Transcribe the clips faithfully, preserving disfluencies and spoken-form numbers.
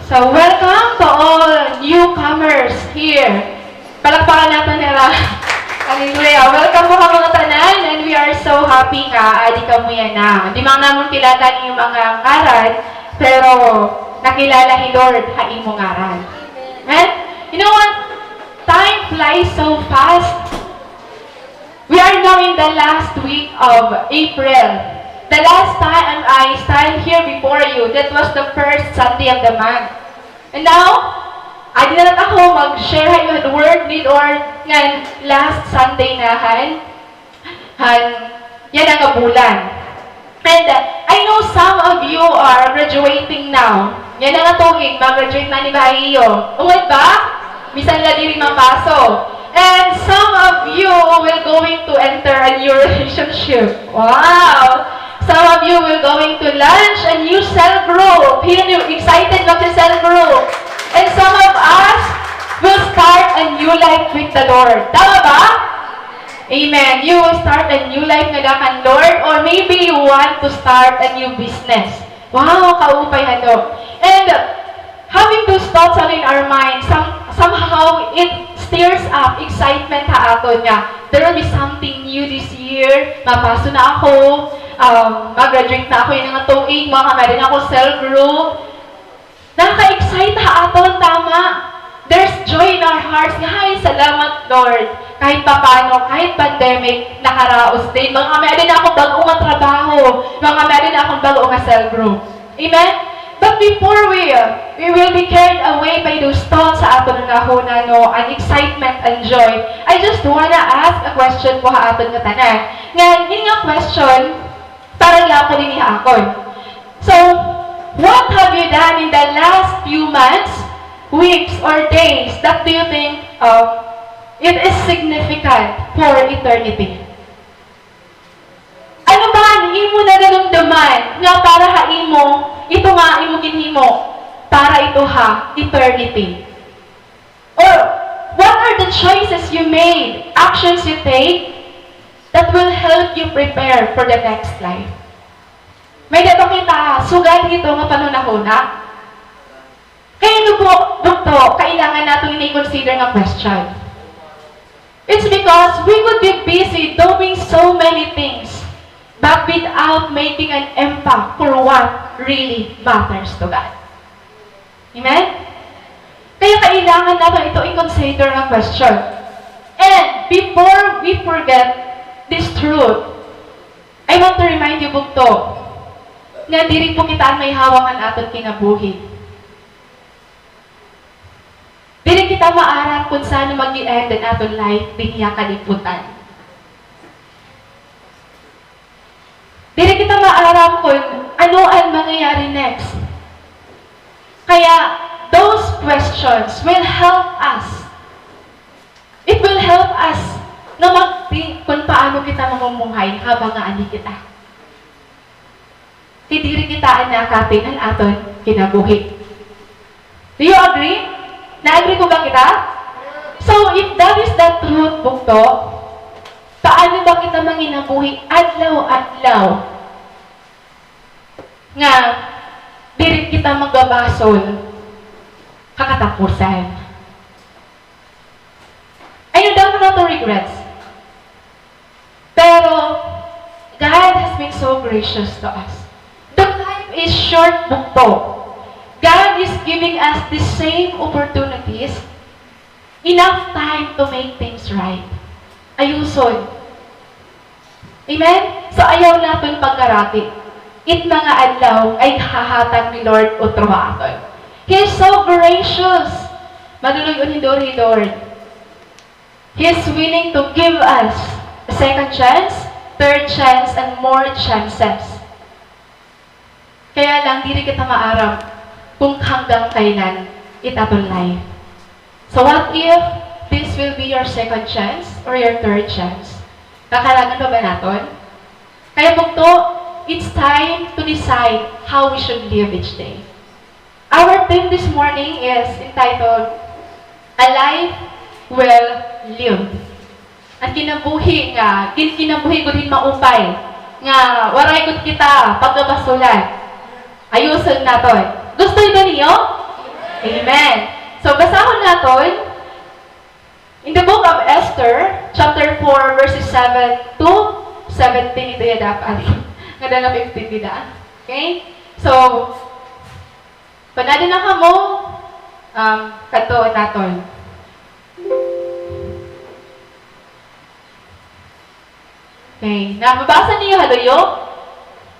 So, welcome to all newcomers here. Palakpakan naton hira. Hallelujah. Welcome po kamo ngatanan, and we are so happy nga adi kamo yana. Di man namon kilala an iyo mga ngaran, pero nakilala hi Lord ha imo ngaran. Amen? You know what? Time flies so fast. We are now in the last week of April. The last time I stand here before you, that was the first Sunday of the month. And now, adi na la ako mag-share ha iyo han word ni Lord ngan last Sunday na han, han yana nga bulan. And, uh, I know some of you are graduating now. Yana nga tuig, ma-graduate na ni ba ha iyo? Ungod ba? Bisan la diri mapaso. And some of you will going to enter a new relationship. Wow! Some of you will going to launch a new cell group. Hin-o excited mag-cell group? And some of us will start a new life with the Lord. Tama ba? Amen. You will start a new life ngada kan Lord, or maybe you want to start a new business. Wow, kaupay hito. And having those thoughts all in our mind, some, somehow it stirs up excitement ha aton nga there will be something new this year. Mapaso na ako, um, mag-graduate na ako yana nga tuig, makakamarin ako cell group. Nakaka-excite ha aton, tama? There's joy in our hearts nga, "Hay, salamat, Lord. Kahit papano, kahit pandemic, nakaraos din. Makakamarin ako bag-o nga trabaho. Makakamarin ako bag-o nga cell group." Amen? But before we, uh, we will be carried away by those thoughts ha aton hunahuna, no, an excitement and joy, I just wanna ask a question po ha aton ngatanan. Ngan, ini nga question, para gihapon ini ha akon. So, what have you done in the last few months, weeks, or days that do you think, um, it is significant for eternity? Ano ba an imo nararamdaman nga para ha imo, ito nga imo ginhimo, para ito ha eternity? Or, what are the choices you made, actions you take, that will help you prepare for the next life? May-ada ba kita sugad hito nga panhunahuna? Kay ano po, bugto, kailangan naton ini i-consider nga question? It's because we could be busy doing so many things, but without making an impact for what really matters to God. Amen? Kaya kailangan naton ito i-consider nga question. And before we forget this truth, I want to remind you, bugto, nga diri po kita an may hawak han aton kinabuhi. Diri kita maaram kon san-o mag-i-end an aton life dinhi ha kalibutan. Diri kita maaram kon ano an mangyayari next. Kaya, those questions will help us. It will help us nga mag-think kon paano kita mamumuhay habang nga ani kita. Kay diri kita an nakapin han aton kinabuhi. Do you agree? Na-agree po ba kita? So, if that is the truth, bugto, paano ba kita manginabuhi adlaw-adlaw nga diri kita magabasol ha katapusan? I know there are no regrets. Pero, God has been so gracious to us. The life is short, bugto. God is giving us the same opportunities, enough time to make things right. Ayuson. Amen? So, ayaw naton pagkarati. It mga adlaw ay hahatag ni Lord utro ha aton. He is so gracious. Maluloy-on hi Lord. He is willing to give us a second chance, third chance, and more chances. Kaya lang, diri kita maaram kung hanggang kailan it aton life. So what if this will be your second chance or your third chance? Kakaragan pa ba naton? Kaya bugto, it's time to decide how we should live each day. Our theme this morning is entitled, A Life Well Lived. An kinabuhi nga, gin-, kinabuhi gud hin maupay, nga waray gud kita pagkabasolan. Ayuson naton. Gusto ito niyo? Amen. So, basahon naton in the book of Esther, chapter four, verses seven to seventeen. Ito ya dapat. Ngada nga fifteen dida. Okay? So, kon adi na kamo, um, kadtuon naton. Okay, nababasa niyo ha luyo?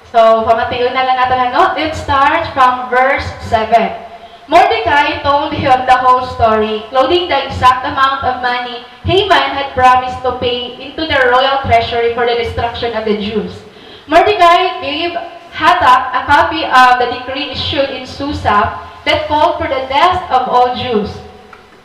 So, pamation na la naton, ano? Let's start from verse seven. Mordecai told him the whole story, including the exact amount of money Haman had promised to pay into the royal treasury for the destruction of the Jews. Mordecai gave Hathach a copy of the decree issued in Susa that called for the death of all Jews.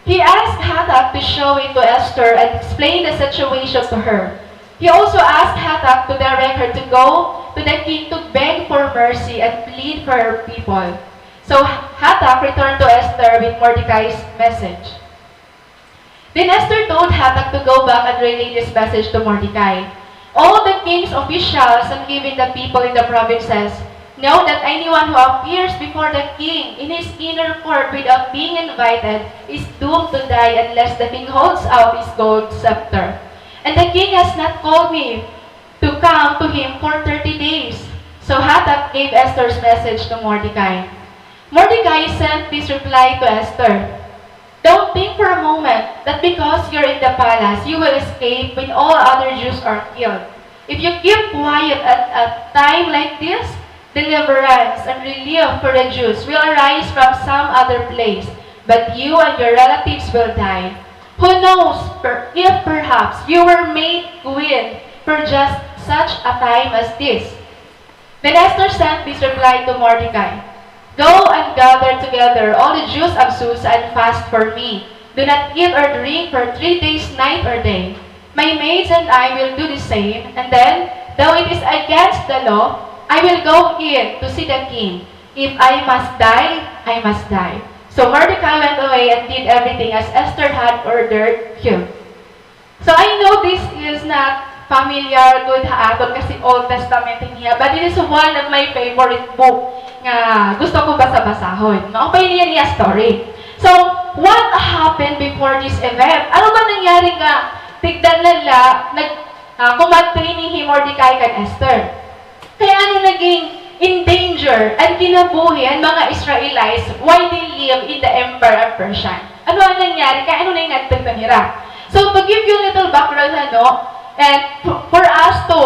He asked Hathach to show it to Esther and explain the situation to her. He also asked Hathach to direct her to go to the king to beg for mercy and plead for her people. So Hathach returned to Esther with Mordecai's message. Then Esther told Hathach to go back and relay this message to Mordecai. All the king's officials and even the people in the provinces know that anyone who appears before the king in his inner court without being invited is doomed to die unless the king holds out his gold scepter. And the king has not called me to come to him for thirty days. So Hathach gave Esther's message to Mordecai. Mordecai sent this reply to Esther. Don't think for a moment that because you're in the palace, you will escape when all other Jews are killed. If you keep quiet at a time like this, deliverance and relief for the Jews will arise from some other place, but you and your relatives will die. Who knows per- if perhaps you were made queen for just such a time as this? Then Esther sent this reply to Mordecai. Go and gather together all the Jews of Susa and fast for me. Do not eat or drink for three days, night or day. My maids and I will do the same, and then, though it is against the law, I will go in to see the king. If I must die, I must die. So Mordecai went away and did everything as Esther had ordered him. So I know this is not familiar gud ha aton kasi Old Testament ini, but it is one of my favorite book nga gusto ko basa-basahon. Maupay niya niya story. So, what happened before this event? Ano ba nangyari nga tigdan na la, nag, ah, kumadto ini hi Mordecai kan Esther? Kay ano naging in danger an kinabuhi han mga Israelites while they live in the Empire of Persia? Ano an nangyari? Kay ano na yung nagtagda nira? So, to give you a little background, ano, and f- for us to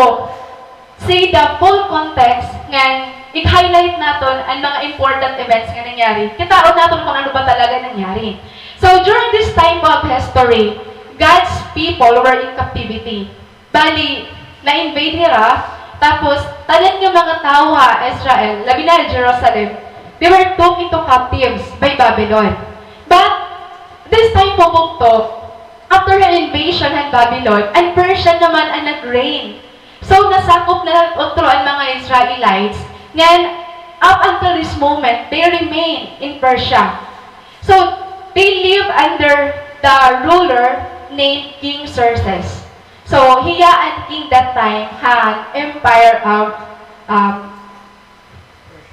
see the full context, ngan i-highlight naton an mga important events nga nangyari. Kitaon naton kung ano ba talaga nangyari. So, during this time of history, God's people were in captivity. Bali, na-invade hira, tapos tanan nga mga tawo ha Israel, labi na ha Jerusalem, they were took into captives by Babylon. But this time po bugto, after an invasion han Babylon, an Persia naman an nag-reign. So nasakop na utro an mga Israelites, ngan up until this moment, they remain in Persia. So they live under the ruler named King Xerxes. So, hiya an king that time han Empire of, um,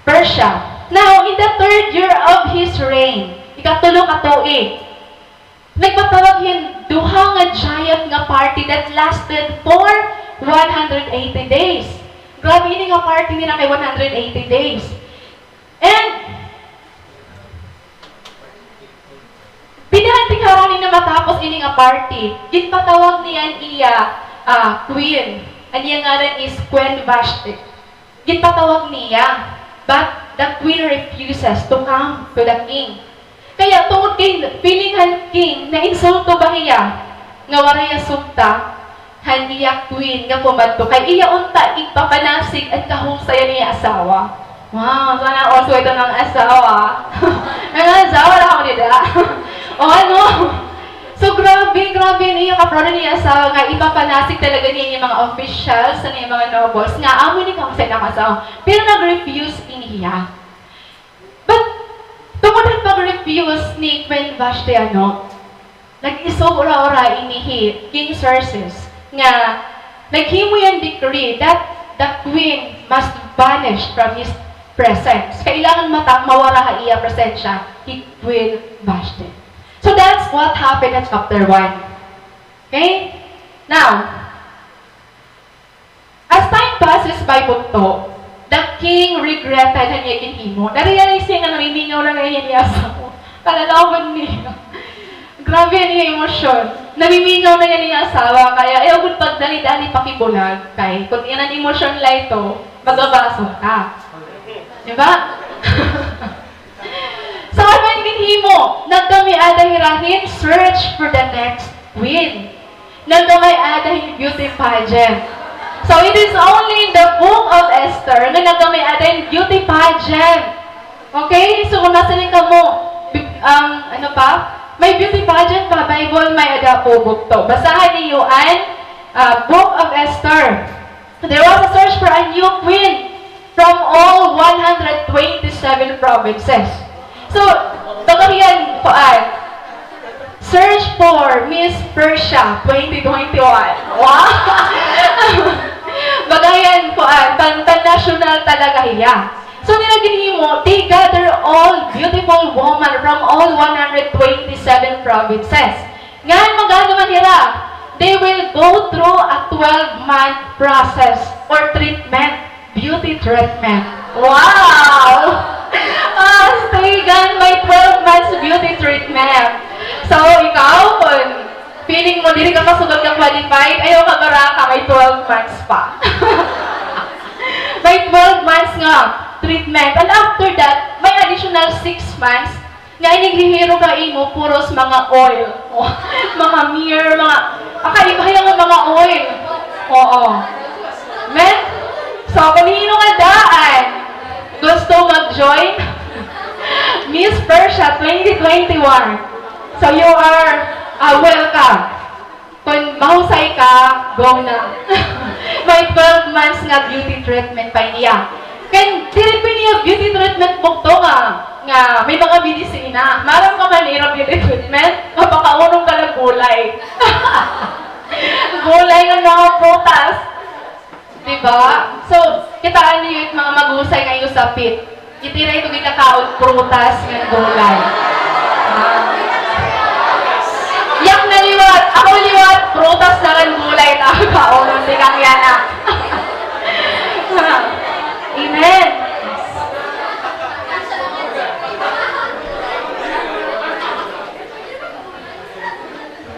Persia. Now, in the third year of his reign, ikatulo ka tuig, nagpatawag hin duha nga giant nga party that lasted for one hundred eighty days. Grabe ini nga party nira kay one hundred eighty days. And pinaanting harani na matapos ini nga party, ginpatawag niya an iya, ah, queen. An iya ngaran is Queen Vashti. Ginpatawag niya, but the queen refuses to come to the king. Kaya tungod kay feeling han king na insulto ba hiya nga waray hiya sugta, han iya queen nga pumadto kay iya unta igpapanasig an kahusay han iya asawa. Wow, sana all sweet an mga asawa. Mga asawa na kamo dida. O ano? So grabe, grabe an iya ka-proud an iya asawa nga ipapanasig talaga niya an iya mga officials, an iya mga nobles nga amo ini kahusay an akon asawa. Pero nag-refuse ini hiya. But tungod han pag-refuse ni Queen Vashti, ano, nag-isog ura-ura ini hi King Xerxes nga naghimo hiya hin decree that the queen must vanish from his presence. Kailangan mata-, mawara ha iya presensya hi Queen Vashti. So that's what happened at chapter one. Okay? Now, as time passes by, bugto, the king regretted han iya ginhimo. Na-realize niya nga namimingaw na ngay-an iya asawa. Kalalawan niya. Grabe an iya emosyon. Namimingaw na ngay-an iya asawa, kaya ayaw gud pagdali-dali pakibulag. Kay, kun iyan an emosyon la ito, magabasol ka. Di ba? So, ano an ginhimo? Nagkamay-ada hira hin search for the next queen. Nagkamay-ada hin beauty pageant. So, it is only in the book of Esther nga nagkamay-ada hin beauty pageant. Okay? So, kun nasiring kamo, bi-, um, ano pa? May beauty pageant pa, Bible, may-ada po, bugto. Basahan niyo an, ah, Book of Esther. There was a search for a new queen from all one hundred twenty-seven provinces. So, baga hiya an, kuan, search for Miss Persia twenty twenty-one. Wow! Baga hiya an, kuan, pan-, pan-national talaga hiya. So, nira ginhimo, they gather all beautiful women from all one hundred twenty-seven provinces. Ngan mag-ano man hira? They will go through a twelve-month process or treatment, beauty treatment. Wow! Ah, Tegan, may twelve months beauty treatment. So, ikaw, kun feeling mo diri ka pa sugad nga qualified, ayaw kabaraka, may twelve months pa. May twelve months nga treatment. And after that, may additional six months nga inighihirog ha imo puros mga oil. O, mga myrrh, mga, ah, kaiba hiya nga mga oil. Oo. Amen? So, kun hin-o nga daan gusto mag-join Miss Persia twenty twenty-one, so you are, ah, welcome. Kun mahusay ka, go na. May twelve months nga beauty treatment pa niya. Kan, diri pa niya beauty treatment bugto nga, nga may mga medisina. Maaram ka man ira beauty treatment? Mapakaunon ka la gulay. Gulay ngan mga prutas. Di ba? So, kitaa niyo it mga maghusay nga iyo sapit. It ira ito gikakaon, prutas ngan gulay. Ah. Yak na liwat, ako liwat, prutas ngan gulay it akon kaunon, tikang yana. Amen.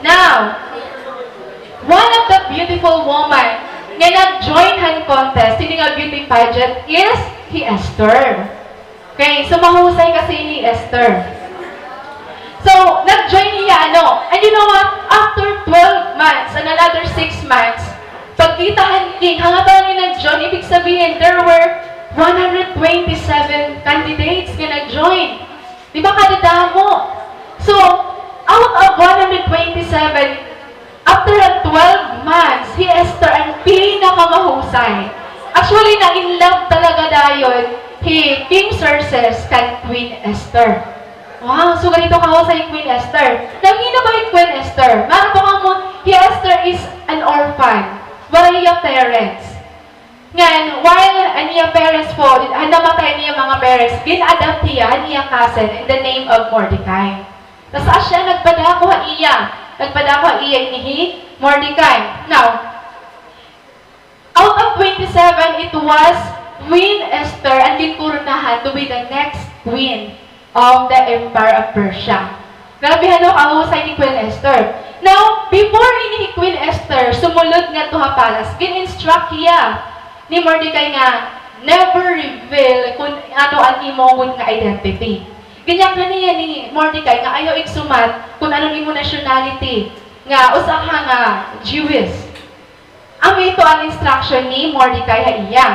Now, one of the beautiful woman nga nag-join han contest, hini nga beauty pageant, is hi Esther. Okay, so mahusay kasi hi Esther. So, nag-join hiya, ano, and you know what? After twelve months and another six months, pagkita han king, hangatan nga nag-join, ibig sabihin, there were one hundred twenty-seven candidates nga nag-join. Di ba, kadadamo? So, out of one hundred twenty-seven, after an twelve months, hi Esther an pinakamahusay. Actually, na-in love talaga dayon hi King Xerxes kan Queen Esther. Wow, so ganito kahusay hi Queen Esther. Nangin-o ba hi Queen Esther? Maaram ba kamo, hi Esther is an orphan. Waray hiya parents. Ngan, while an iya parents po, ah, namatay an iya mga parents, gin-adopt hiya han iya cousin in the name of Mordecai. Tas asya nagpadako ha iya, nagpadako ha iya ini hi Mordecai. Now, out of twenty-seven, it was Queen Esther an ginkoronahan to be the next queen of the Empire of Persia. Grabe, ano, kahusay ni Queen Esther. Now, before ini hi Queen Esther sumulod ngadto ha palace, gin-instruct hiya ni Mordecai nga never reveal kun ano an imo gud nga identity. Ginyaknan hiya ni Mordecai nga ayaw igsumat kun ano an imo nationality, nga usa ka nga Jewish. Amo ito an instruction ni Mordecai ha iya.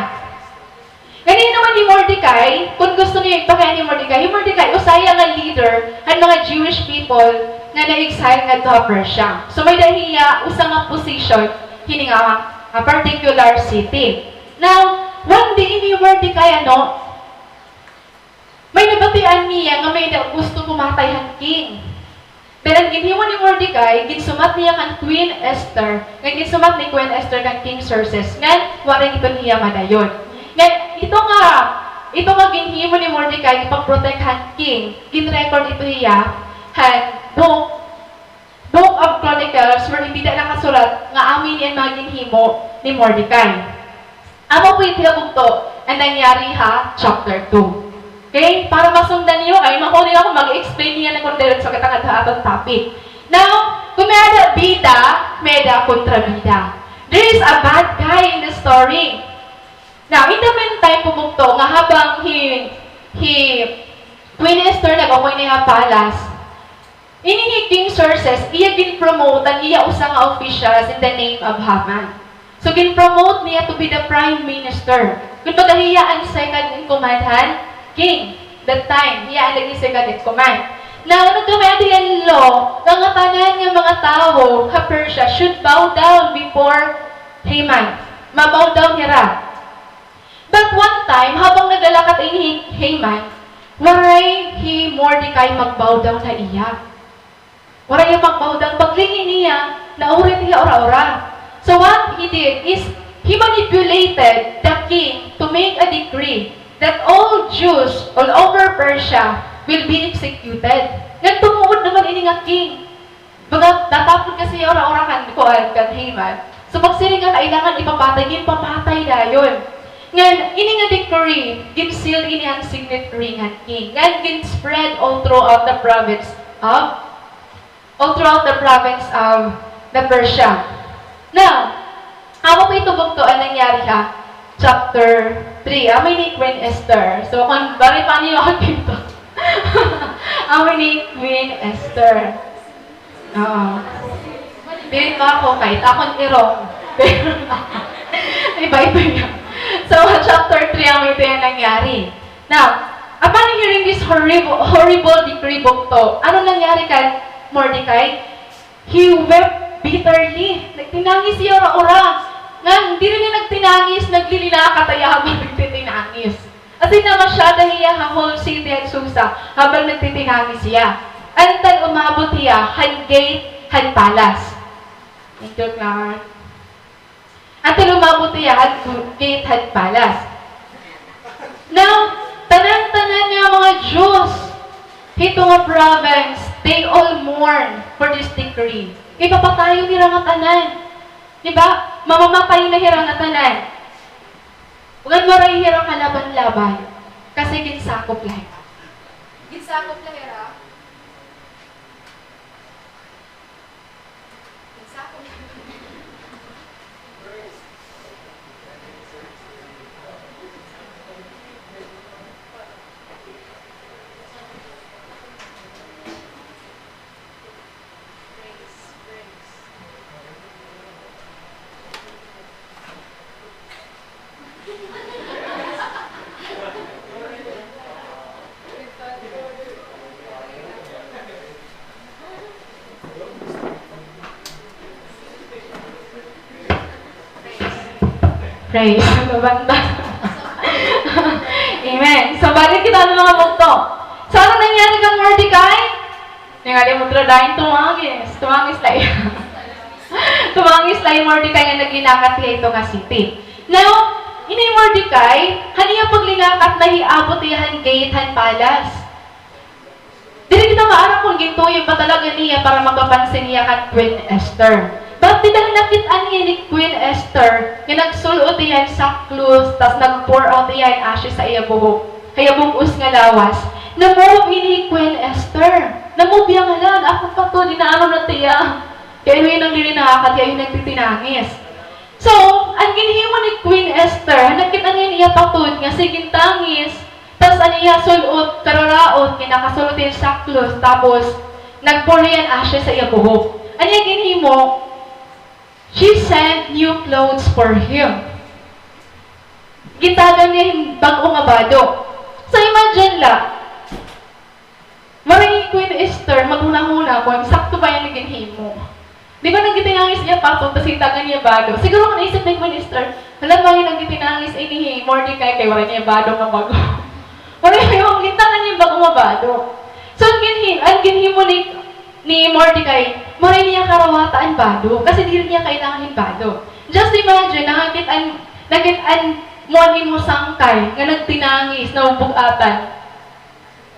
Ngan hin-o man hi Mordecai, kun gusto niyo igpakita hi Mordecai, hi Mordecai, usa hiya nga leader han mga Jewish people nga na-exile ngadto ha Persia. So, may-ada hiya usa nga position hini nga, ah, particular city. Now, one day ini hi Mordecai, ano, may nabatian niya nga may-ada gusto pumatay han king. Then, an ginhimo ni Mordecai, ginsumat niya kan Queen Esther, ngan ginsumat ni Queen Esther kan King Xerxes, ngan waray iton hiya madayon. Ngan ito nga Ito nga ginhimo ni Mordecai ipagprotek han king, gin-record ito hiya han book, Book of Chronicles, wherein dida nakasulat nga amin ini an mga ginhimo ni Mordecai. Amo po ito nga bugto an nangyari ha chapter two. Okay? Para masundan niyo, kay mahuli ako mag-explain niya na kung diretso kita ngadto ha aton topic. Now, kung may-ada bida, may-ada kontrabida. There is a bad guy in the story. Now, in the meantime, po bugto nga habang hi, hi Queen Esther nag-upay na ha palace, ini hi King Xerxes, iya gin-promote an iya usa nga officials in the name of Haman. So, gin-promote niya to be the prime minister. Kumbaga, hiya an second in command han king that time. Hiya an naging second in command. Now, nagkamay-ada hiya hin law nga ngatanan nga mga tawo ha Persia should bow down before Haman. Ma-bow down hira. But one time, habang naglalakat ini hi Haman, waray hi Mordecai mag-bow down ha iya. Waray hiya mag-bow down. Paglingin niya, naurit hiya ura-ura. So what he did is, he manipulated the king to make a decree that all Jews all over Persia will be executed. Ngan tumuod naman ini nga king. Baga, natapod kasi ura-ura kan, kuan, kan Haman. So, pagsiring nga kailangan ipapatay, ginpapatay dayon. Ngan, ini nga decree, gin-seal ini han signet ring han king. Ngan, gin-spread all throughout the province of, all throughout the province of the Persia. Now, amo pa ito bugto an nangyari ha chapter three. Amo ni Queen Esther. So, kung bari pa niyo ako dito. Amo ni Queen Esther. Oo. Dili pa ako, kahit akon irong. Iba ito niya. So, chapter three, amo ito nga nangyari. Now, upon hearing this horrible, horrible decree, bugto, ano nangyari kan Mordecai? He wept bitterly. Nagtinangis hiya ura-ura. Ngan, diri hiya nagtinangis, naglilinakat hiya habang nagtitinangis. As in, namasyada hiya ha whole city han Susa habang nagtitinangis hiya. Until umabot hiya han gate han palace. Thank you, Clark. Until umabot hiya han gate han palace. Now, tanan-tanan nga mga Jews hito nga province, they all mourn for this decree. Kay papatayon hira ngatanan. Di ba? Mamamatay na hira ngatanan. Ngan waray hira kalaban-laban, kasi ginsakop la hira. Ginsakop la hira. Ginsakop la hira. Praise. Ano banda? Amen. So, balik kita han mga bugto. So, ano nangyari kan Mordecai? Tingali mo, pero dayon tumangis. Tumangis la hi, tumangis la hi Mordecai ngan naglinakat hiya hito nga city. Now, ini Mordecai, han iya paglinakat, nahiabot hiya han gate han palace. Diri kita maaram kon gintuyok ba talaga niya para makapansin hiya kan Queen Esther. But dida nakit-an hiya ni Queen Esther nga nagsul-ot hiya hin sackcloth, tas nag-pour out hiya hin ashes ha iya buhok, ha iya bug-os nga lawas. Na-move ini hi Queen Esther. Na-move hiya nga, "Hala, an akon patuod, inaano na tiya." Kay ano hiya naglininakat, kay ano hiya nagtitinangis. So, an ginhimo ni Queen Esther, nakit-an niya iya patuod nga sige gintangis, tas an iya sul-ot, kararaot, nga nakasul-ot hin sackcloth, tapos nag-pour hiya hin ashes ha iya buhok. An iya ginhimo, she sent new clothes for him. Gitagan niya hin bag-o nga bado. So, imagine la, waray hi Queen Esther maghunahuna kon sakto ba ini nga ginhimo. Di ba nagtitinangis iya patuod, tas gitagan niya bado. Siguro kon naisip ni Queen Esther, "Hala, bangin nagtitinangis ini hi Mordecai kay waray niya bado nga bag-o." Waray niya, gitagan niya bag-o nga bado. So, an ginhi-, an ginhimo ni, ni Mordecai, waray niya karawata an bado, kasi diri niya kailangan hin bado. Just imagine, nakit-an, nakit-an Mo an imo sangkay nga nagtinangis, nabug-atan.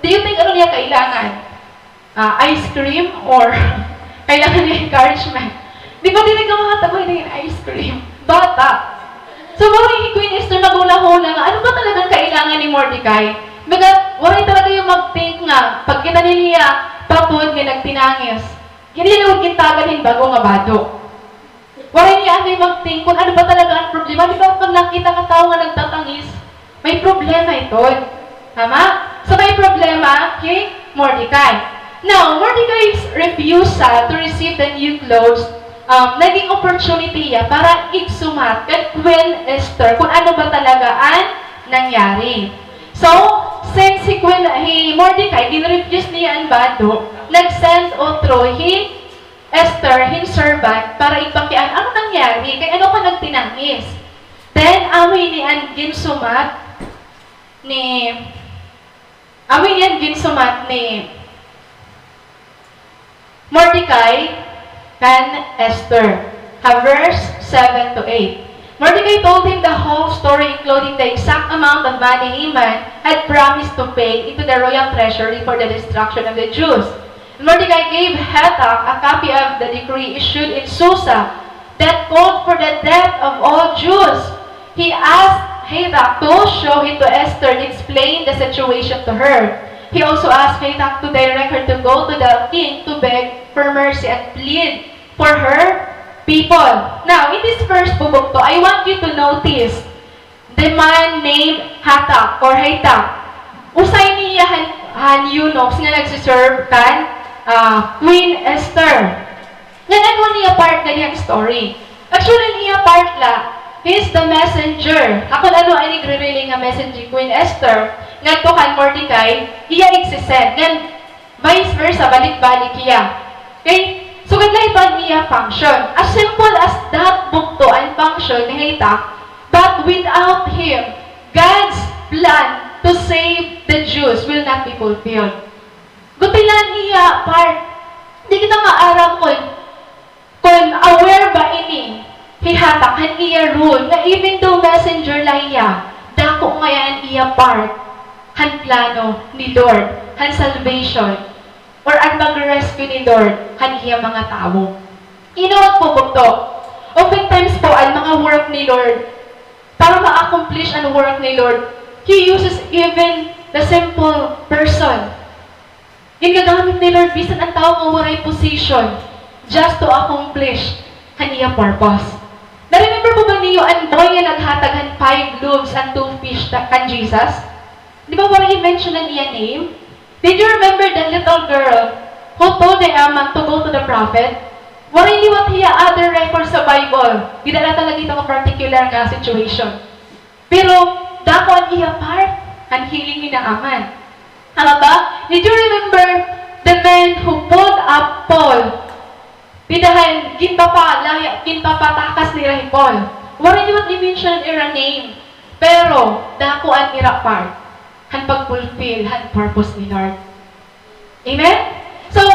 Do you think ano niya kailangan? Ah, ice cream or kailangan niya encouragement? Di ba diri ka makatagway ning ice cream? Bata. So, mao hi Queen Esther naghula-hula nga, ano ba talagang kailangan ni Mordecai? Baga, waray talaga hiya mag-think nga, pagkita niya, patod nga nagtinangis. Diri hiya lugod gintagad hin bag-o nga bado. Waray niya anay mag-think kon ano ba talaga an problema. Di ba pag nakita ka tawo nga nagtatangis, may problema iton. Tama? So may problema hi Mordecai. Now, Mordecai's refusal to receive the new clothes, um, naging opportunity hiya para igsumat kan Queen Esther kon ano ba talaga an nangyari. So, since hi Queen, hi Mordecai, gin-refuse niya an bado, nag-send utro hi Esther hin servant para igpakiana ano nangyari, kay ano ka nagtinangis. Then, amo ini an ginsumat ni, amo ini an ginsumat ni Mordecai kan Esther. Ha verse seven to eight. Mordecai told him the whole story, including the exact amount of money Haman had promised to pay into the royal treasury for the destruction of the Jews. Mordecai gave Hathach a copy of the decree issued in Susa that called for the death of all Jews. He asked Hathach to show it to Esther and explain the situation to her. He also asked Hathach to direct her to go to the king to beg for mercy and plead for her people. Now, in this verse, bubugto, I want you to notice the man named Hathach or Hathach. Usa ini hiya han, han eunuchs nga nagsiserve kan, ah, Queen Esther. Ngan ano an iya part ngan iya story? Actually, an iya part la, he is the messenger. Ha kon ano an igre-relay nga message ni Queen Esther ngadto kan Mordecai, iya igse-send. Ngan vice versa, balik-balik hiya. Okay? Sugad la ito an iya function. As simple as that, bugto an function ni Hathach, but without him, God's plan to save the Jews will not be fulfilled. Guti la an iya part. Di kita maaram kon, kon aware ba ini hi Hathach han iya role, nga even though messenger la hiya, dako ngay-an an iya part han plano ni Lord, han salvation, or an pag-rescue ni Lord han iya mga tawo. You know what po, bugto? Oftentimes po, an mga work ni Lord, para ma-accomplish an work ni Lord, He uses even the simple person. Gingagamit ni Lord bisan an tawo nga waray position just to accomplish han iya purpose. Na-remember po ba niyo an boy nga naghatag han five loaves and two fish ta-, kan Jesus? Di ba waray i-mention an iya name? Did you remember the little girl who told Naaman to go to the prophet? Waray liwat hiya other record sa Bible. Dida la talaga ito nga particular nga situation. Pero dako an iya part, an healing ni Naaman. Tama ba? Did you remember the men who pulled up Paul? Dida han ginpapalaya-, ginpapatakas nira hi Paul. Waray liwat i-mention an ira name. Pero dako an ira part han pag-fulfill han purpose ni Lord. Amen? So,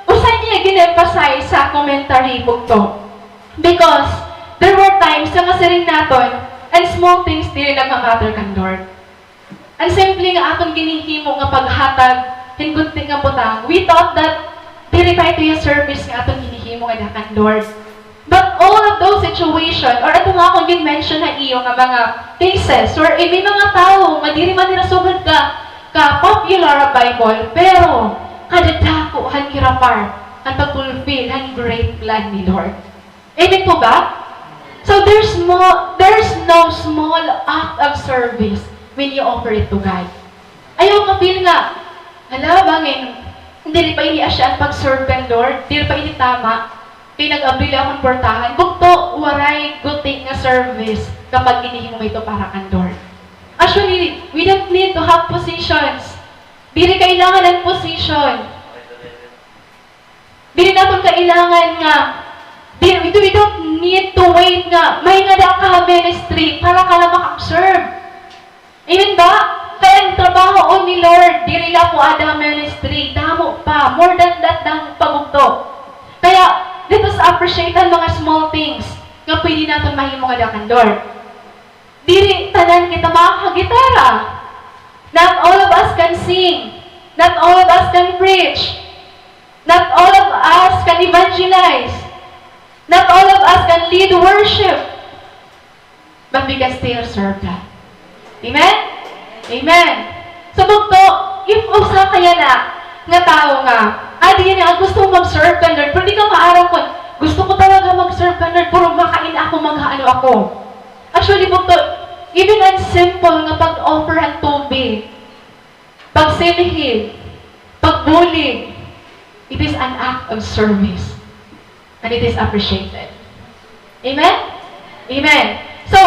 usa niya gin-emphasize sa commentary, bugto. Because there were times nga masiring naton, an small things diri nagma-matter kan Lord. An simple nga aton ginhihimo nga paghatag hin gunti nga butang, we thought that diri pa ito iya service nga aton ginhihimo ngada kan Lord. But all of those situation, or ato nga akon gin-mention ha iyo nga mga cases, wherein may mga tawo nga diri man nira sugad ka, ka popular ha Bible, pero kadadako han ira part han pag-fulfill han great plan ni Lord. Amen po ba? So there's mo-, there's no small act of service when you offer it to God. Ayaw ka-feel nga, "Hala, bangin, diri pa ini asya an pag-serve kan Lord, diri pa ini tama. Kay nag-abri la akon portahan." Bugto, waray guti nga service kapag ginhihimo mo ito para kan Lord. Actually, we don't need to have positions. Diri kailangan an position. Diri naton kailangan nga, di-, we don't need to wait nga may ngada ka ministry para ka la maka-serve. Amen ba? Kay an trabaho ni Lord, diri la po ada ministry, damo pa, more than that, damo pa bugto. Kaya, let us appreciate an mga small things nga pwede naton mahimo ngada kan Lord. Diri tanan kita makakagitara. Not all of us can sing. Not all of us can preach. Not all of us can evangelize. Not all of us can lead worship. But we can still serve God. Amen? Amen. So, bugto, if usa ka yana nga tawo nga, adi yana nga gusto mo mag-serve kan Lord, pero di ka maaram kon, "Gusto ko talaga mag-serve kan Lord, pero baka in ako, maghaano ako." Actually, bugto, even an simple nga pag-offer han tubig, pagsilhig, pagbulig, it is an act of service. And it is appreciated. Amen? Amen. So,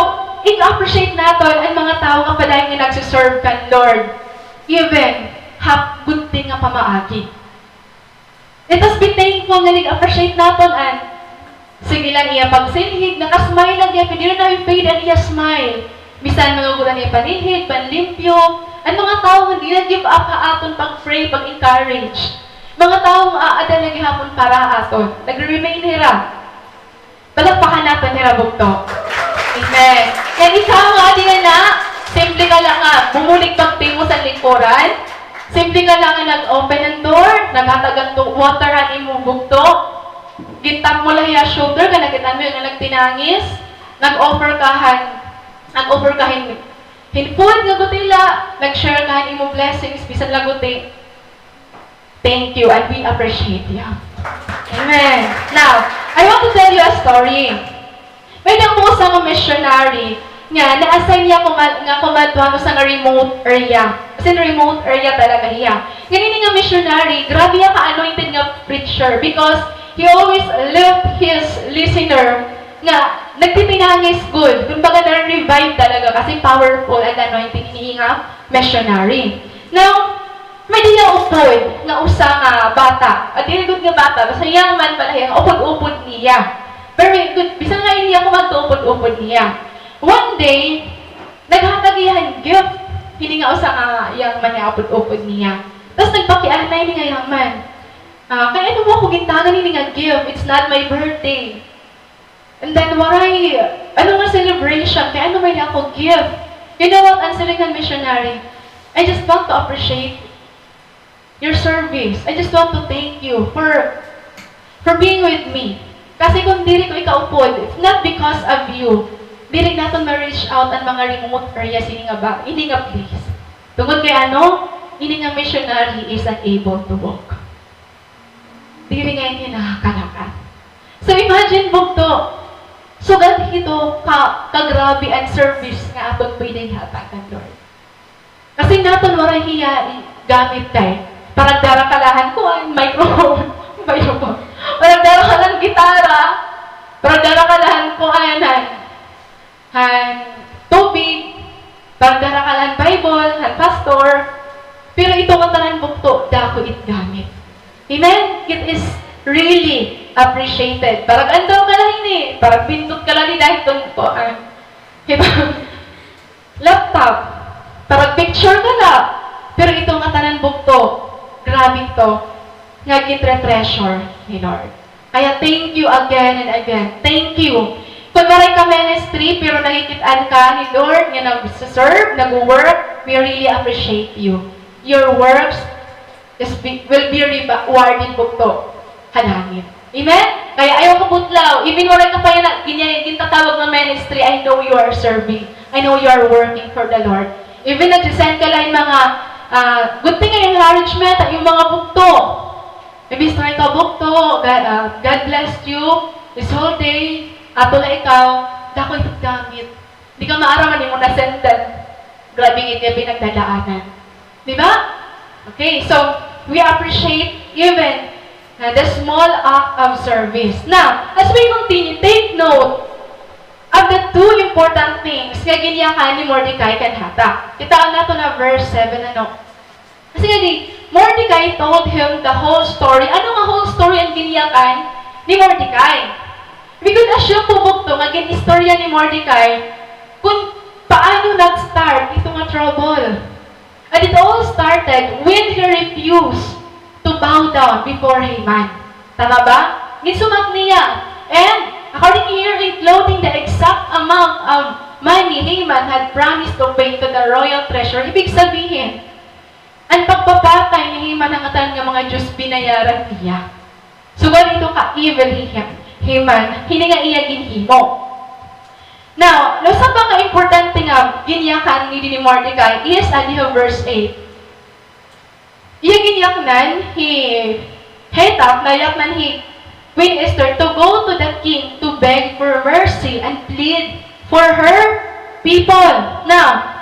i-appreciate naton an mga tawo nga padayon nga nagsiserve kan Lord. Even ha gunting nga pamaagi. Let us be thankful nga nag-appreciate naton an, sige la an iya pagsilhig, naka-smile la gihapon, diri na fade an iya smile. Bisan manugod an iya panilhig, panlimpyo, an mga tawo nga diri na-give up ha aton pag-pray, pag-encourage. Mga tawo nga aada la gihapon para ha aton. Nagre-remain hira. Palakpakan naton hira, bugto. Amen. Ngan ikaw nga adi yana, simple ka la nga bumulig pagtimos han lingkuran. Simple ka la nga nag-open an door, naghatag han tu-, water han imo bugto. Gintap mo la hiya shoulder, nga nakit-an mo nga nagtinangis. Nag-offer ka han, nag-offer ka hin, hin food nga guti la, nag-share ka han imo blessings, bisan la guti. Thank you, and we appreciate you. Amen. Now, I want to tell you a story. May-ada usa nga missionary nga na-assign hiya kuma-, nga kumadto han usa nga remote area. As in, remote area talaga hiya. Ngan ini nga missionary, grabe hiya ka-anointed nga preacher because he always left his listener nga nagtitinangis gud. Kumbaga, na-revive talaga kasi powerful and anointing ini nga missionary. Now, may-ada hiya upod nga usa nga bata. At diri gud nga bata, basta young man pa la hiya, nga upod-upod niya. Very good. Bisan nga ini hiya kumadto, upod-upod niya. One day, naghatag hiya hin gift hini nga usa nga young man nga upod-upod niya. Tas nagpakiana ini nga young man, "Ah, kay ano mo ako gintagan hini nga gift? It's not my birthday." And then, waray, ano nga celebration? Kay ano may-ada ako gift? You know what answer han missionary? "I just want to appreciate your service. I just want to thank you for, for being with me. Kasi kung diri ko ikaupod, if not because of you, diri naton ma-reach out an mga remote areas ini nga ba-, ini nga place." Tungod kay ano? Ini nga missionary is unable to walk. Diri ngay-an hiya nakakalakad. So imagine, bugto, sugad hito ka, kagrabe an service nga aton pwede ihatag kan Lord. Kasi naton waray hiya i-, gamit kay para dara ka la han kuan, microphone, microphone. Para dara ka la han gitara, para dara ka la han kuan, han han tubig, pagdara ka la han Bible, han pastor, pero ito ngatanan bugto, dako it gamit. Amen? It is really appreciated. Parag-andaw ka la hini, parag-pindot ka la hini dahil tungkuan. Diba? Laptop, parag-picture ka la, pero ito ngatanan bugto, grabe ito, nga gintre-treasure ni Lord. Kaya thank you again and again. Thank you. Kun waray ka ministry, pero nakikit-an ka ni Lord nga nagse-serve, nagwo-work, we really appreciate you. Your works is be, will be rewarded bugto ha langit. Amen? Kaya ayaw kabutlaw. Even waray ka pa yana, ginya-, gintatawag nga ministry, I know you are serving. I know you are working for the Lord. Even nagse-send ka la hin mga, ah, good thing nga encouragement, yung mga bugto. Mister Kabukto, God, ah, God bless you. This whole day, ato la ikaw, dako it gamit. Di ka maaram an imo nasendan. Grabe it iya pinagdadaanan. Di ba? Okay, so, we appreciate even, ah, the small act of service. Now, as we continue, take note of the two important things nga ginyakan ni Mordecai kan Hatak. Kita naton ha verse seven, ano? Kasi nga di, Mordecai told him the whole story. Ano nga whole story an ginyakan ni Mordecai? We could assume po, bugto, nga gin-istorya ni Mordecai kung paano nag-start ito nga trouble. And it all started when he refused to bow down before Haman. Tama ba? Ginsumat niya. And according here, including the exact amount of money Haman had promised to pay to the royal treasurer. Ibig sabihin, an pagpapatay ni Haman han ngatanan nga mga Jews, binayaran niya. Sugad hito ka-evil hi Ham-, Haman, hini nga iya ginhimo. Now, usa pa nga importante nga ginyakan ni, ni Mordecai is, adi ha verse eight. Iya ginyaknan hi Hathach, nayaknan hi Queen Esther to go to the king to beg for mercy and plead for her people. Now,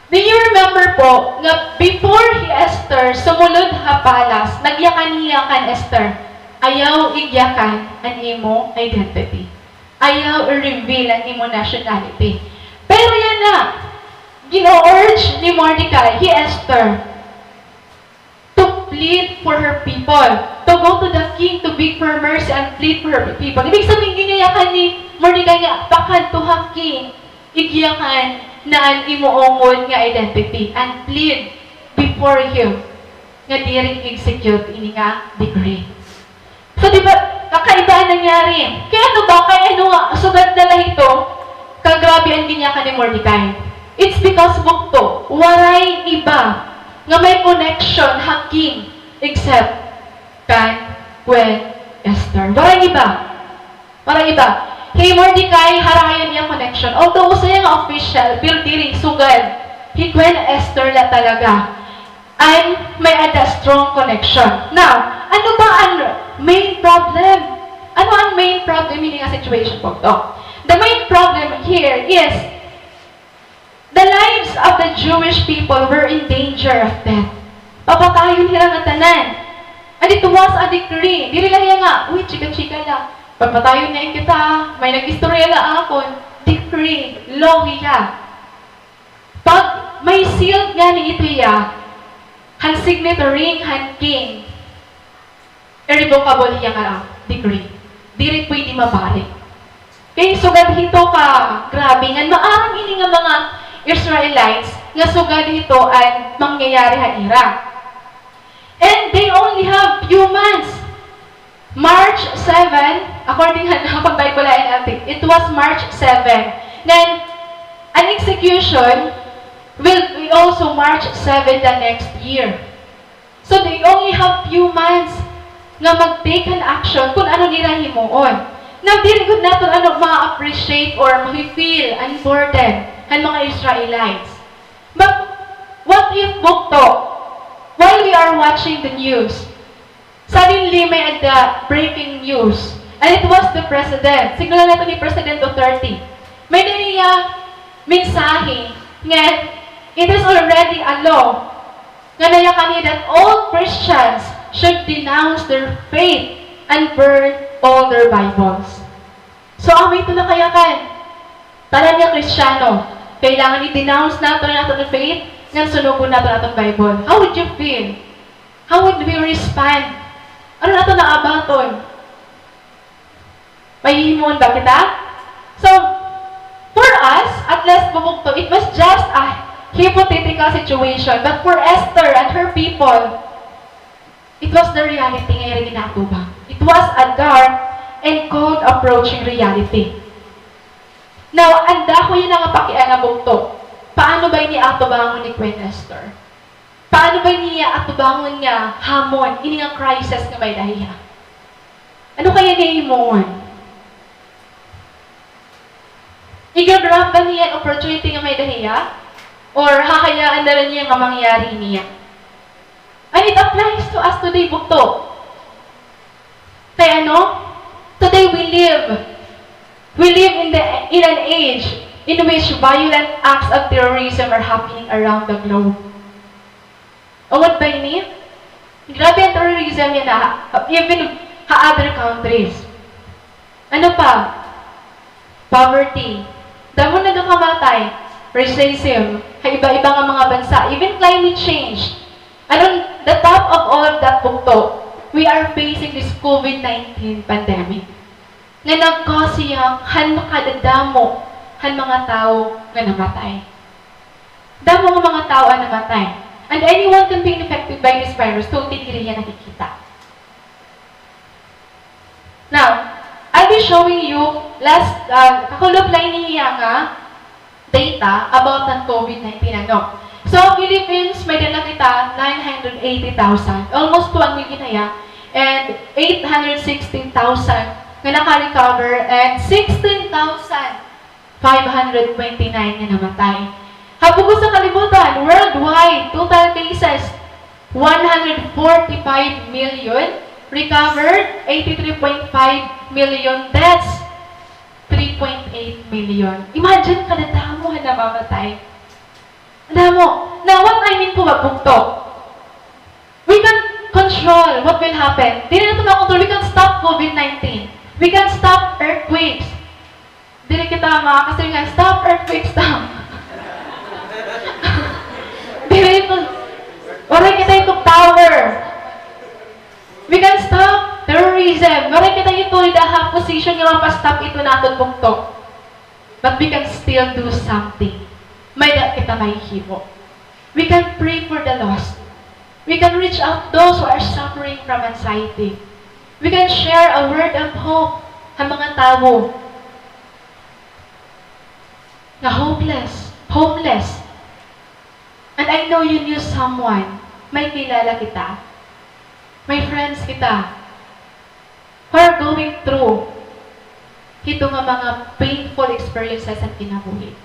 do you remember po nga before hi Esther sumulod ha palace, nagyakan hiya kan Esther, "Ayaw igyakan an imo identity. Ayaw i-reveal an imo nationality." Pero yana, gin-urge ni Mordecai hi Esther to plead for her people, to go to the king to beg for mercy and plead for her people. Ibig sabihin, ginyayakan ni Mordecai nga pakadto ha king, igyakan na an imo ungod nga identity and plead before him nga diri execute ini nga decree. So, di ba, kakaiba an nangyari. Kay ano ba? Kay ano nga, sugad na la hito, kagrabe an ginyakan ni Mordecai. It's because bukto, waray iba nga may connection ha king except kan Queen Esther. Waray iba. Waray iba. Hi Mordecai, harayo an iya connection. Although usa hiya nga official, pero diri sugad hi Queen Esther la talaga an may-ada strong connection. Now, ano ba an main problem? Ano an main problem hini nga situation po to? The main problem here is the lives of the Jewish people were in danger of death. Papatayon hira ngatanan. And it was a decree. Diri la hiya nga, "Uy, chika-chika la. Papatayon na kita. May nag-istorya la akon." Decree. Law hiya. Pag may sealed ngani ito hiya, han signatoring han king, irrevocable hiya nga decree. Diri pwede mabalik. Kay sugad hito ka grabe ngan maaram ini nga mga Israelites nga sugad hito an mangyayari ha ira. And they only have few months. March seven, according ha, ha akon Bible, N L T, it was March seven. Then, an execution will be also March seven the next year. So, they only have few months nga mag-take an action kun ano nira himuon. Now, diri gud naton ano ma-appreciate or ma-feel an burden han mga Israelites. But what if, bukto, while we are watching the news, suddenly may-ada breaking news, and it was the president. Signal naton ni President Duterte. May-ada niya mensahe nga it is already a law nga nayakan niya that all Christians should denounce their faith and burn all their Bibles. So, amo ito nakayakan. Tanan nga Kristiyano, kailangan i-denounce naton an aton faith, ngan sunugon naton aton Bible. How would you feel? How would we respond? Ano naton naabaton? May hihimuon ba kita? So, for us, at least, bubukto, it was just a hypothetical situation. But for Esther and her people, it was the reality nga ira ginaatubang. It was a dark and cold approaching reality. Now, an dako yana nga pakiana, bukto. Paano ba ini atubangon ni Queen Esther? Paano ba niya atubangon nga hamon ini nga crisis nga may-ada hiya? Ano kaya niya himuon? Iga-grab ba niya an opportunity nga may-ada hiya? Or hahayaan na la niya nga mangyari niya? And it applies to us today, bukto. Kay ano? Today we live, we live in the, in an age in which violent acts of terrorism are happening around the globe. Ungod ba ini? Grabe an terrorism yana, even ha other countries. Ano pa? Poverty. Damo nagakamatay. Racism. Ha iba-iba nga mga bansa. Even climate change. And on the top of all of that, bukto, we are facing this COVID nineteen pandemic nga nag-cause hiya han makadadamo han mga tawo nga namatay. Damo nga mga tawo an namatay. And anyone can be infected by this virus, totally diri hiya nakikita. Now, I'll be showing you last, uh, kakulop la ini hiya nga data about han COVID nineteen, ano. So, Philippines, may dala kita nine hundred eighty thousand, almost one million na hiya, and eight hundred sixteen thousand nga naka-recover, and sixteen thousand five hundred twenty-nine nga namatay. Ha bug-os nga kalibutan, worldwide, total cases, one hundred forty-five million, recovered, eighty-three point five million, deaths, three point eight million. Imagine, kadadamo han namamatay. Kadamo. Now, what I mean po ba, bugto? We can control what will happen. Diri naton makontrol. We can stop COVID nineteen. We can stop earthquakes. Diri kita makakasiring nga, "Stop earthquake, stop." Diri ito, waray kita ito power. We can stop terrorism. Waray kita ito dida ha position nga mapa-stop ito naton bugto. But we can still do something. May-ada kita mahihimo. We can pray for the lost. We can reach out those who are suffering from anxiety. We can share a word of hope ha mga tawo nga hopeless, homeless. And I know you knew someone. May kilala kita. May friends kita who are going through hito nga mga painful experiences han kinabuhi.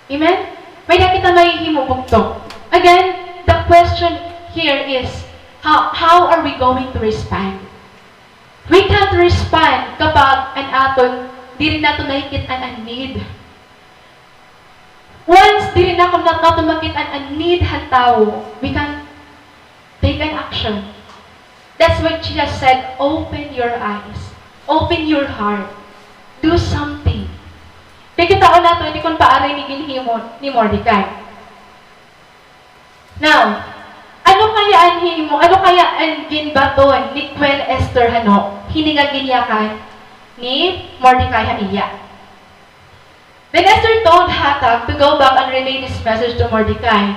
Amen? May-ada kita mahihimo, bugto. Again, the question here is, how, how are we going to respond? We can't respond kapag an aton, diri naton nakikit-an an need. Once diri na, kon nat-, naton makit-an an need han tawo, we can take an action. That's what Jesus said, "Open your eyes. Open your heart. Do something." Kay kitaon naton, ini kon paari ini ginhimo ni Mordecai. Now, ano kaya an himo, ano kaya an ginbaton ni Queen Esther, hano, hini nga ginyakan ni Mordecai ha iya? Then Esther told Hatak to go back and relay this message to Mordecai.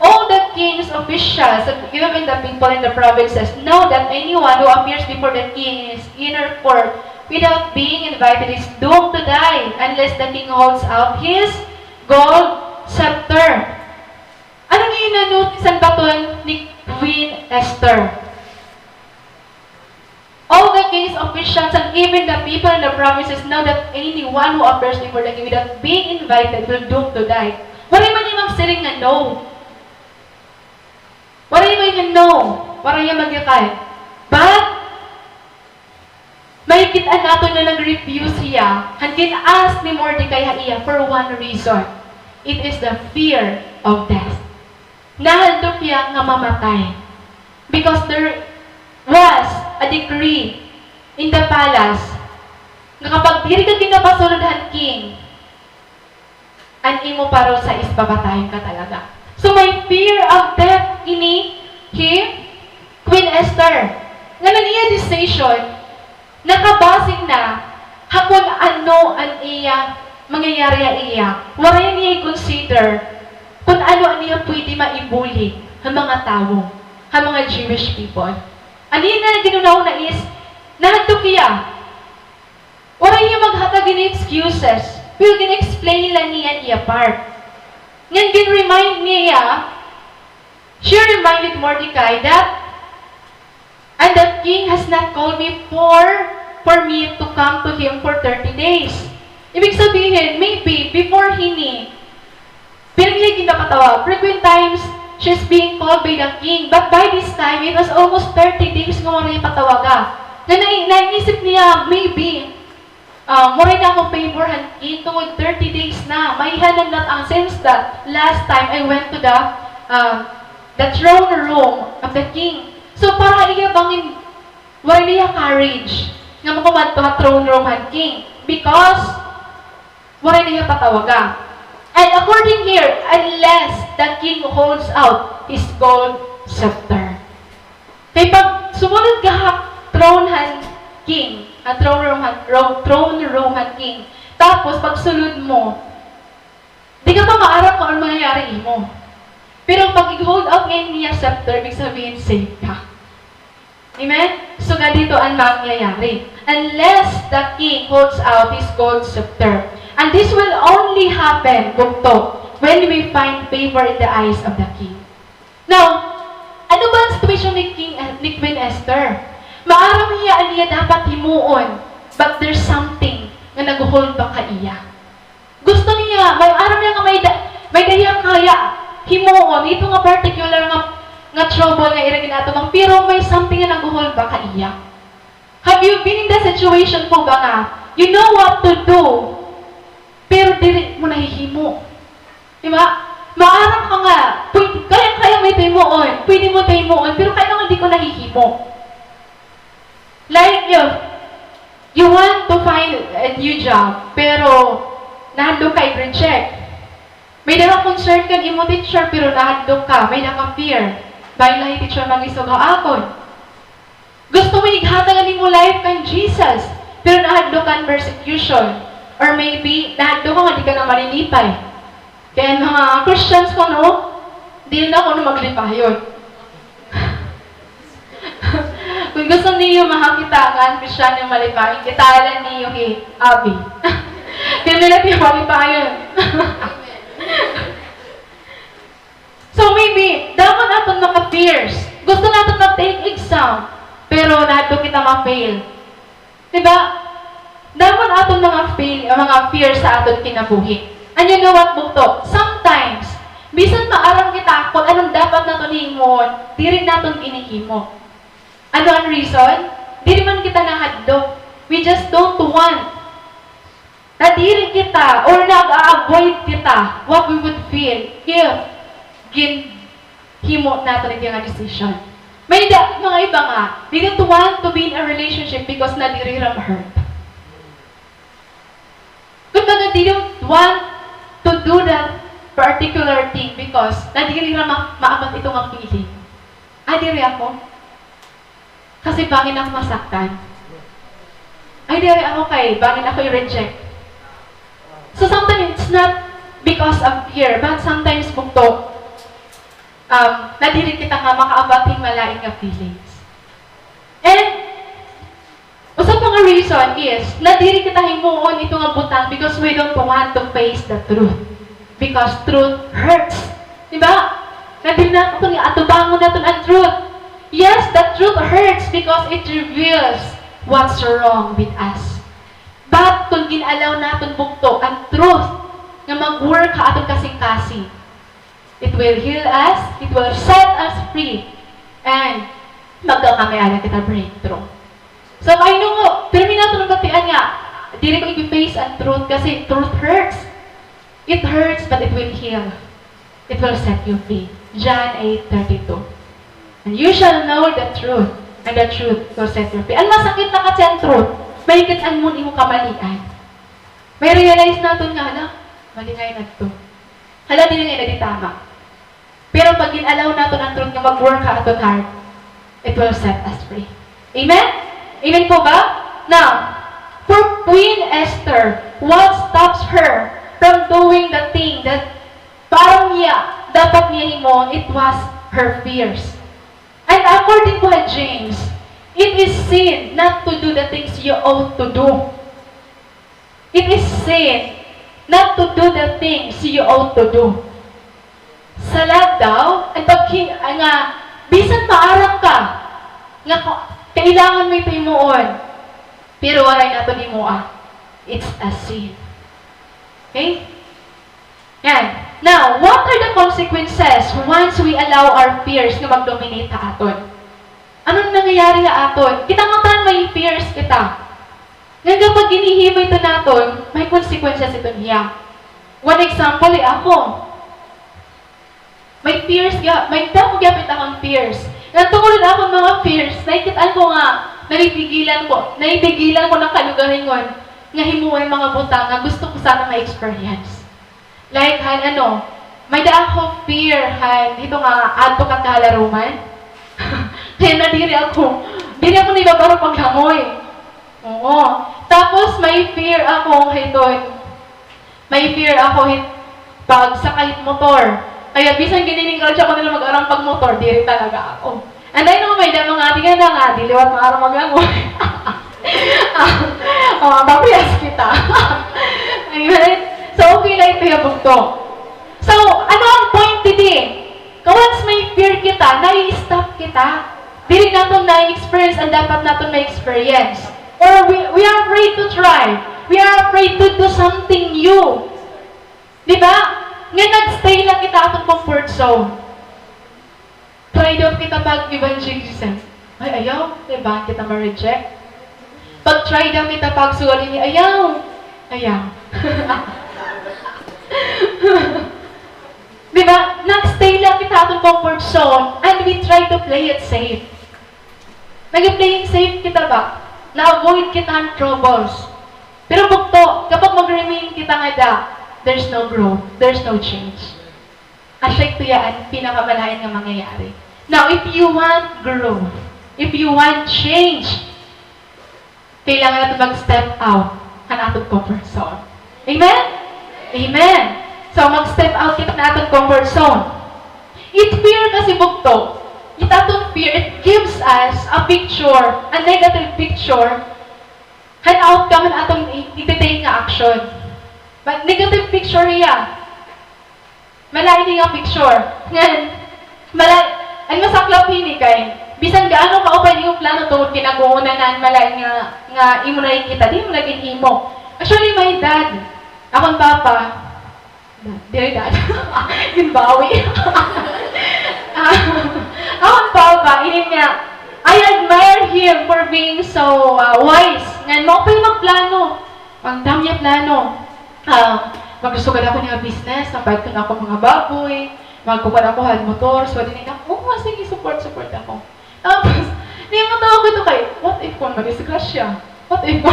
All the king's officials and even the people in the provinces know that anyone who appears before the king in his inner court without being invited is doomed to die unless the king holds out his gold scepter. Ano nga ina-notice han baton ni Queen Esther? All the king's officials and even the people in the provinces know that anyone who appears before the king without being invited will doomed to die. Waray man hiya magsiring nga no. Waray man hiya no. Waray hiya magyakan. But, makikit-an naton nga nag-refuse hiya han gin-ask ni Mordecai ha iya for one reason. It is the fear of death. Nahadlok hiya nga mamatay. Because there was a decree in the palace nga kapag diri ka ginapasulod han king, an imo parusa is papatayon ka talaga. So may fear of death ini hi Queen Esther. Ngan an iya decision, nakabase na ha kon ano an iya mangyayari ha iya. Waray niya i-consider kon ano an iya pwede maibulig ha mga tawo, ha mga Jewish people. An iya nga ginhunahuna is, nahadlok hiya. Waray hiya maghatag hin excuses, pero gin-explain la niya an iya part. Ngan gin-remind niya, she reminded Mordecai that, "And the king has not called me for, for me to come to him for thirty days." Ibig sabihin, maybe, before hini, pero niya ginapatawag. Frequent times, she's being called by the king. But by this time, it was almost thirty days nga waray patawaga. Nga nai-, naiisip niya, maybe, ah, waray na ako favor han king tungod thirty days na. Maiha na la an, since the last time I went to the, ah, the throne room of the king. So, para iya bangin, waray na iya courage nga makamadto ha throne room han king. Because, waray na iya patawaga. And according here, unless the king holds out his gold scepter. Kay pag sumunod ka ha throne han king, ha throne room han, ro-, throne room han king, tapos pagsulod mo, di ka pa maaram kon ano mangyayari imo. Pero pag ig-hold out ngayon niya scepter, ibig sabihin safe ka. Amen? So, ganito an mangyayari. Unless the king holds out his gold scepter. And this will only happen, bugto, when we find favor in the eyes of the king. Now, ano ba an situation ni King, ni Queen Esther? Maaram hiya an iya dapat himuon, but there's something nga nagho-hold back ha iya. Gusto niya, maaram niya nga may da-, may-ada hiya kaya himuon, ito nga particular nga, nga trouble nga ira gin-atubang, pero may something nga nagho-hold back ha iya. Have you been in the situation po ba nga you know what to do, pero diri mo nahihimo? Di ba? Maaram ka nga, pwede, kaya-kaya mo ito himuon, pwede mo ito himuon, pero kaya nga di ko nahihimo. Like if you want to find a new job, pero nahadlok ka i-reject. May-ada ka concern kan imo teacher, pero nahadlok ka, may-ada ka fear. Bangin la hi teacher maglisog ha akon. Gusto mo ighatag an imo life kan Jesus, pero nahadlok ka an persecution. Or maybe, nahadlok ka nga di ka na malilipay. Kay an mga Christians kuno, diri na kuno maglipayon. Kon gusto niyo makakita nga an Kristiyano malipayon, kitaa la niyo hi Abby. Diri na niyo malipayon. So maybe, damo an aton mga fears. Gusto naton mag-take exam, pero nahadlok kita ma-fail. Di ba? Damo an aton mga fail, mga fear sa aton kinabuhi. And you know what, bugto? Sometimes, bisan maaram kita kon ano an dapat naton himuon, diri naton ginhihimo. Ano an reason? Diri man kita nahadlok. We just don't want. Nadiri kita or nag-a-avoid kita what we would feel if ginhimo naton it nga decision. May-ada, mga iba nga, they don't want to be in a relationship because nadiri hira ma-hurt. Kumbaga, they don't want to do that particular thing because nadiri hira ma-, maabot ito nga feeling. Ah, diri ako. Kasi bangin ako masaktan. Ay, diri ako kay bangin ako i-reject. So sometimes it's not because of fear, but sometimes bugto, um, nadiri kita nga makaabot hin malain nga feelings. And usa pa nga reason is, nadiri kita himuon ito nga butang because we don't want to face the truth. Because truth hurts. Di ba? Nadiri naton nga atubangon naton an truth. Yes, the truth hurts because it reveals what's wrong with us. But kon gin-allow naton bugto an truth nga mag-work ha aton kasingkasing, it will heal us, it will set us free, and magkakamay-ada kita breakthrough. So, I know, pirmi naton nabatian nga, diri ko i-face an truth kasi truth hurts. It hurts, but it will heal. It will set you free. John eight thirty-two. And you shall know the truth, and the truth will set you free. An masakit na kasi an truth, mahigit an imo kamalian. May-realize naton nga, hala, mali ngay-an adto. Hala, diri ngay-an adi tama. Pero pag gin-allow naton an truth nga mag-work ha aton heart, it will set us free. Amen? Amen po ba? Now, for Queen Esther, what stops her from doing the thing that parang niya, dapat niya himuon, it was her fears. And according to James, it is sin not to do the things you ought to do. It is sin not to do the things you ought to do. Sala daw, an paghi-, nga, bisan maaram ka, nga ka-, kailangan mo ito himuon, pero waray naton himoa, it's a sin. Okay? Yan. Now, what are the consequences once we allow our fears nga mag-dominate ha aton? Ano an nangyayari ha aton? Kita nga tanan may fears kita. Ngan kapag ginhihimo ito naton, may consequences ito niya. One example, eh, ako. May fears ga-, may damo gihapon akon fears. Ngan tungod ha akon mga fears, nakikit-an ko nga napipigilan ko, napipigilan ko an kalugaringon nga himuon an mga butang nga gusto ko sana ma-experience. Like, han, ano, may-ada ako fear, han, hito nga adto ka ha laruman. Kay nadiri ako, diri ako nagabaro paglangoy. Oo. Tapos, may fear ako hiton, may fear ako hit, pagsakay hit motor. Kaya bisan gin-encourage ako nila mag-aram pagmotor, diri talaga ako. And I know, may-ada mga adi nga na nga, di liwat maaram maglangoy. Ah, oh, paparehas kita. Amen? So, okay la ito hiya, bugto. So, ano an point didi? Kay once may fear kita, nai-stop kita. Diri naton na-experience an dapat naton ma-experience. Or we, we are afraid to try. We are afraid to do something new. Di ba? Nga nag-stay la kita aton comfort zone. Try daw kita pag-evangelism. Ay, ayaw. Di ba? Kita ma-reject. Pag-try daw kita pag-suwal ini, ayaw. Ayaw. Di ba? Nag-stay la kita aton comfort zone and we try to play it safe. Nag-playing safe kita ba? Na-avoid kita an troubles. Pero bugto, kapag mag-remain kita ngada, there's no growth, there's no change. Asya ito ya an pinakamalain nga mangyayari. Now, if you want growth, if you want change, kailangan naton mag-step out han aton comfort zone. Amen? Amen. So, mag-step out kita han aton comfort zone. It fear kasi bugto, it aton fear, it gives us a picture, a negative picture, han outcome han aton i-, iti-take nga action. But negative picture hiya. Malain ini nga picture. Ngan, mala-, an masaklap hini kay, bisan gaano kaupay an imo plano tungod kay nag-uuna na an malain nga, nga imo nakikita, diri mo na ginhimo. Actually, my dad, akon papa, diri dad, ginbawi. Ah, akon papa, ingon niya, I admire him for being so, ah, wise. Ngan, maupay magplano. An damo niya plano. Ah, magsugad ako hin business, magpalit ko hin akon mga baboy, magkukuan ako hin motor, so, dinhi na, "Oo, sige, support, support ako." Tapos, niya matawag ito kay, "What if kon madisgrasya? What if kon,"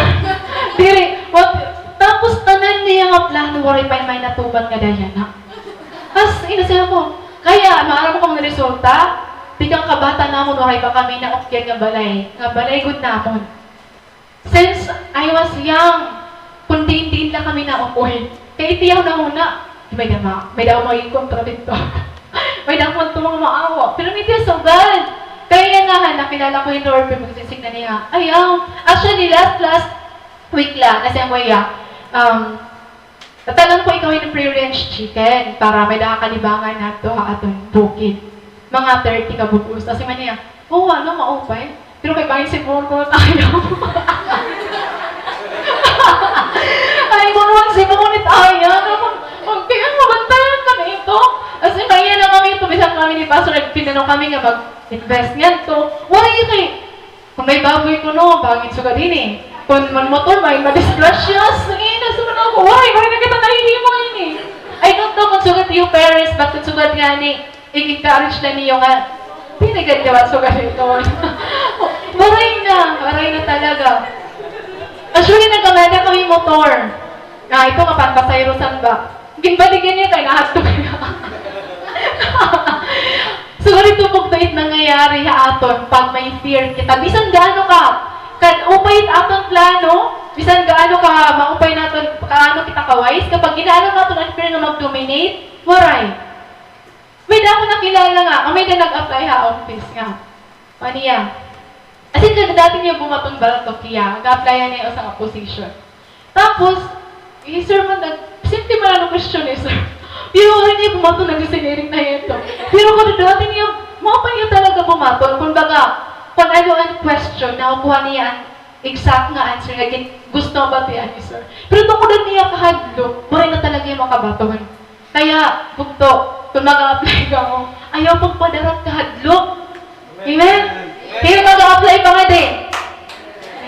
diri, what, tapos tanan niya nga plano, waray pa may natuman nga dayana. As in, siya ko, kaya, maaram ko nga resulta, tikang kabata namon, waray pa kami naukyan nga balay, nga balay gud namon. Since I was young, kon diin-diin la kami naukoy. Kay iti ako nahuna, may-ada ma-, may-ada ako maging kontra didto. May-ada ako mga maawa. Pero may-ada sugad. Kay yana nga, nakilala ko hin Lord, pero magsisigna niya. Ayaw. Actually, last, last week la, nasiring ko hiya, um, Tatangan ko ikaw hin free range chicken para may-ada ka kalibangan hadto ha aton bukid. Mga thirty ka bug-os. Tapos siring man niya, "Oo, ano, maupay. Pero kay bangin sibungon ko na tayo." Ay, kung bangin sibungon ni tayo, ano, kung, kung, kaya mabantayan ka na ito. As in, kaya na kami ito, bisan kami ni Pastor, nagpinano kami nga mag-invest ngadto. Waray kay, Kon may baboy kuno, bangin sugad hini. Kon man motor, may madisgrasya. Sige, nasuman ako. Waray, waray na kita nahihimo ini. I don't know kon sugad iyo parents, but kon sugad ngani, i-encourage la niyo nga, diri gad daw sugad ito. Waray na, waray na talaga. Actually, nagkamada kami motor. Ah, ito nga, pampasayro san ba? Ginbaligan niya kay nahadlok niya. So, ganito po ito it nangyayari ha aton pag may fear kita. Bisan gaano ka, kaupay it aton plano, bisan gaano ka, maupay naton, kaano kita ka-wise, kapag gin-allow naton an fear nga mag-dominate, waray. May-ada ako nakilala nga, ah, may-ada nag-apply ha office nga. Ano niya? As in, dati niya bumaton batok hiya, nag-apply niya usa nga position. Tapos, eh, sir man, nag-, simple man an question, eh, sir. Pero waray niya bumaton, nagsisiniring na ito. Pero kon dati niya, maupay niya talaga bumaton. Kumbaga, kon ano an question, nakukuha niya an exact nga answer nga gin-, gusto nga batian ni sir. Pero tungod an iya kahadlok, waray na talaga hiya makabaton. Kaya, bugto, kon mag-a-apply kamo, ayaw pagpadara it kahadlok. Amen? Kay mag-a-apply pa ngadi.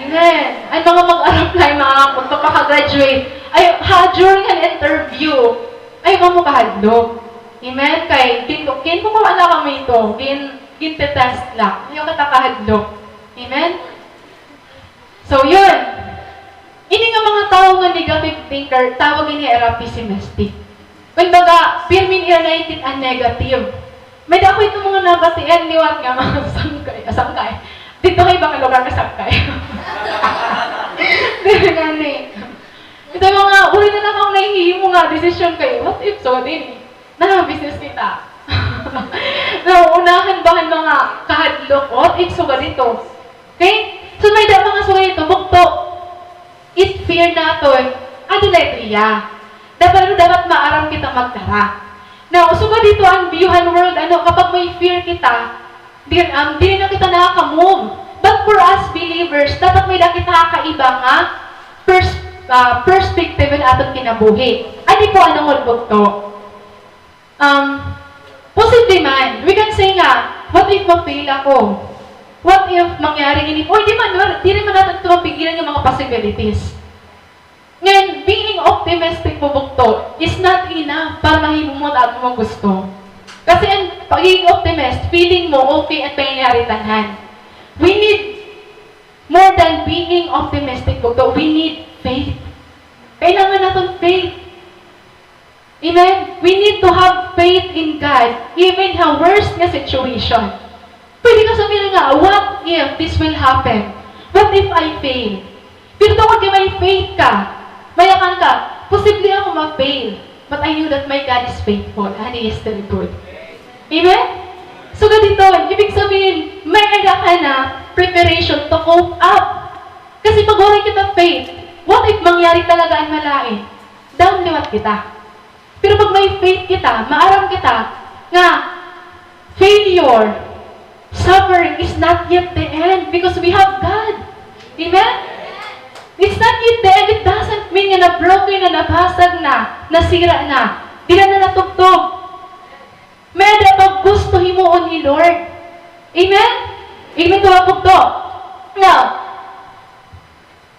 Amen. An mga mag-a-apply, mga magpapaka-graduate, ay, ha, during an interview, ayaw kamo kahadlok. Amen? Kay, gin-, ginkukuha na kami ito. Gin-, gin-test la. Ayaw kita kahadlok. Amen? So, yun. Ini nga mga tawo nga negative thinker, tawag ini ira pessimistic. Kumbaga, pirmi nira nakikit-an an negative. May-ada ako ito mga nabatian liwat nga mga sangkay, ah, sangkay. Didto kay ibang lugar nga sangkay. Diri ngani. Ito mga, uri na lang ang nahihimo nga desisyon kay, what if so, din eh. Nanga-business kita. Nauunahan ba han mga kahadlok? What if sugad ito? Okay? So, may-ada mga sugad ito, bugto. It fear naton Adi la ito iya. Dapat, ano, dapat maaram kita magdara. Now, sugad hito an biyuhan world, ano, kapag may fear kita, di, um, di na kita nakaka-move. But for us believers, dapat may-ada kita kakaiba nga pers-, ah, perspective han aton kinabuhi. Adi po an ungod bugto. Um, posible man, we can say nga, "What if ma-fail ako? What if mangyari ini?" Uy, di man, diri man naton ito mapigilan nga mga possibilities. Ngan, being optimistic po bugto is not enough para mahimo mo an imo gusto. Kasi an pagiging optimist, feeling mo okay an pangyayari tanan. We need more than being optimistic bugto. We need faith. Kailangan naton faith. Amen? We need to have faith in God, even ha worst nga situation. Pwede ka sabihin nga, "What if this will happen? What if I fail?" Pero tungod kay may faith ka, mayakan ka, "Posible ako ma-fail, but I know that my God is faithful and He is still good." Amen? So, ganito, ibig sabihin, may-ada ka na preparation to cope up. Kasi pag waray kita faith, what if mangyari talaga an malain? Down liwat kita. Pero pag may faith kita, maaram kita nga failure, suffering is not yet the end because we have God. Amen? It's not yet the end. It doesn't mean nga na-broken na, nabasag na, nasira na. Diri na natugtog. May-ada pa gusto himuon ni Lord. Amen? Amen to, bugto. Now,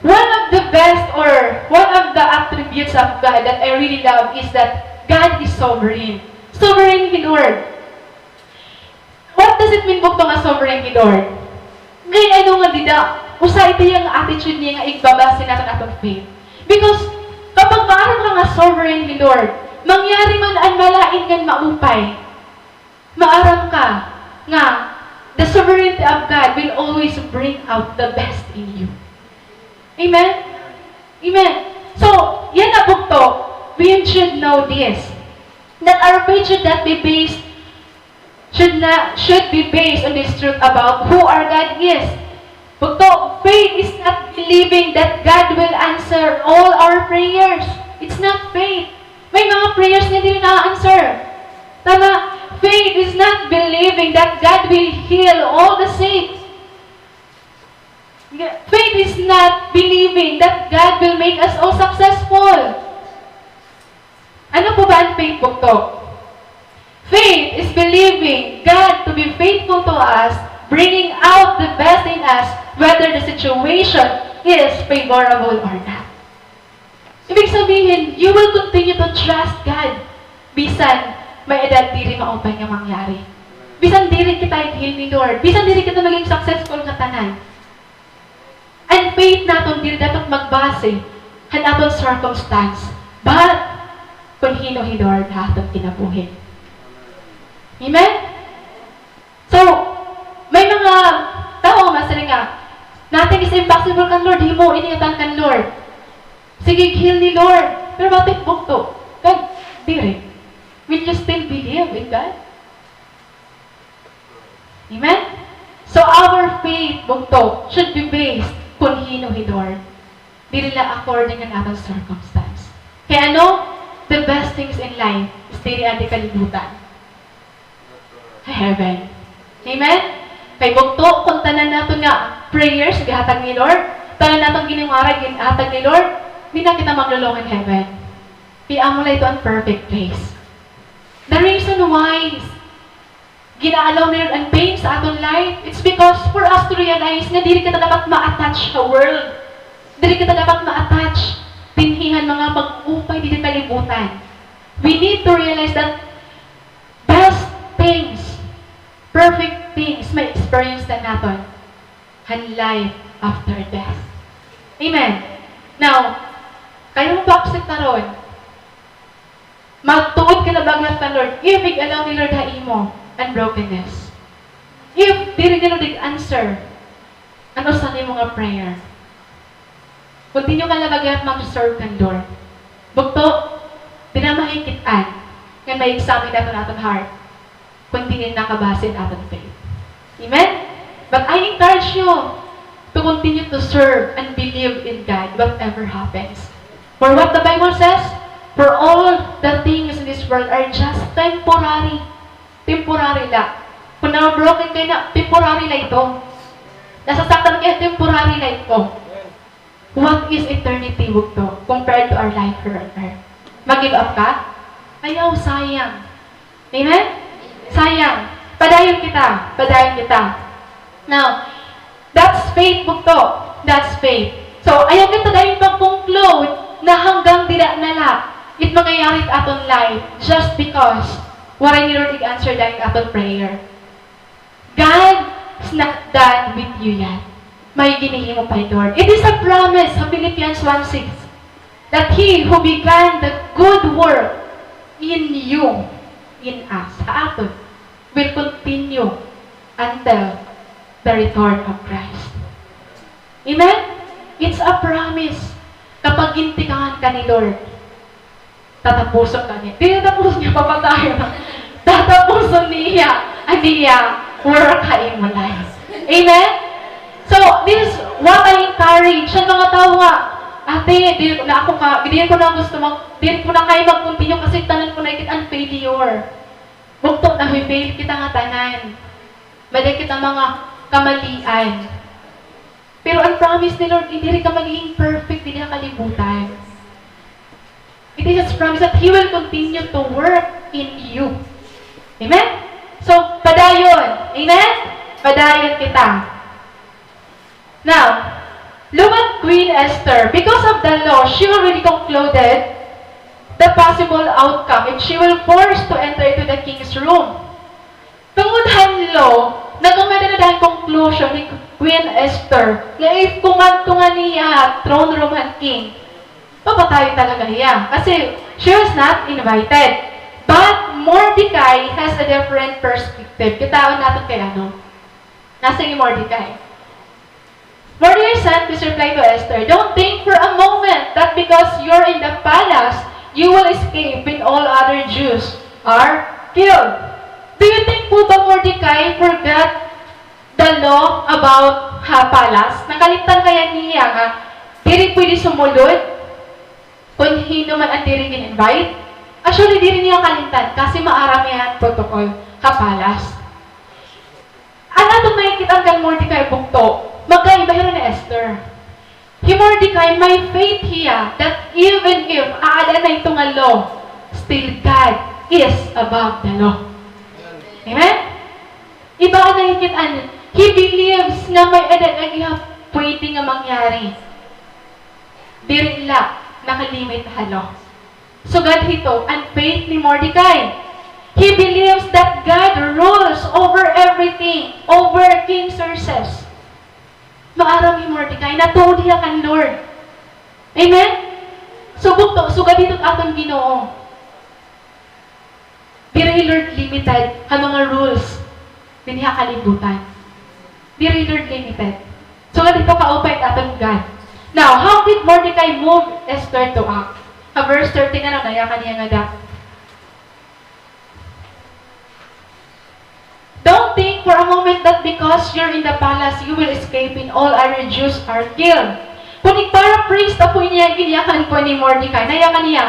one of the best or one of the attributes of God that I really love is that God is sovereign. Sovereign hi Lord. What does it mean, bugto, nga sovereign hi Lord? Kay ano nga dida, usa ito iya nga attitude niya nga igbabase naton aton faith. Because kapag maaram ka nga sovereign hi Lord, mangyari man an malain ngan maupay, maaram ka nga the sovereignty of God will always bring out the best in you. Amen? Amen. So, yana, bugto, we should know this, that our faith should not be based, should not, should be based on this truth about who our God is. Bugto, faith is not believing that God will answer all our prayers. It's not faith. May mga prayers nga diri na-answer. Tama? Faith is not believing that God will heal all the sick. Faith is not believing that God will make us all successful. Ano po ba an faith, bugto? Faith is believing God to be faithful to us, bringing out the best in us, whether the situation is favorable or not. Ibig sabihin, you will continue to trust God bisan may-ada diri maupay nga mangyari. Bisan diri kita i-heal ni Lord. Bisan diri kita maging successful nga tanan. An faith naton diri dapat magbase han aton circumstance, but kon hin-o hi Lord ha aton kinabuhi. Amen? So, may mga tawo nga masiring nga, "Nothing is impossible kan Lord, himo ini nga tanan kan Lord. Sige, heal ni Lord." Pero what if bugto? Kan, diri. Will you still believe in God? Amen? So, our faith, bugto, should be based kon hin-o hi Lord. Diri la according an aton circumstance. Kay ano? The best things in life is diri adi kalibutan. Ha heaven. Amen? Kay bugto, kon tanan naton nga prayers, gihatag ni Lord, tanan naton ginungarad, gihatag ni Lord, di na kita maglulong in heaven. Kay amo la ito an perfect place. The reason why gina-allow ni Lord an pain sa aton life, it's because for us to realize nga diri kita dapat ma-attach sa world. Diri kita dapat ma-attach dinhi han mga pag-upay didi kalibutan. We need to realize that best things, perfect things, may experience na naton han life after death. Amen. Now, kay ano mo pag-accept karon? Magtuod ka la ba gihap kan Lord, if ig-allow ni Lord ha imo an brokenness. If diri ni Lord ig-answer an usa nimo nga prayer. Continue ka la ba gihap mag-serve kan Lord. Bugto, diri na mahikit-an nga ma-examine naton aton heart. Kon diri nakabase an aton faith. Amen? But I encourage you to continue to serve and believe in God, whatever happens. For what the Bible says, for all the things in this world are just temporary. Temporary la. Kon na-broken ka na, temporary la ito. Nasasaktan ka, temporary la ito. What is eternity, bugto, compared to our life here on earth? Mag-give up ka? Ayaw, sayang. Amen? Sayang. Padayon kita. Padayon kita. Now, that's faith, bugto. That's faith. So, ayaw kita dayon pag-conclude na hanggang dida na la it mangyayari it aton life just because waray ni Lord ig-answer dayon it aton prayer. God is not done with you yet. May ginhihimo pa hi Lord. It is a promise sa Philippians one six that he who began the good work in you, in us, sa aton, will continue until the return of Christ. Amen? It's a promise. Kapag gintikangan ka ni Lord, tatapuson ka niya. Diri tatapuson niya, papatayon. Tatapuson niya an iya work ha imo life. Amen? So, this is what I encourage sa mga tawo nga, "Ate, diri na ako ka, diri ko na gusto mag, diri ko na kaya mag-continue kasi tanan ko nakit-an failure." Bugto, nafe-fail kita nga tanan. May-ada kita mga kamalian. Pero an promise ni Lord, diri ka magiging perfect dinhi ha kalibutan. It is His promise that He will continue to work in you. Amen? So, padayon. Amen? Padayon kita. Now, look at Queen Esther. Because of the law, she already concluded the possible outcome if she will force to enter into the king's room. Tungod han law, nagkamay-ada na dayon conclusion hi Queen Esther nga if kumadto ngani ha throne room han king, papatayon talaga hiya. Kasi she was not invited. But Mordecai has a different perspective. Kitaon naton kay ano. Nasiring hi Mordecai. Mordecai's son, please reply to Esther. Don't think for a moment that because you're in the palace, you will escape when all other Jews are killed. Do you think po ba Mordecai forgot the law about ha palace? Nakalimtan kaya niya nga diri pwede sumulod kon hin-o man an diri gin-invite? Actually, diri niya kalimtan kasi maaram niya an protocol ha palace. An aton makikit-an kan Mordecai bugto, magkaiba hira ni Esther. Hi Mordecai, may faith hiya that even if aada na ito nga law, still God is above the law. Amen? Iba an nakikit-an, he believes nga may-ada lagi ha pwede nga mangyari. Diri la nakalimit ha law. Sugad hito, an faith ni Mordecai. He believes that God rules over everything, over King Xerxes. Maaram hi Mordecai, natuod hiya kan Lord. Amen? So, bugto, sugad hito it aton Ginoo. Diri hi Lord limited ha mga rules dinhi ha kalibutan. Diri hi Lord limited. So, ngadto kaupay it aton God. Now, how did Mordecai move Esther to act? Ha verse thirteen, ano, nayakan niya ngada. Don't think for a moment that because you're in the palace, you will escape when all other Jews are killed. Kon ig-paraphrase ta po niya, ginyakan po ni Mordecai, nayakan niya,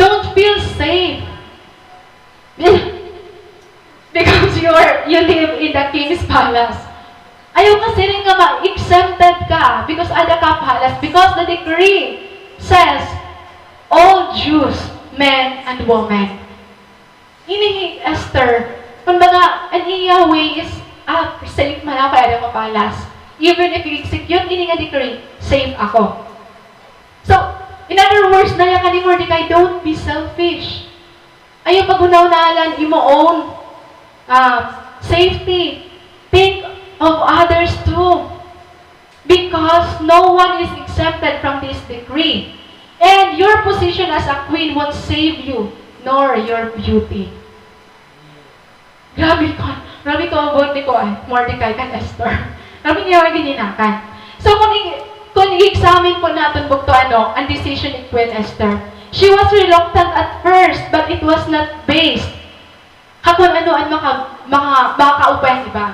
don't feel safe. Because you are, you live in the king's palace. Ayaw ka siring nga ma-exempted ka because ada ka palace, because the decree says all Jews, men and women. Ini hi Esther, kumbaga, an iya way is, ah, safe man ako, ada ko palace. Even if i-execute ini nga decree, safe ako. So, in other words, nayakan ni Mordecai, don't be selfish. Ayaw paghunahunalan imo own, ah, safety. Think of others too. Because no one is exempted from this decree. And your position as a queen won't save you, nor your beauty. Grabe ko, grabe ko, buot ni kuan, Mordecai kan Esther. Grabe niya ginyakan. So, kung i-, kung i-examine po naton bugto, ano, an decision ni Queen Esther. She was reluctant at first, but it was not based ha kon ano an maka-, maka-, makakaupay han iba.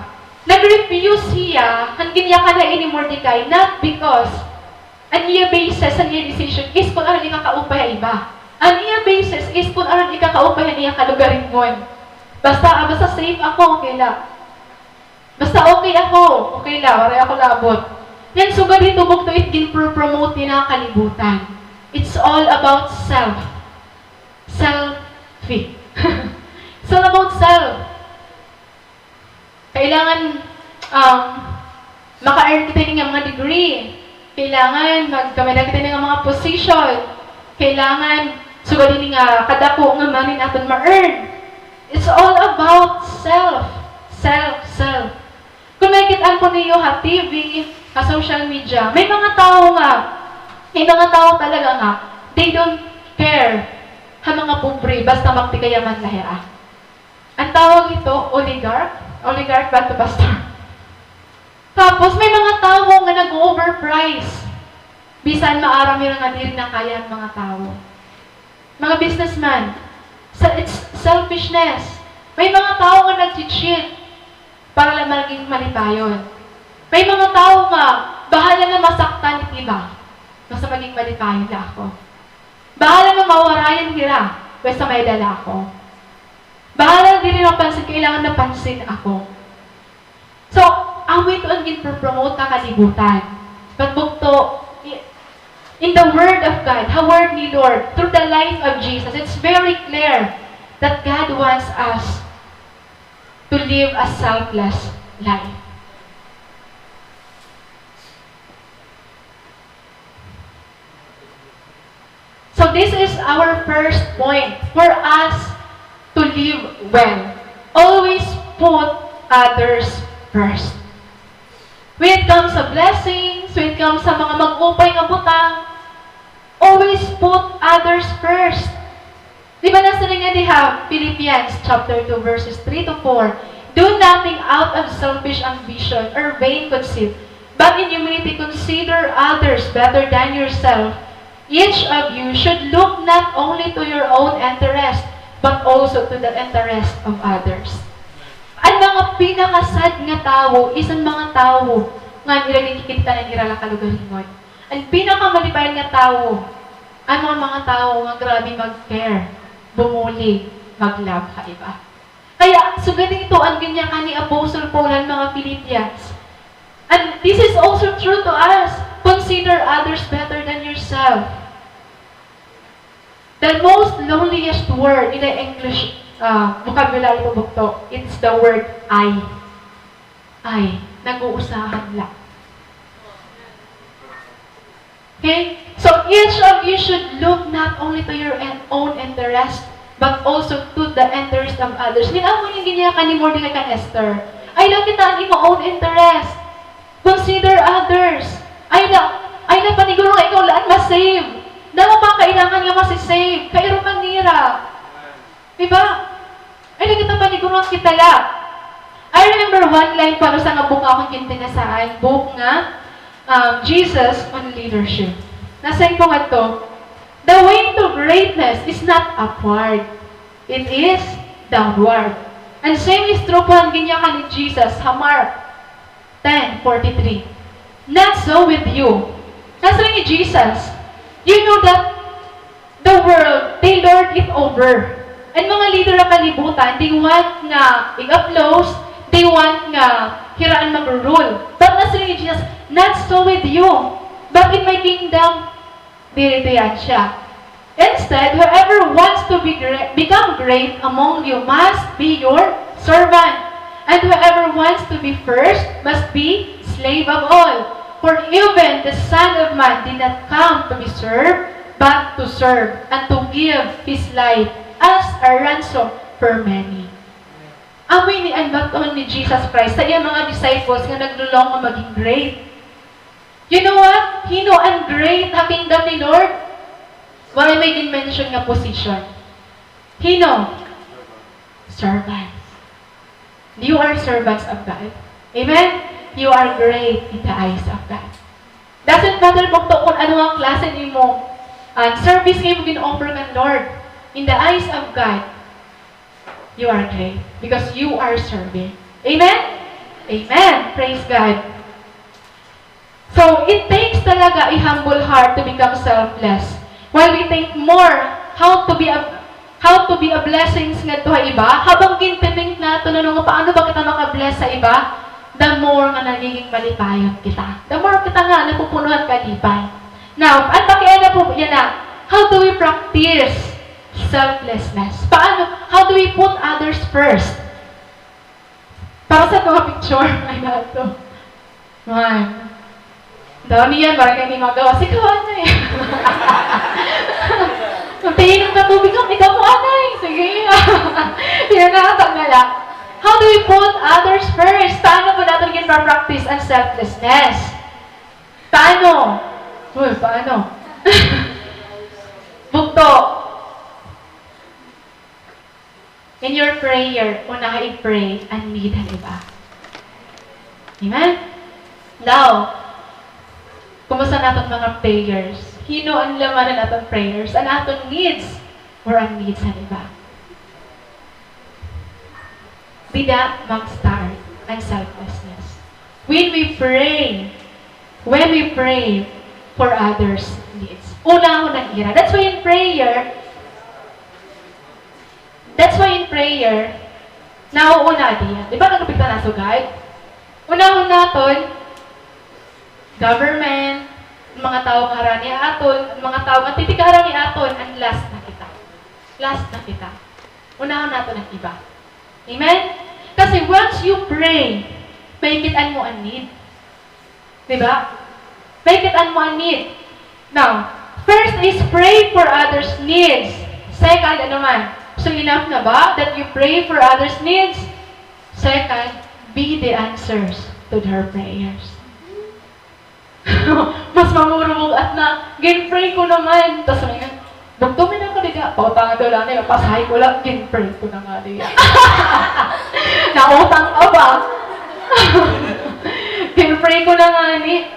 Nag-refuse hiya han ginyakan ha iya ni Mordecai, not because An iya basis, an iya decision is kon ano an ikakaupay ha iba. An iya basis is kon ano an ikakaupay han iya kalugaringon. Basta, ah, basta safe ako, okay la. Basta okay ako, okay la, waray ako labot. Ngan sugad hito, bugto, it ginpro-promote niya an kalibutan. It's all about self. Selfie. It's all about self. Kailangan, um, maka-earn kita hini nga mga degree. Kailangan magkamay-ada kita hini nga mga position. Kailangan sugad hini nga kadako nga money an aton ma-earn. It's all about self. Self, self. Kon makikit-an po niyo ha T V, ha social media, may mga tawo nga, may mga tawo talaga nga, they don't care ha mga pobre, basta magtikayaman la hira. An tawag hito, oligarch. Oligarch ba ito, Pastor? Tapos, may mga tawo nga nag-overprice. Bisan maaram nira nga diri na kaya han mga tawo. Mga businessman, sa, it's selfishness. May mga tawo nga nag-cheat para la maging malipayon. May mga tawo nga bahala na masaktan it iba, basta maging malipayon la ako. Bahala na mawarayan hira, basta may-ada la ako. Bahala na diri mapansin, kailangan napansin ako. So, amo ito an ginpropromote ha kalibutan. But bugto, i-, in the Word of God, ha Word ni Lord, through the life of Jesus, it's very clear that God wants us to live a selfless life. So this is our first point for us to live well. Always put others first. When it comes sa blessings, when it comes sa mga mag-upay nga butang, always put others first. Di ba nasiring nga diha, Philippians chapter two, verses three to four, "Do nothing out of selfish ambition or vain conceit, but in humility consider others better than yourself. Each of you should look not only to your own interest, but also to the interest of others." An mga pinaka-sad nga tawo is an mga tawo nga an ira ginkikit-an an ira la kalugaringon. An pinakamalipayon nga tawo, an mga, mga tawo nga grabe mag-care, bumulig, mag-love ha iba. Kaya, sugad hito an ginyakan ni Apostle Paul han mga Philippians. And this is also true to us. Consider others better than yourself. The most loneliest word in the English, uh, vocabulary po bugto, it's the word I. I. Nag-uusahan la. Okay? So, each of you should look not only to your en-, own interest, but also to the interest of others. Ngan amo ini an ginyakan ni Mordecai kan Esther. Ayaw la kita an imo own interest. Consider others. Ayaw la, ayaw la paniguro nga ikaw la an ma-save. Damo pa kailangan nga masi-save. Kay iro man nira. Di ba? Ay, nagkatapaniguruhan kita la. I remember one line para sa nga book nga akon ginbinasaan, book nga, um, Jesus on Leadership. Nasiring po ngadto, "The way to greatness is not upward. It is downward." And same is true po han ginyakan ni Jesus ha Mark ten forty-three. Not so with you. Nasiring ni Jesus, you know that the world, they lord it over. An mga leader ha kalibutan, they want nga i-applause, they want nga hira an magru-rule. But nasiring ni Jesus, not so with you. But in my kingdom, diri diyan siya. Instead, whoever wants to be great, become great among you must be your servant. And whoever wants to be first must be slave of all. For even the Son of Man did not come to be served, but to serve, and to give his life as a ransom for many. Amo ini an baton ni Jesus Christ sa iya mga disciples nga naglulong nga maging great. You know what? Hin-o an great ha kingdom ni Lord? Waray may gin-mention nga position. Hin-o? Servants. You are servants of God. Amen? You are great in the eyes of God. Doesn't matter bugto kon ano nga klase nimo, ah, service nga imo gin-offer kan Lord. In the eyes of God, you are great because you are serving. Amen? Amen. Praise God. So, it takes talaga a humble heart to become selfless. While we think more how to be a, how to be a blessings ngadto ha iba, habang ginti-think naton ano nga paano ba kita maka-bless sa iba, the more nga nagiging malipayon kita. The more kita nga napupuno han kalipay. Now, an pakiana po yana, how do we practice selflessness? Paano? How do we put others first? Para sa mga picture, ay, nato. Man. Daw niyan, marami ni magawa. Sige, anay. Magtiinom ka tubig, ikaw mo, anay. Sige. Yan na, pag nala. How do we put others first? Paano po natin gin-practice an selflessness? Paano? Uy, paano? Bugto. In your prayer, unaha i-pray an need han iba. Amen? Now, kumusta an aton mga prayers? Hin-o an laman han aton prayers? An aton needs or an needs han iba? Dida mag-start an selflessness. When we pray, when we pray for others' needs, unahon an ira. That's why in prayer, That's why in prayer, nauuna diyan. Di ba nagkapit na nasugad? Unahon naton, government, mga tawo nga harani aton, mga tawo nga titikaharani aton, and last na kita. Last na kita. Unahon naton an iba. Amen? Kasi once you pray, makikit-an mo an need. Di ba? Makikit-an mo an need. Now, first is pray for others' needs. Second, ano man? So, enough na ba that you pray for others' needs? Second, be the answers to their prayers. Mas mamurubog at na, gin-pray ko naman. Tas may nga, "Bugto, may naka diga." Pautang daw la niya, pasahe ko la, gin-pray ko na nga diga. Nautang ka ba? Gin-pray ko na nga ni.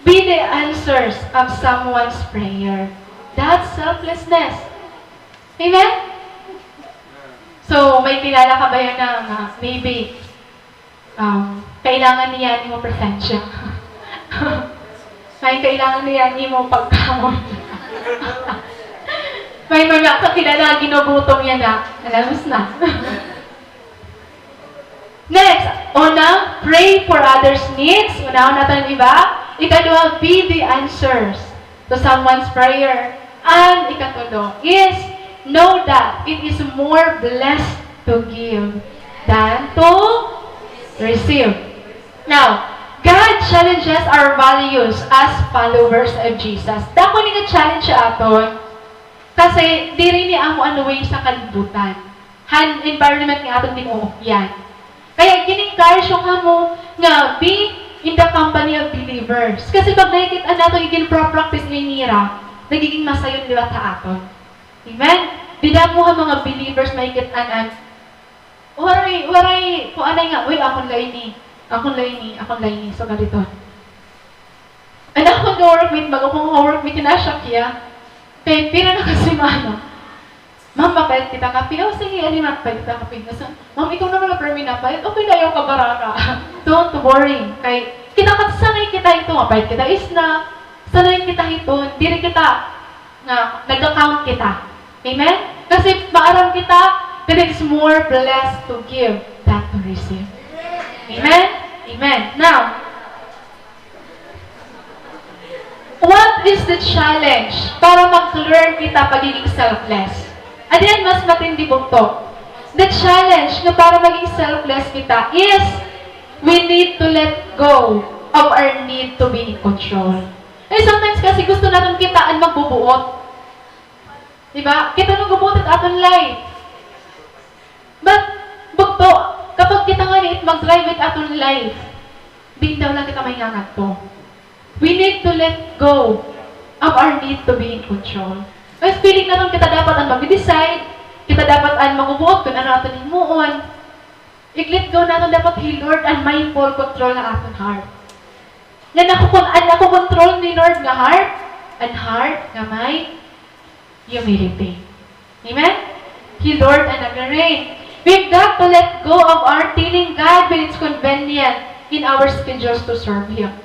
Be the answers of someone's prayer. That's selflessness. Amen? So, may kilala ka ba yana nga maybe Um, kailangan niya an imo presensya. May kailangan niya an imo pagkaon. May mga kakilala nga ginugutom yana. Alam mo na. Next, una, pray for others' needs. Unahon naton an iba. Ikaduha, be the answers to someone's prayer. And ikatulo is, know that it is more blessed to give than to receive. Now, God challenges our values as followers of Jesus. Dako ini nga challenge ha aton. Kasi diri ini amo an way sa kalibutan. Han environment nga aton gin-uukyan. Kaya gin-encourage ko kamo nga be in the company of believers. Kasi pag nakikit-an naton nga gin-pra-practice ini nira, nagiging masayon liwat ha aton. Amen? Dida mo ha mga believers makikit-an an, waray, waray, kuan anay nga, "Uy, akon la ini, akon la ini, akon la ini." So, ganito. An akon ka-workmate, bag-o ko ka-workmate, kinasya kiya. Kay pira na ka semana. "Ma'am, mapait kita kape." "O, sige, ali, mapait kita kape." Basta, "Ma'am, ikaw naman la permi napait." "Okay la, ayaw kabaraka." Don't worry. Kay kita, kat sanay kita hito, mapait kita snack. Sanay kita hito, diri kita nga nagka-count kita. Amen? Kasi maaram kita that it's more blessed to give than to receive. Amen? Amen. Now, what is the challenge para mag-learn kita pagiging selfless? Adi an mas matindi, bugto. The challenge nga para maging selfless kita is we need to let go of our need to be in control. Eh, sometimes kasi gusto naton kita an magbubuot. Di ba? Kita an magbubuot hit aton life. But, bugto, kapag kita ngani it mag-drive hit aton life, diin daw la kita mahingangadto. We need to let go of our need to be in control. Mas feeling naton kita dapat an mag-decide, kita dapat an magbubuot kon ano aton himuon. I-let go naton dapat hi Lord an may full control ha aton heart. Ngan ako kon, an nakokontrol ni Lord nga heart, an heart nga may humility. Amen? Hi Lord an naga-reign. We've got to let go of our telling God when it's convenient in our schedules to serve Him.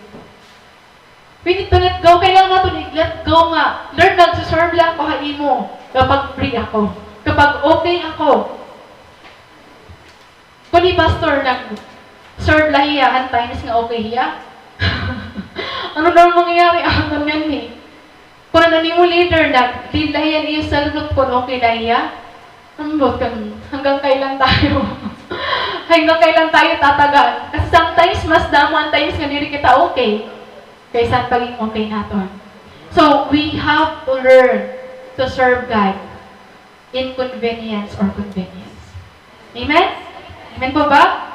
We need to let go. Kailangan naton i-let go nga, "Lord, nagse-serve la ako ha imo kapag free ako, kapag okay ako." Kon hi pastor nag-serve la hiya han times nga okay hiya, ano daw mangyayari aton nganhi? Kon an imo leader nag-lead la hiya han iya cell group kon okay la hiya, ambot kan, hanggang kailan tayo? Hanggang kailan tayo tatagan? Kasi sometimes, mas damo an times nga diri kita okay kaysa an pagin okay naton. So, we have to learn to serve God in convenience or convenience. Amen? Amen po ba?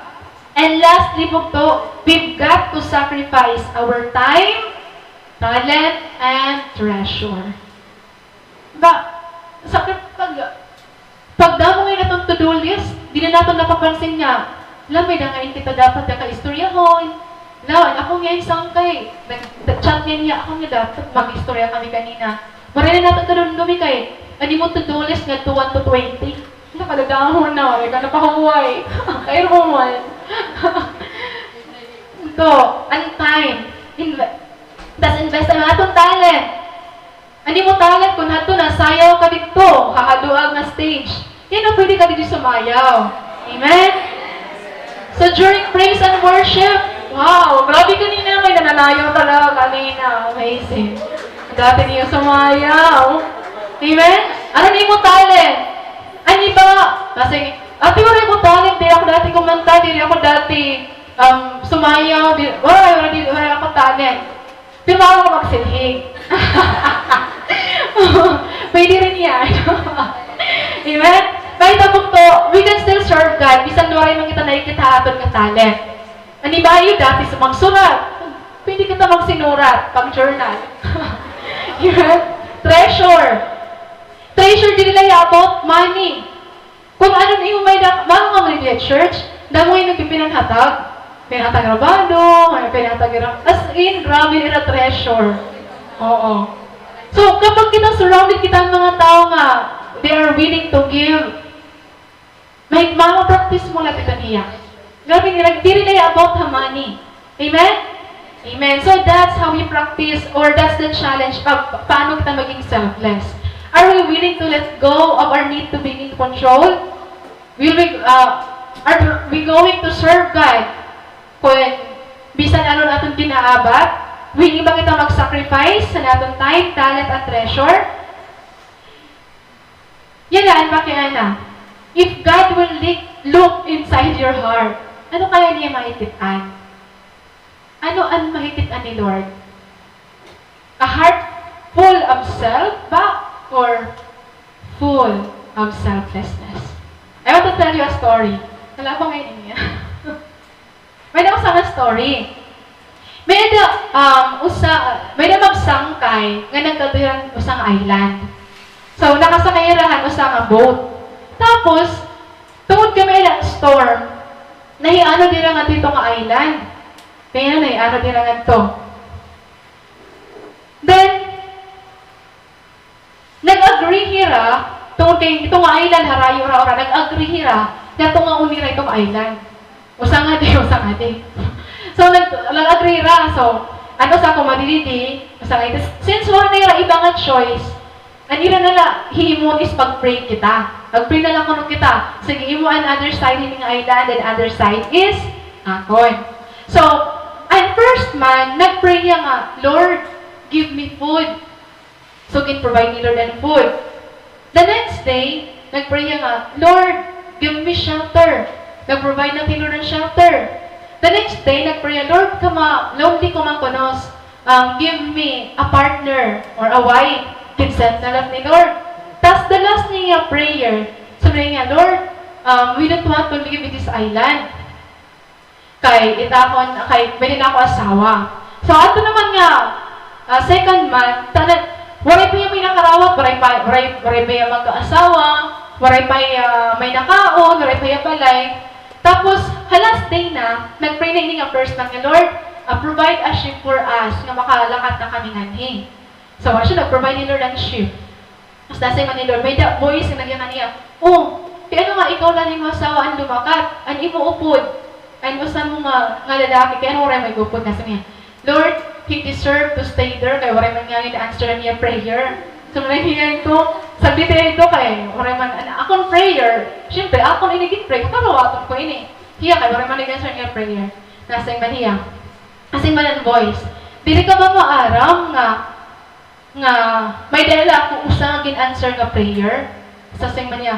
And lastly po to, we've got to sacrifice our time, talent, and treasure. Ba, sa pag, pagdamo ngay-an naton to-do list, diri naton napapansin nga, la, may-ada ngay-an kita dapat nga kaistoryahon. La, an ako ngay-an sangkay, nag-chat ngay-an hiya ako nga dapat mag-istorya kami kanina. Waray na naton kadumdumi kay an imo to-do list ngadto one to twenty. Nakadadahon na, waray ka napahuway. Kay Roman. Ito, an time. Inve-, tas invest an aton talent. An imo talent, kon hadto nasayaw ka didto, ha haduag nga stage, yana pwede ka didi sumayaw. Amen? So during praise and worship, wow, grabe kanina, may nananayaw talaga kanina. Amazing. Dati niyo sumayaw. Amen? Ano an imo talent? An iba, kasi, "Ate, waray ko talent, diri ako dati kumanta, diri ako dati, um, sumayaw, di, waray, waray, waray ako talent." Pero maaram ka magsilhig. Pwede rin yan. Amen? Kahit abog to, we can still serve God. Bisan waray man kita nakikita ha aton nga talent. An iba iyo dati sa magsurat. Pwede kita magsinurat, pag-journal. Amen? Treasure. Treasure, diri la hiya about money. Kon ano an imo may da-, maaram ka man didi ha church, damo ngay-an nagpipinanghatag. Pinanghatag rabado, may pinanghatag ira, as in, grabe ira treasure. Oo. So, kapag kita surrounded kita han mga tawo nga they are willing to give, may, ma-practice mo la kita niya. Grabe nira, diri la hiya about ha money. Amen? Amen. So that's how we practice, or that's the challenge of paano kita maging selfless. Are we willing to let go of our need to be in control? Will we, uh, are we going to serve God kon bisan ano an aton ginaabat? Willing ba kita mag-sacrifice han aton time, talent, and treasure? Yana an pakiana. If God will li-, look inside your heart, ano kaya niya makikit-an? Ano an makikit-an ni Lord? A heart full of self ba or full of selflessness? I want to tell you a story. Wala ba ngayon niya? May-ada usa nga story. May-ada, um, usa, may-ada magsangkay nga nagkadto hira han usa nga island. So, nakasakay hira han usa nga boat. Tapos, tungod kay may-ada storm, nahianod hira ngadto hito nga island. Kay ano, nahianod hira ngadto. Then, nag-agree hira, tungod kay ito nga island, harayo ra, ora, nag-agree hira nga tungaon nira ito nga island. Usa ngadi, usa ngadi. So, nag-, nag-agree hira. So, an usa kumadto didi, usa ngadi. Since wala na hira iba nga choice, an ira na la hihimo is pag-pray kita. Mag-pray na la kuno kita. Sige, imo an other side hini nga island, and other side is akon. So, an first man, nag-pray hiya nga, "Lord, give me food." So, gin-provide ni Lord an food. The next day, nag-pray hiya nga, "Lord, give me shelter." Nag-provide na ni Lord an shelter. The next day, nag-pray hiya, "Lord, kama, lonely ko man kuno, um, give me a partner or a wife." Gin-send na la ni Lord. Tas the last niya prayer, sumurong niya, "Lord, um, we don't want to live in this island." Kay it akon, kay may-ada na ako asawa. So, ato naman nga, ah, second man, tanan, waray pa hiya may nakarawat, waray pa, waray, waray pa hiya magkaasawa, waray pa hiya may nakaon, waray pa hiya balay. Tapos, ha last day na, nag-pray na ini nga first man nga, "Lord, ah, provide a ship for us nga makalakat na kami nganhi." So, siya nag-provide ni Lord an ship. Tapos nasiring man ni Lord, may-ada voice nga nagyakan niya, "O, kay ano nga ikaw la an imo asawa an lumakat, an imo upod, an usa mo nga, nga lalaki, kay ano waray may upod?" Nasiring niya, "Lord, He deserve to stay there kay waray man ngani na-answer an iya prayer. So, nahihiya ito, saglit ito kay waray man an akon prayer. Siyempre, akon ini gin-pray, kakarawatan ko ini. Hiya kay waray man nag-answer an iya prayer. Nasiring man hiya. Nasiring man an voice, "Diri ka ba maaram nga, nga may-ada la ako usa nga gin-answer nga prayer?" Nasiring man niya,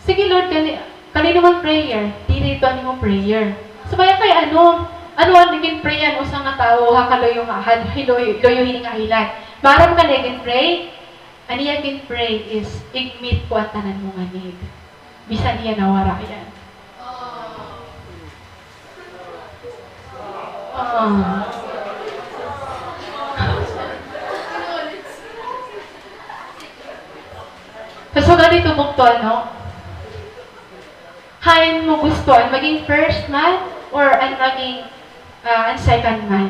"Sige, Lord, kani, kanino man prayer? Diri ito an imo prayer." Subay kay ano, ano an gin-pray han usa nga tawo ha kaluyo nga, ha luyo, luyo hini nga hilan? Maaram ka an iya gin-pray? An iya gin-pray is, "Igmit ko an tanan mo nga need." Bisan iya nawara iyan. Ah. Sa sugad hito, bugto, ano? Hain mo gusto, an maging first man or an maging, ah, an second man?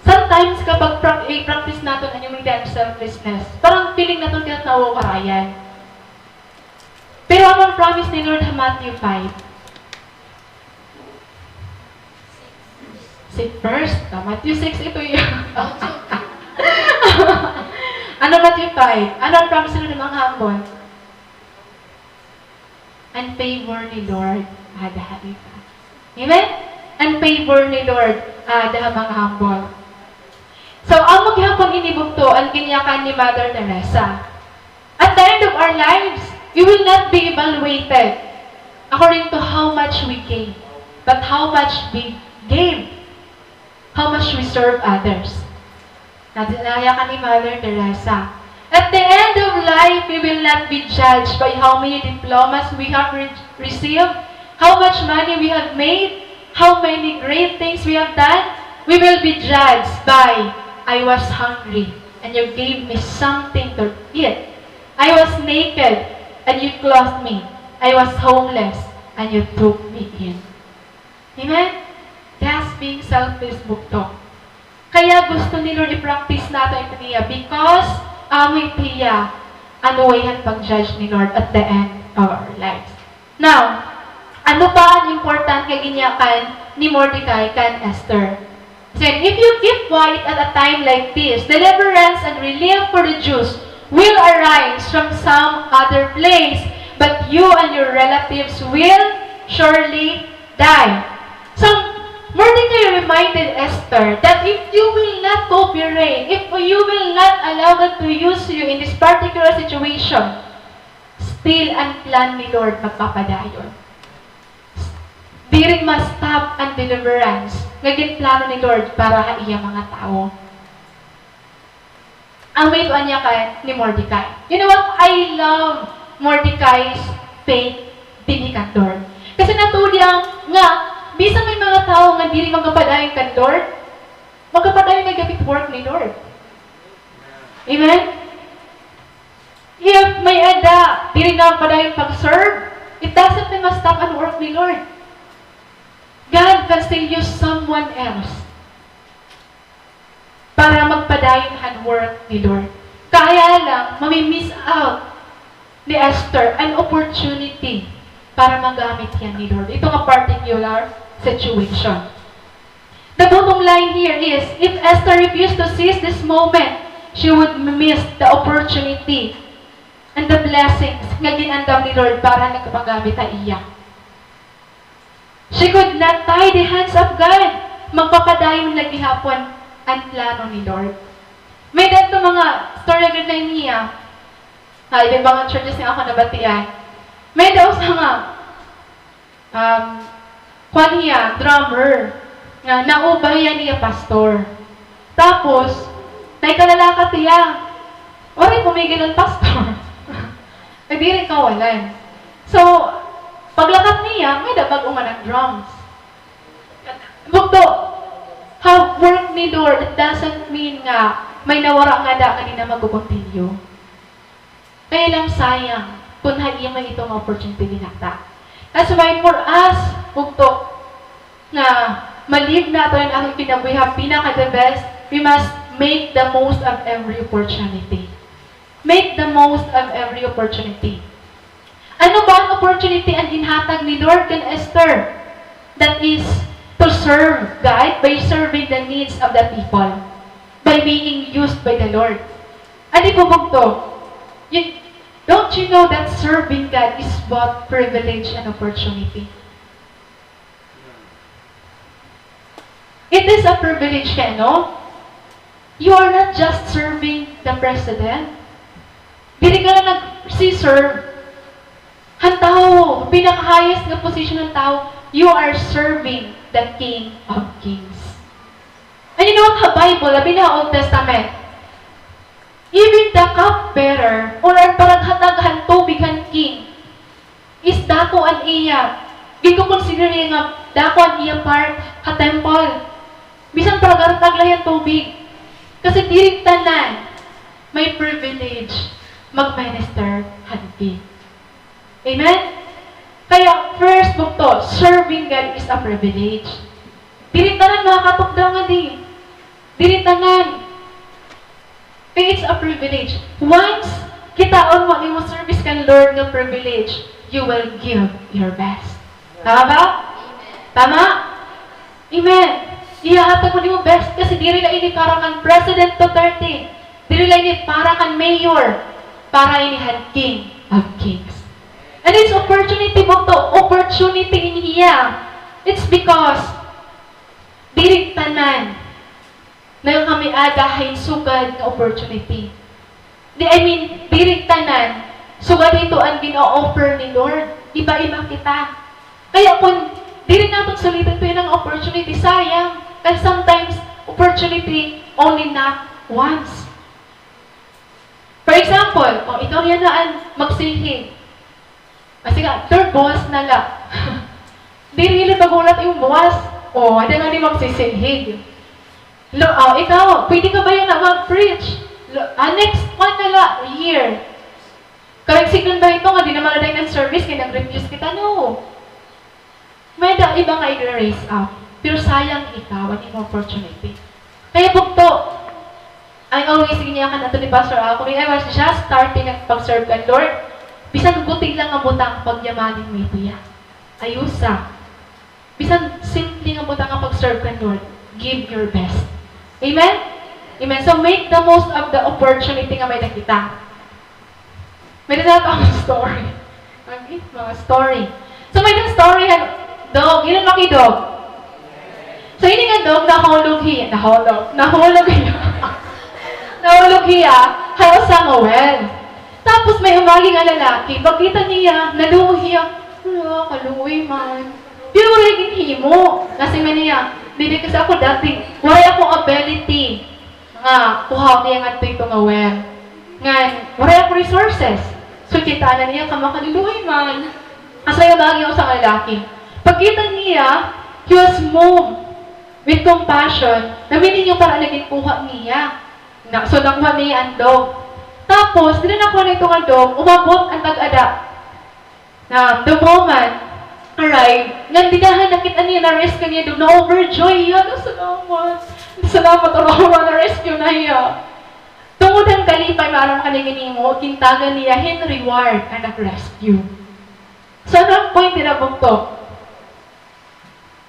Sometimes, kapag pra-, i-practice naton an humility and selflessness, parang feeling naton kay nawawarayan. Pero ano an promise ni Lord ha Matthew five? Seek first. Ah, Matthew six ito iyan. Ano Matthew five? Ano an promise ni Lord ha mga humble? An favor ni Lord, ah, aada ha ita. Amen? An favor ni Lord, ah, aada ha mga humble. So, amo gihapon ini, bugto, an ginyakan ni Mother Teresa. At the end of our lives, we will not be evaluated according to how much we gain, but how much we gave, how much we serve others. Nadi-, nayakan ni Mother Teresa. At the end of life, we will not be judged by how many diplomas we have re-, received, how much money we have made, how many great things we have done. We will be judged by, "I was hungry, and you gave me something to eat. I was naked, and you clothed me. I was homeless, and you took me in." Amen? That's being selfless, bugto. Kaya gusto ni Lord i-practice naton ito niya because amo ito hiya an way han pag-judge ni Lord at the end of our lives. Now, ano pa an important nga ginyakan ni Mordecai kan Esther? Said, "If you keep quiet at a time like this, deliverance and relief for the Jews will arise from some other place, but you and your relatives will surely die." So, Mordecai reminded Esther that if you will not cooperate, if you will not allow God to use you in this particular situation, still an plan ni Lord magpapadayon. Diri ma-stop an deliverance nga ginplano ni Lord para ha iya mga tawo. Amo ito an yakan ni Mordecai. You know what? I love Mordecai's faith dinhi kan Lord. Kasi natuod hiya nga bisan may mga tawo nga diri magapadayon kan Lord, magapadayon na gihap it work ni Lord. Amen? If may-ada diri na padayon pag-serve, it doesn't mean ma-stop an work ni Lord. God can still use someone else para magpadayon han work ni Lord. Kaya lang, mami-miss out ni Esther an opportunity para magamit hiya ni Lord. Ito nga particular situation. The bottom line here is, if Esther refused to seize this moment, she would miss the opportunity and the blessings nga gin-andam ni Lord para nga magamit ha iya. She could not tie the hands of God. Magpapadayon na gihapon an plano ni Lord. May-ada adto mga storya gud na niya. Ha, iba-iba nga churches nga ako nabatian. May-ada usa nga Um, kuan hiya, drummer. Nga, nauba hiya niya pastor. Tapos, naikalalaka hiya. Waray pumigil an pastor. Kay diri kawalan. So, paglakat niya, may-ada bag-o man an drums. Bugto, ha work ni Lord, it doesn't mean nga may nawara ngada nga diri na magko-continue. Kay lang sayang kon ha iya man ito nga opportunity ginhata. That's why for us, bugto, nga ma-live naton an aton kinabuhi ha pinaka the best, we must make the most of every opportunity. Make the most of every opportunity. Ano ba an opportunity an ginhatag ni Lord kan Esther? That is, to serve God by serving the needs of the people, by being used by the Lord. Adi po bugto, you, don't you know that serving God is both privilege and opportunity? It is a privilege kay ano, you are not just serving the president. Diri ka la nagsi-serve han tawo, pinaka-highest nga position han tawo, you are serving the King of Kings. And you know what, ha Bible, labi na ha Old Testament, even the cupbearer, or an paraghatag han tubig han king, is dako an iya, ginko-consider niya nga dako an iya part ha temple. Bisan paraghatag la hiya han tubig. Kasi diri tanan may privilege mag-minister han king. Amen? Kaya first bugto, serving God is a privilege. Diri tanan makakatukdo ngadi. Diri tanan. Kay it's a privilege. Once kitaon mo an imo service kan Lord nga privilege, you will give your best. Tama ba? Tama? Amen. Ihahatag mo an imo best kasi diri la ini para kan President Duterte. Diri la ini para kan mayor. Para ini han King of Kings. And it's opportunity bugto, opportunity ini hiya. It's because diri tanan nga kami ada ha hin sugad nga opportunity. Di, I mean, diri tanan sugad hito an gin-o-offer ni Lord. Iba-iba kita. Kaya kon diri naton suliton ito nga opportunity, sayang. Kay sometimes, opportunity only knock once. For example, o, ikaw yana an magsihig. Kasi nga, third buwas na la. Diri la paghulat imo buwas. O, ada nga di magsisihig. Lo, ah, ikaw, pwede ka ba yana mag-preach? Lo, ah, next one na la, year. Karuyag sidngon ba ito nga di na man-attend an service kay nag-refuse kita? No. May-ada iba nga igra-raise up, pero sayang ikaw, an imo opportunity. Kaya bugto, I always ginyakan ato ni Pastor ako, when I was just starting an pag-serve kan Lord, bisan guti la nga butang, pagyamani mo ito hiya. Ayusa. Bisan simple nga butang nga pag-serve kan Lord, give your best. Amen? Amen. So make the most of the opportunity nga may-ada kita. May-ada ako story. Abi, mga story. So, may-ada story han dog. Ngan makidog. So, ini nga dog, nahulog hiya. Nahulog. Nahulog hiya. Nahulog hiya ha usa nga well. Tapos, may umagi nga lalaki. Pagkita niya, naluoy hiya. Hala, kaluoy man. Pero waray ginhimo. Nasiring man niya, diri kasi ako dati, waray ako ability nga kuhaon niya ngadto ito nga well. Ngan, waray ako resources. So, kita na niya, kama kaluoy man. Asya nga umagi usa nga lalaki. Pagkita niya, he was moved with compassion. Namininyo para an ginkuha niya. Na, so, nakuha niya an dog. Tapos, diri nakuha na ito nga dog, umabot an tag-ada. Na, the moment arrived, ngan dida han nakit-an niya, na-rescue niya, dog, na-overjoy hiya. Ano, salamat. Salamat, Aruba, na-rescue na hiya. Tungod han kalipay, maaram ka na ginhimo, gintagan niya hin reward an nag-rescue. So, ano an point dida, bugto?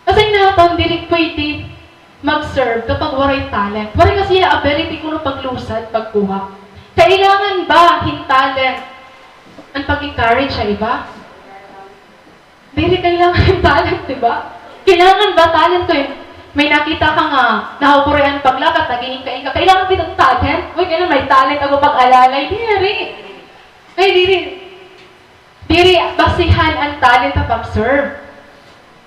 Kasi naton diri pwede mag-serve kapag waray talent. Waray ka siya ability kuno paglusad, pagkuha. Kailangan ba hin talent an pag-encourage ha iba? Diri kailangan hin talent, di ba? Kailangan ba talent ko yun? May nakita ka nga, nahukuray an paglakat, nag-iingka-ingka. Kailangan ba hin talent? Uy, kailangan may talent ako pag-alalay. Diri. Kay diri. Diri basihan an talent ha pag-serve.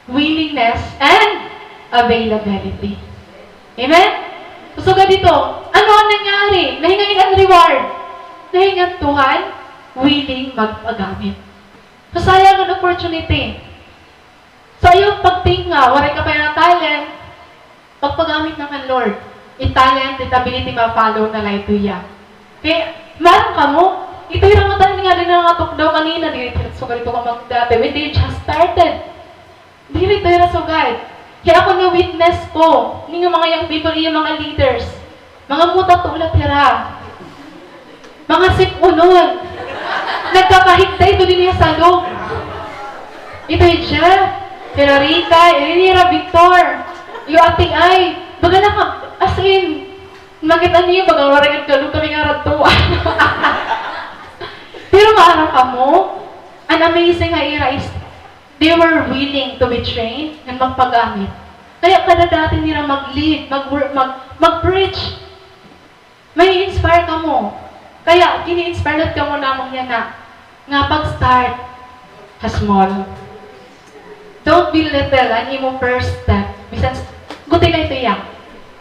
Willingness and availability. Amen? Sugad hito, ano an nangyari? Nahinga hin-o an reward? Nahinga an Tuhan willing magpagamit. So, sayang an opportunity. So, ayaw pag-think nga, waray ka pa yana talent, pagpagamit na kan Lord. It talent, it ability, ma-follow na la ito hiya. Kay, maaram kamo, ito hira nga talent nga diri na natukdo kanina, diri hira sugad ito nga mga dati. When they just started, diri ito hira sugad. Kay ako, na-witness ko, ini nga mga young people, iya mga leaders. Mga muta tulat hira. Mga sip-unon. Nagkakahigda ito dinhi ha salog. Ito hi Jeff. Sira Rica, Irinira, Victor, iyo ati ay, baga na ka, as in, makita niyo, baga waray nagkalog kami nga radto. Pero maaram kamo, an amazing ha ira is, they were willing to be trained ngan magpagamit. Kaya kada dati nira mag-lead, mag-work, mag-, mag-preach, ma-inspire kamo. Kaya gini-inspire liwat kamo namon yana nga pag-start ha small. Don't belittle an imo first step. Bisan s-, gutiay la ito iya.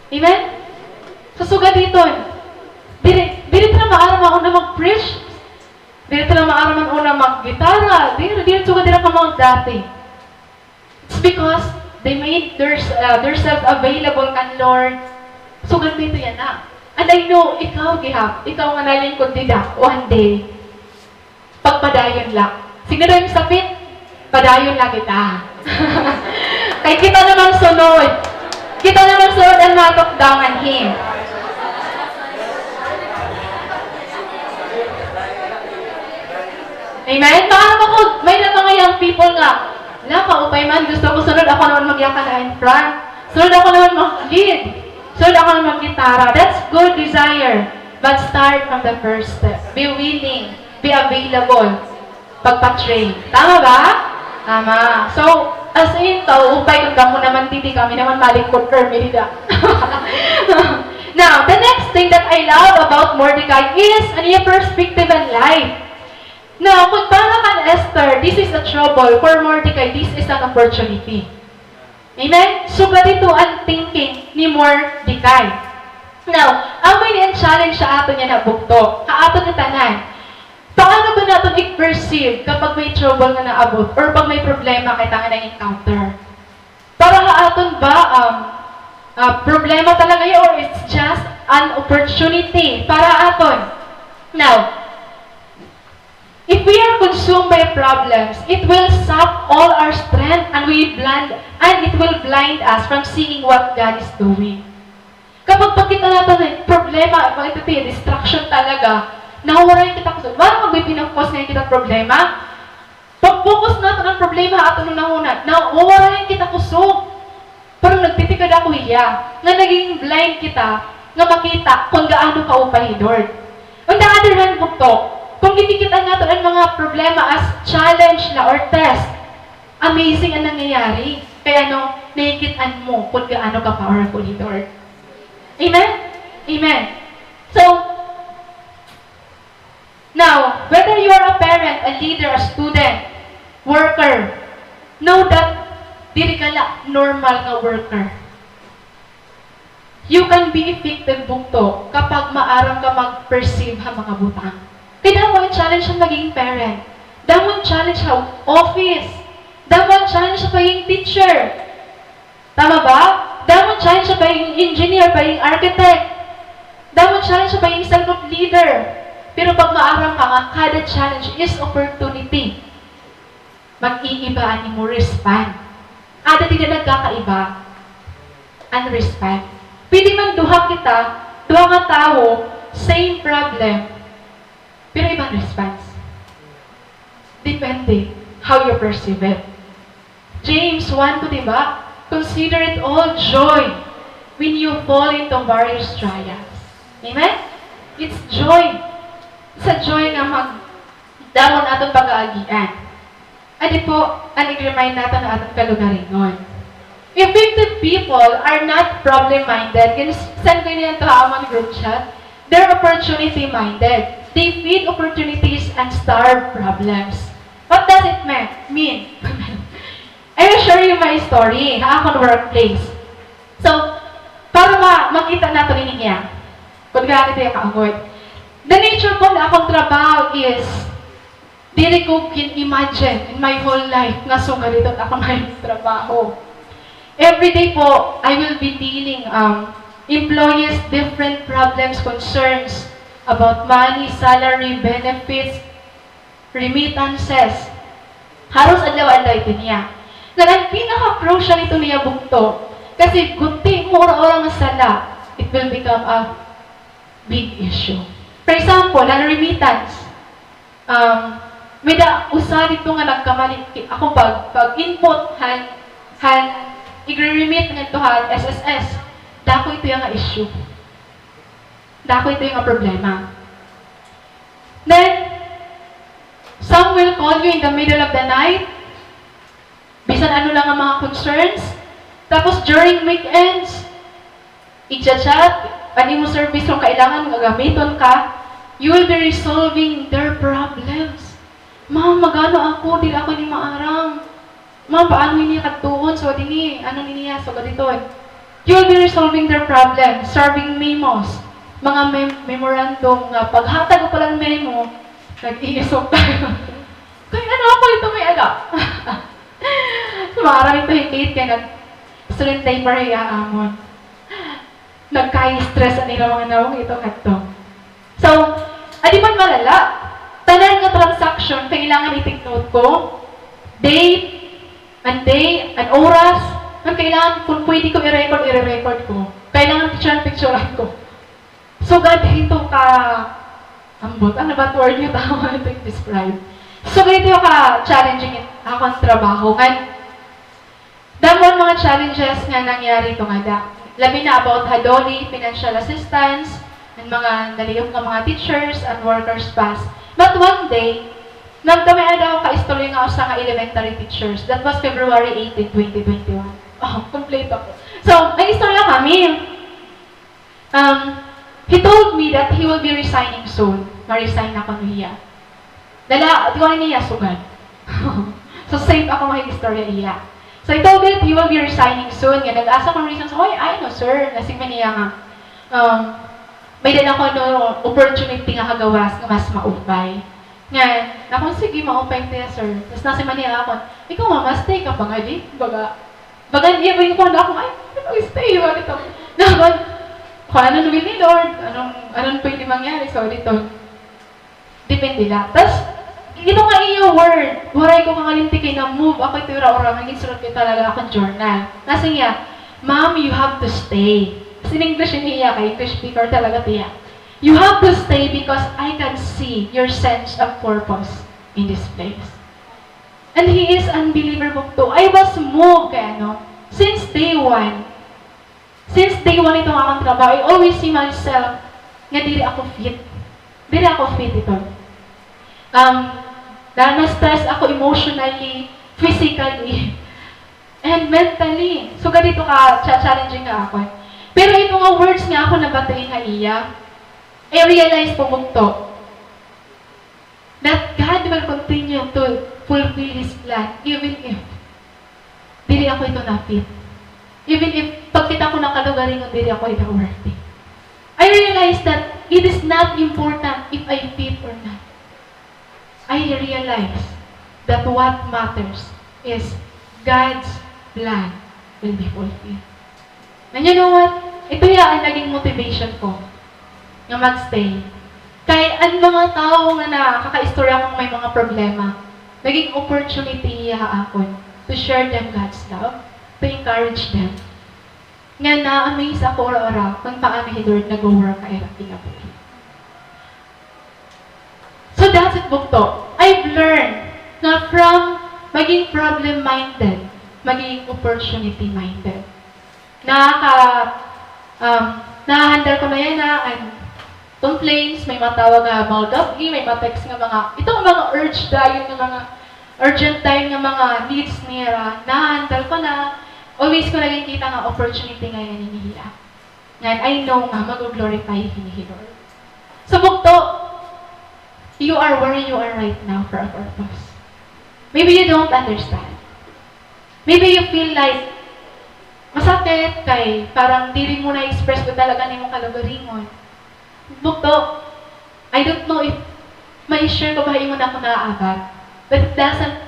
Amen? Sa sugad hiton, diri, diri ta na maaram nga una mag-preach. Diri ta na maaram nga una maggitara. Diri, diri, sugad dira kamo dati. It's because they made their, uh, their self available kan Lord. Sugad mo ito yana. And I know, ikaw, gihap, ikaw nga nalingkod dida, one day, pagpadayon la. Sige daw imo sapit, padayon la kita. Kay kita naman sunod. Kita naman sunod an matukdangan, he. Amen? Maaram ako, may na mga young people nga, "La, kaupay man, gusto ko sunod, ako naman magyakal ha in front. Sunod ako naman mag-lead. Sunod ako naman maggitara." That's good desire. But start from the first step. Be willing. Be available. Pagpa-train. Tama ba? Tama. So, as in, kaupay kun kamo naman didi, kami naman malingkod permi dida. Now, the next thing that I love about Mordecai is an iya perspective in life. Now, kun para kan Esther, this is a trouble. For Mordecai, this is an opportunity. Amen? Sugad ito an thinking ni Mordecai. Now, amo ini an challenge ha aton yana bugto, ha aton ngatanan. Paano ba naton i-perceive kapag may trouble nga naabot or pag may problema kita nga na-encounter? Para ha aton ba, um, ah, problema talaga iya or it's just an opportunity para aton? Now, if we are consumed by problems, it will sap all our strength and we blind, and it will blind us from seeing what God is doing. Kapag pagkita naton an problema, pagkita distraction talaga, nawawaray kita kusog. Maaram nga mag-focus ngay-an kita problema. Pag-focus naton an problema ha aton hunahuna, nawawaray kita kusog. Pero nagtitikad ako hiya, nga nagiging blind kita, nga makita kon gaano kaupay hi Lord. On the other hand, bugto, kon gitikit-an naton an mga problema as challenge la or test, amazing an nangyayari. Kay ano, nakikit-an mo kon gaano ka-powerful hi Lord. Amen? Amen. So, now, whether you are a parent, a leader, a student, worker, know that diri ka la normal nga worker. You can be effective, bugto, kapag maaram ka mag-perceive ha mga butang. Kay damo an challenge ha pagiging parent. Damo an challenge ha office. Damo an challenge ha pagiging teacher. Tama ba? Damo an challenge ha pagiging engineer, pagiging architect. Damo an challenge ha pagiging cell group leader. Pero pag maaram ka nga kada challenge is opportunity, mag-iiba an imo respond. Ada dida nagkakaiba an respond. Pwede man duha kita, duha nga tawo, same problem, pero iba an response. Depende how you perceive it. James one two, di ba? "Consider it all joy when you fall into various trials." Amen? It's joy. Sa joy nga mag-, damo an aton pag-aagian. Adi po, an i-remind naton ha aton kalugaringon. Effective people are not problem-minded. Gin-send ko niyan to ha amon group chat. They're opportunity-minded. They feed opportunities and starve problems. What does it mean? Mean? I will share you my story ha akon workplace. So, para ma-, makita naton ini hiya. Kun gaano hiya kaangod. The nature po na akon trabaho is diri ko gin-imagine in my whole life nga sugad ito an akon trabaho. Every day po, I will be dealing, um, employees, different problems, concerns about money, salary, benefits, remittances. Haros adlaw-adlaw ito niya. Ngan an pinaka-crucial ito niya bugto, kasi guti mo ura-ura nga sala, it will become a big issue. For example, an remittance. Um, may-ada usa didto nga nagkamali, ako pag, pag-input han han igre-remit ngadto han S S S. Dako ito iya nga issue. Dako ito iya nga problema. Then, some will call you in the middle of the night. Bisan ano lang ang mga concerns. Tapos during weekends, igcha-chat, an imo service kung kailangan nga gamiton ka, you will be resolving their problems. Ma'am, magano ako, diri ako ini maaram. Ma'am, paano ini kadtuon? So, dini, ano niya, so, gaditon. You will be resolving their problems, serving memos, mga mem- memorandum nga paghatag ko pa lang memo, nag-iisok tayo. Kay ano ako ito may aga? So, maaram ito hi Kate kay nag-student labor hiya amon. Nagka-stress an ira mga nawong ito ngadto. So, adi man malala, tanan nga transaction kailangan i-take note ko, date, an day, an oras, ngan kailangan kung pwede ko i-record, i-record ko. Kailangan picture-picturean ko. Sugad hito ka, ambot, ano ba word nga tama ito i-describe? Sugad hito ka challenging it-, akon trabaho. Ngan, damo an mga challenges nga nangyari ito ngada. Labi na about ha DOLE, financial assistance, an mga na-lay off nga mga teachers, an workers pass. But one day, nagkamay-ada ako ka istorya nga usa nga elementary teachers. That was February eighteen, twenty twenty-one. Oh, kompleto ko. So, nag-istorya kami. Um, he told me that he will be resigning soon. Ma-resign na kuno hiya. Dala, di ko na niya sugad. So, safe ako makig-istorya iya. So, he told me that he will be resigning soon. Nga nag-asa ko reasons, "Oy, ay, no, sir." Nasiring man niya nga, um, may-ada kuno opportunity nga ha gawas nga mas maupay. Ngan, akon, "Sige, maupay tiya, sir." Tas nasiring man niya akon, "Ikaw, mama, stay ka pa ngadi?" Baga, baga niya, baga ko na akon, "Ay, ano, stay, wala ito." Nakon, kung ano will ni Lord, anong, anong pwede mangyari, so, dito. Depende la. Tas, ito nga iya word, waray ko kangalimti kay na-move ako ito ura-ura, naging sulat ko talaga akon journal. Nasiring niya, "Ma'am, you have to stay." Kasi in English ini iya, kay English speaker talaga tiya. "You have to stay because I can see your sense of purpose in this place." And he is unbeliever, bugto. I was moved kay ano, since day one. Since day one ito nga akon trabaho, I always see myself nga diri ako fit. Diri ako fit ito. Um, dahil na-stress ako emotionally, physically, and mentally. Sugad ito ka cha-, challenging nga akon. Pero ito nga words nga akon nabatian ha iya, I realize po, bugto, that God will continue to fulfill His plan even if diri ako ito na-fit. Even if pagkita ko na kalugaringon, diri ako ito worthy. I realize that it is not important if I fit or not. I realize that what matters is God's plan will be fulfilled. And you know what? Ito ya an naging motivation ko nga mag-stay. Kay an mga tawo nga nakakaistorya kung may mga problema, naging opportunity iya ha akon to share them God's love, to encourage them. Nga na-amaze ako ura-ura kung paano hi Lord nag-work ha ira kinabuhi. So that's it, bugto. I've learned na from maging problem-minded, maging opportunity-minded. Nakaka-, um, na-handle ko na yana, an complaints, may matawag nga mga gab-i, may ma-text nga mga, ito nga mga urge dayon nga mga urgent time nga mga needs nira, na-handle ko na, always ko naging kita nga opportunity nga yana ini hiya. Ngan I know nga mag-glorify hini hi Lord. So, bugto, you are where you are right now for a purpose. Maybe you don't understand. Maybe you feel like masakit kay parang diri mo na-express ko talaga nimo kalugaringon. Bugto, I don't know if ma-share ko ba ha imo na ako naaabat, but it doesn't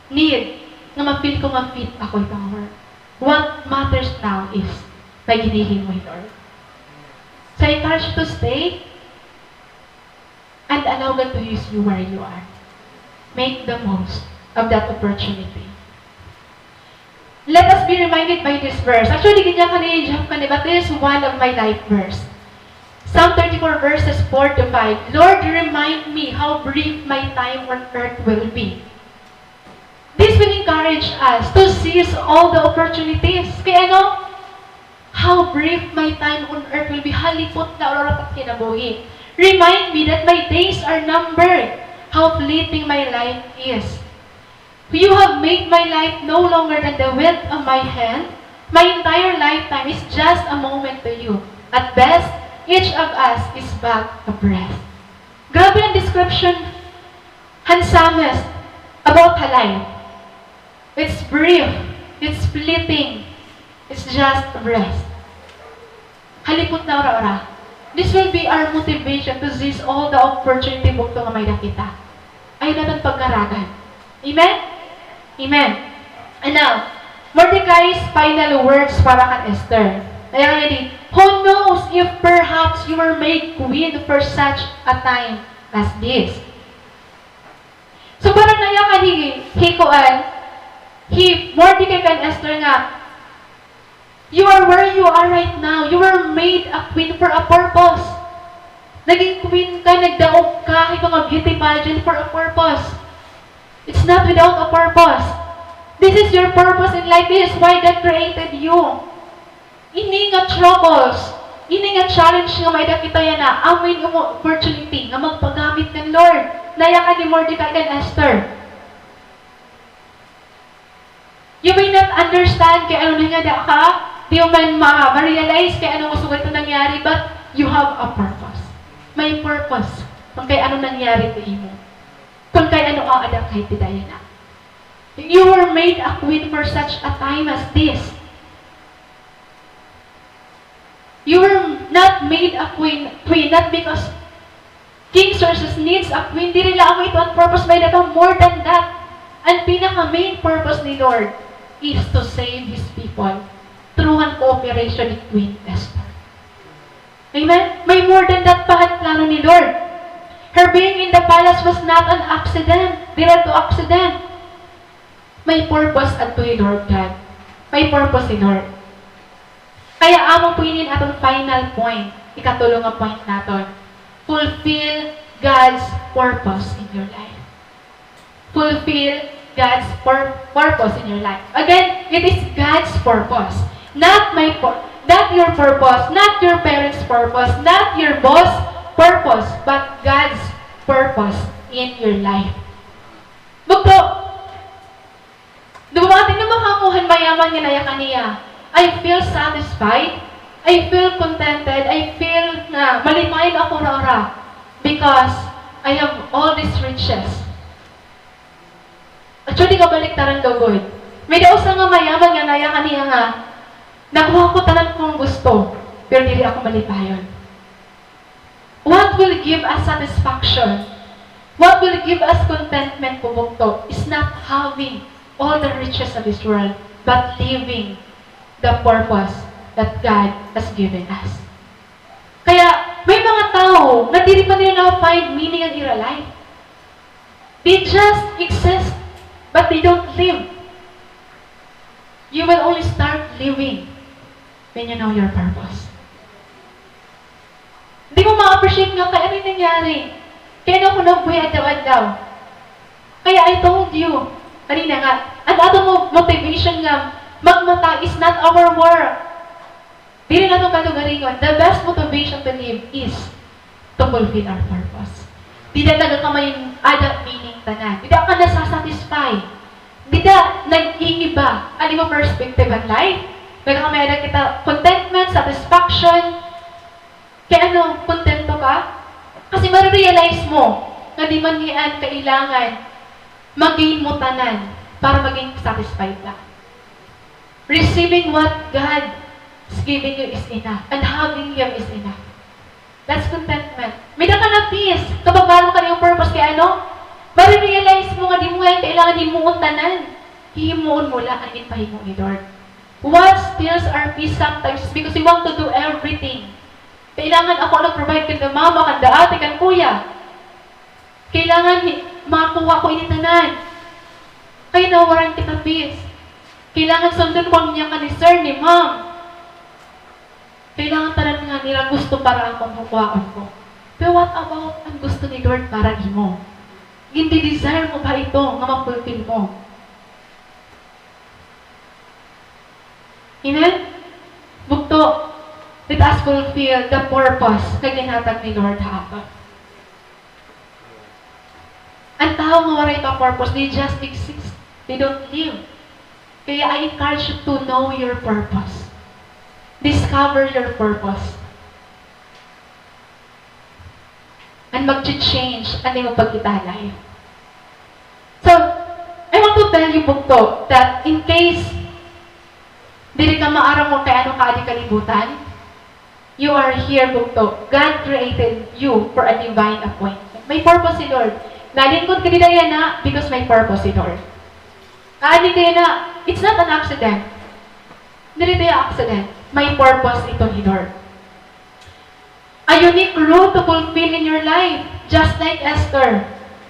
need nga ma-feel ko nga fit ako ito nga work. What matters now is may ginhihimo hi Lord. So I encourage you to stay and allow God to use you where you are. Make the most of that opportunity. Let us be reminded by this verse. Actually, ganyan ka na yung job ka, di ba? This is one of my life verse. Psalm thirty-four verses four to five. "Lord, remind me how brief my time on earth will be." This will encourage us to seize all the opportunities. Kay ano? How brief my time on earth will be. Halipot na ura-ura it kinabuhi. Remind me that my days are numbered. How fleeting my life is. You have made my life no longer than the width of my hand. My entire lifetime is just a moment to you. At best, each of us is but a breath. Grabe an description han psalmist about ha life. It's brief, it's fleeting, it's just a breath. Halipot na ura-ura. This will be our motivation to seize all the opportunity bugto nga may-ada kita. Ayaw naton pagkaragan. Amen? Amen. And now, Mordecai's final words para kan Esther. Nayakan niya di, "Who knows if perhaps you were made queen for such a time as this?" So, parang nayakan hi, hi kuan, hi Mordecai kan Esther nga, "You are where you are right now. You were made a queen for a purpose." Naging queen ka, nagdaog ka, ikaw nga beauty pageant for a purpose. It's not without a purpose. This is your purpose in life. This is why God created you. Ini nga troubles, ini nga challenge nga may-ada kita yana, amo ini nga opportunity nga magpagamit kan Lord. Nayakan ni Mordecai kan Esther. You may not understand kay ano nangada ka, di mo man ma-, ma-realize kay ano nga sugad ito nangyari, but you have a purpose. May purpose kung kay ano nangyari to imo. Kung kay ano aada kay ti Diana. You were made a queen for such a time as this. You were not made a queen, queen, not because King Xerxes needs a queen. Diri la amo ito an purpose, may-ada pa more than that. An pinaka main purpose ni Lord is to save His people through an cooperation ni Queen Esther. Amen? May more than that pa an plano ni Lord. Her being in the palace was not an accident. Diri ito accident. May purpose adto hi Lord God. May purpose si Lord. Kaya amo po ini an aton final point, ikatulo nga point naton. Fulfill God's purpose in your life. Fulfill God's pur-, purpose in your life. Again, it is God's purpose. Not my pur-, not your purpose, not your parents' purpose, not your boss' purpose, but God's purpose in your life. Bugto, dumamati naman kamo han mayaman nga nayakan niya, "I feel satisfied, I feel contented, I feel nga malipayon ako ura-ura because I have all these riches." Actually, kabaliktaran daw gud. May-ada usa nga mayaman nga nayakan niya nga, "Nakuha ko tanan kong gusto, pero diri ako malipayon." What will give us satisfaction, what will give us contentment po bugto is not having all the riches of this world, but living the purpose that God has given us. Kaya may mga tawo nga diri pa nila na-find meaning an ira life. They just exist, but they don't live. You will only start living when you know your purpose. Di mo ma-appreciate nga kay ano it nangyari. Kay ano ako nabuhi adlaw-adlaw. Kaya I told you kanina nga, an aton mo-, motivation nga magmata is not our work. Diri naton kalugaringon. The best motivation to live is to fulfill our purpose. Dida nagakamay-ada meaning tanan. Dida ka nasasatisfy. Dida nag-iiba an imo perspective on life. Nagakamay-ada kita contentment, satisfaction. Kay ano, kontento ka? Kasi marirealize mo nga di man hiyan kailangan ma-gain mo tanan para maging satisfied ka. Receiving what God is giving you is enough, and having you is enough. That's contentment. May-ada ka na peace. Kababalo ka na imo purpose kay ano? Marirealize mo nga di mo nga kailangan himuon tanan. Hihimuon mo la an ginpahimo ni Lord. What steals our peace sometimes is because we want to do everything. Kailangan ako nag-provide kanda mama, kanda ate, kan kuya. Kailangan hi-, makuha ko ini tanan. Kay nawawaran kita peace. Kailangan sundon ko an yakan ni sir, ni ma'am. Kailangan tanan nga nira gusto para akon, makuhaon ko. Pero what about an gusto ni Lord para nimo? Gindi-desire mo ba ito nga ma-fulfill mo? Amen? Bugto, let us fulfill the purpose nga ginhatag ni Lord ha aton. An tawo nga waray pa purpose, they just exist. They don't live. Kaya I encourage you to know your purpose. Discover your purpose. And mag-change an imo pagkita ha life. So, I want to tell you, bugto, that in case diri ka maaram kon kay ano ka adi kalibutan, you are here, bugto. God created you for a divine appointment. May purpose si Lord. Nalingkod ka dida yana because may purpose si Lord. Kaadi ka yana, it's not an accident. Diri ito accident. May purpose ito ni Lord. A unique role to fulfill in your life, just like Esther.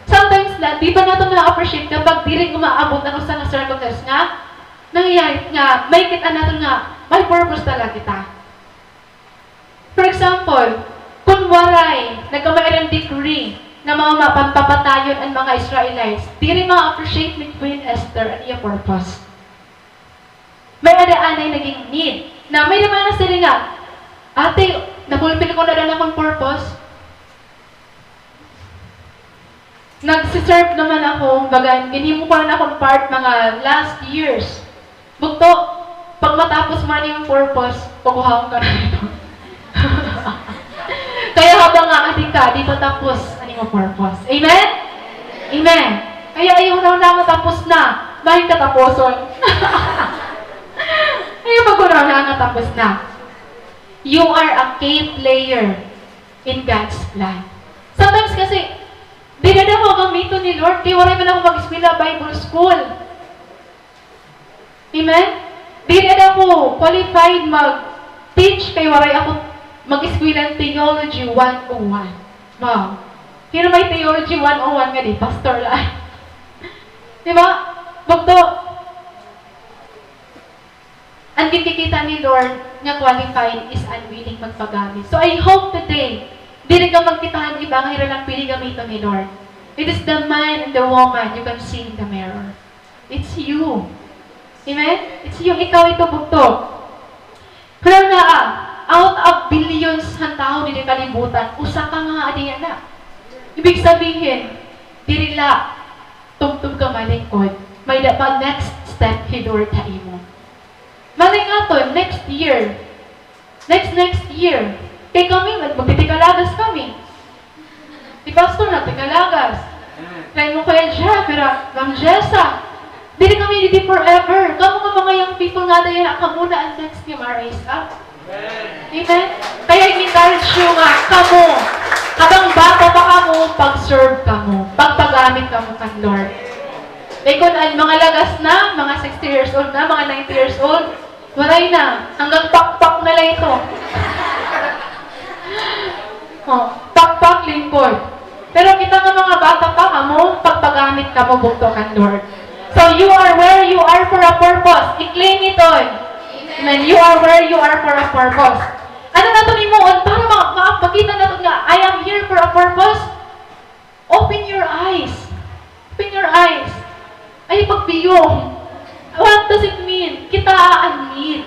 Sometimes la, di ba naton na-appreciate kapag diri umaabot an usa nga circumstance nga nangyayari nga makit-an naton nga may purpose talaga kita. For example, kun waray nagkamay-ada hin decree nga mga ma-, pampapatayon an mga Israelites, diri ma-appreciate ni Queen Esther an iya purpose. May-ada anay naging need. Na may-ada man nasiring nga, "Ate, na-fulfill ko na daw an akon purpose. Nagsi-serve naman ako, baga, ginhimo ko na an akon part mga last years. Bugto, pag matapos mo an imo purpose, kukuhaon ka na ito." Kaya habang aadi ka, di pa tapos an imo purpose. Amen? Amen. Kaya ayaw hunahunaa nga tapos na. May katapuson. Ayaw paghunahunaa nga tapos na. You are a key player in God's plan. Sometimes kasi, diri daw ako gamiton ni Lord, kay waray man ako mag-eskwela Bible school. Amen? Diri daw ako qualified mag-teach kay waray ako mag-eskwela hin Theology one oh one. Wow. Sino may Theology one oh one ngadi? Pastor la. Di ba? Bugto. An ginkikita ni Lord nga qualified is an willing magpagamit. So I hope today, diri ka magkita han iba nga hira la an pwede gamiton ni Lord. It is the man and the woman you can see in the mirror. It's you. Amen? It's you. Ikaw ito, bugto. Pero naa, out of billions han tawo didi ha kalibutan, usa ka nga adi yana. Ibig sabihin, diri la tubtob ka malingkod, may-ada pa next step hi Lord ha imo. Malay naton, next year, Next, next year. Kay kami, mag-, magtitikalagas kami. Si Pastor na, tikalagas. Kay mo, Kuya Jeff, ira, Ma'am Jessa. Diri kami didi forever. Kamo nga mga young people nga ada yana, kamo na an next nga ma-raise up. Amen? Kaya i-encourage you nga, kamo, habang bata pa kamo, pag-serve kamo, pagpagamit kamo kan Lord. Kay kun an mga lagas na, mga sixty years old na, mga ninety years old, Waray na. Hanggang pakpak na la ito. O, pakpak, lingkod. Pero kita nga mga bata pa kamo, pagpagamit kamo bugto kan Lord. So, you are where you are for a purpose. I-claim it all. Amen. You are where you are for a purpose. Ano naton himuon para ma-, ma-, makita naton nga, "I am here for a purpose"? Open your eyes. Open your eyes. Ayaw pagbiyong. What does it mean? Kitaa an need.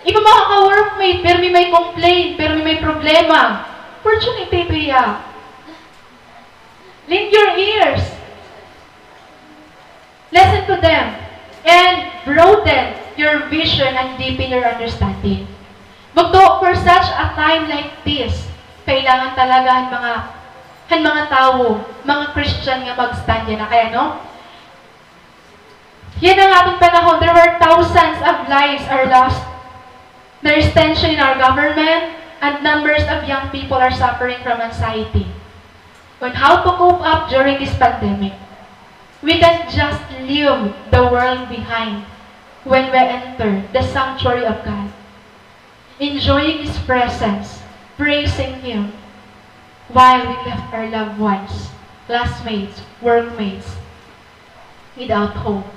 Imo mga ka-workmate, pirmi may complain, pirmi may problema. Opportunity ito hiya. Lend your ears. Listen to them and broaden your vision and deepen your understanding. Bugto, for such a time like this, kailangan talaga han mga, han mga tawo, mga Christian nga mag-stand yana. Kay ano? Yana nga aton panahon, there were thousands of lives are lost. There is tension in our government, and numbers of young people are suffering from anxiety on how to cope up during this pandemic. We can't just leave the world behind when we enter the sanctuary of God, enjoying His presence, praising Him, while we left our loved ones, classmates, workmates, without hope.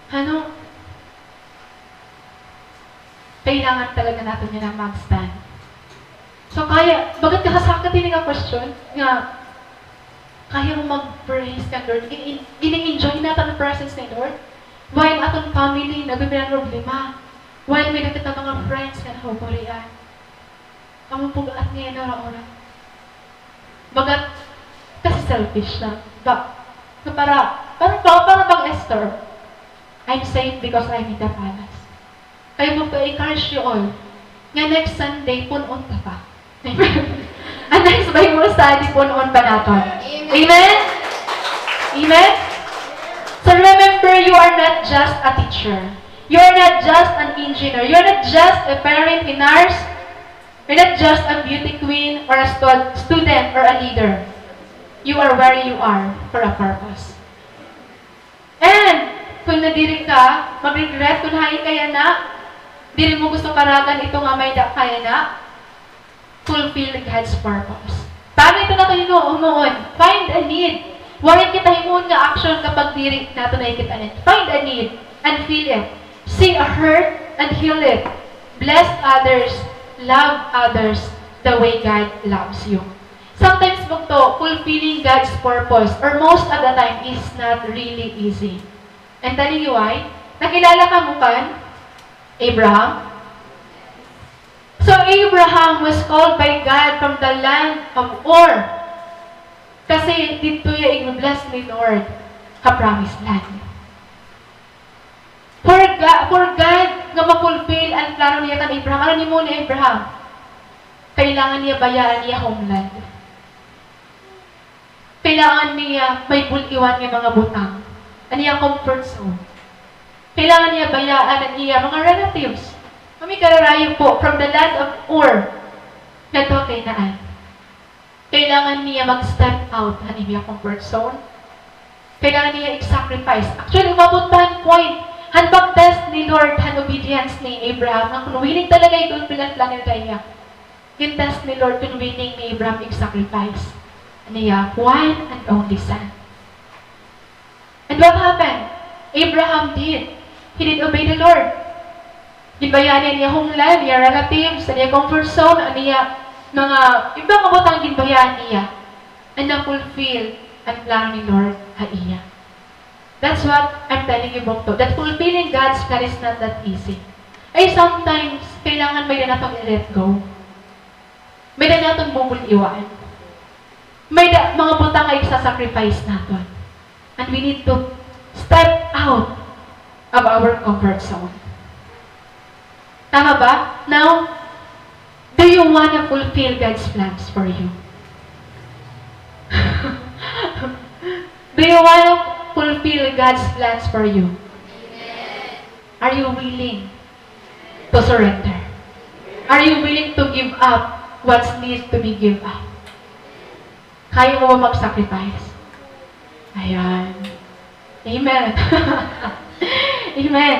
Ano? Kailangan talaga naton yana mag-stand. So, kaya, bagat kasakat ini nga question nga, Kaya mo mag-praise kan Lord. Gini-, gini-enjoy naton an presence ni Lord. While aton family, nagpipinanproblema. While may-ada kita mga friends nga nahukurian. Amo pugad niya na ora-ora. Bagat, kasi selfish na. Ba, nga para, para ba, para bang Esther? I'm safe because I'm in the palace. Kaya bugto, I encourage you all. Nga next Sunday, pun-on ta pa. An next Bible study, pun-on pa naton. Amen? Amen? So remember, you are not just a teacher. You are not just an engineer. You are not just a parent, a nurse. You're not just a beauty queen or a stud-, student or a leader. You are where you are for a purpose. And kung nadiri ka, mag-regret kung hain ka yana, diri mo gusto karagan ito nga may-ada ka yana, fulfill God's purpose. Paano ito naton hinuon? Find a need. Waray kita himuon nga action kapag diri naton nakikita an need. Find a need and fill it. See a hurt and heal it. Bless others. Love others the way God loves you. Sometimes, bugto, fulfilling God's purpose, or most of the time, is not really easy. I'm telling you why. Nakilala kamo kan Abraham? So, Abraham was called by God from the land of Ur. Kasi didto hiya igbe-bless ni Lord ha promised land. For Ga-, for God nga ma-fulfill an plano niya kan Abraham, ano an himuon ni Abraham? Kailangan niya bayaan an iya homeland. Kailangan niya may bul-iwan nga mga butang. An iya comfort zone. Kailangan niya bayaan an iya mga relatives. Kami kararayo po, from the land of Ur, ngadto ha Canaan. Kailangan niya mag-step out han iya comfort zone. Kailangan niya i-sacrifice. Actually, umabot pa han point, han pag-test ni Lord, han obedience ni Abraham, nga kung willing talaga i-fulfill an plano niya kaniya. Gin-test ni Lord kung willing ni Abraham i-sacrifice an iya one and only son. And what happened? Abraham did. He did obey the Lord. Ginbayaan niya an iya homeland, iya relatives, an iya comfort zone, an iya mga iba nga butang ginbayaan niya. And na-fulfill an plano ni Lord ha iya. That's what I'm telling you, bugto, that fulfilling God's plan is not that easy. Ay, sometimes, kailangan may-ada naton i-let go. May-ada naton bubul-iwan. May-ada mga butang nga igsa-sacrifice naton. And we need to step out of our comfort zone. Tama ba? Now, do you wanna fulfill God's plans for you? Do you wanna fulfill God's plans for you? Are you willing to surrender? Are you willing to give up what's need to be give up? Kaya mo ba mag-sacrifice? Ayan. Amen. Amen.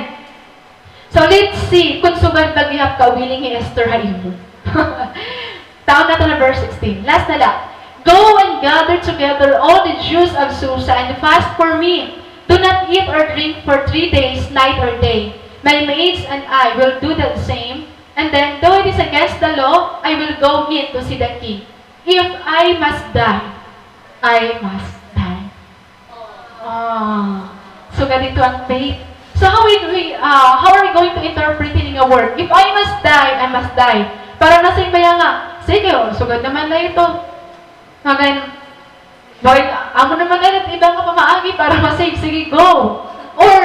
So, let's see kung sugad ba gihap ka willing hi Esther ha imo. Tan-awon naton an verse sixteen. Last na la. "Go and gather together all the Jews of Susa and fast for me. Do not eat or drink for three days, night or day. My maids and I will do the same. And then, though it is against the law, I will go in to see the king. If I must die, I must die." Ah, sugad ito an faith. So how will we, ah, how are we going to interpret ini nga word? "If I must die, I must die." Para na sa iba nga, sige, o, sugad naman na ito. Magan, bakit, amo naman na it iba nga pamaagi para ma-save, sige, go. Or,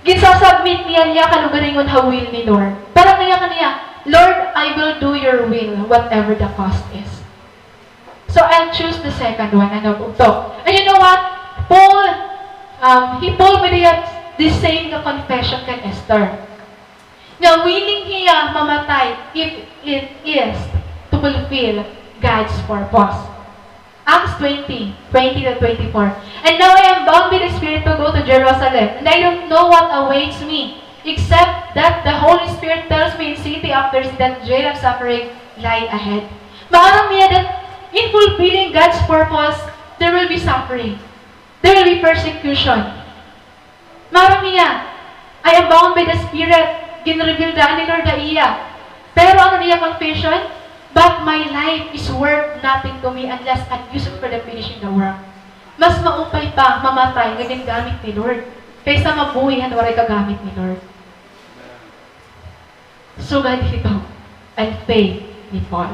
ginsasubmit niya niya kalugaringon ha will ni Lord. Parang niya kaniya, "Lord, I will do your will, whatever the cost is." So I'll choose the second one, ano, bugto. And you know what? Paul, um, he, Paul made the same nga confession kan Esther. Nga willing hiya mamatay if it is to fulfill God's purpose. Acts twenty, twenty to twenty-four. "And now I am bound by the Spirit to go to Jerusalem, and I don't know what awaits me, except that the Holy Spirit tells me in city after city that jail and suffering lie ahead." Maaram niya that in fulfilling God's purpose, there will be suffering. There will be persecution. Maaram niya, "I am bound by the Spirit." Gin-reveal daan ni Lord ha iya. Pero ano niya confession? But my life is worth nothing to me unless I use it for the finishing the work. Mas maupay pa mamatay nga gingamit ni Lord kaysa mabuhi han waray kagamit ni Lord. Sugad hito an faith ni Paul.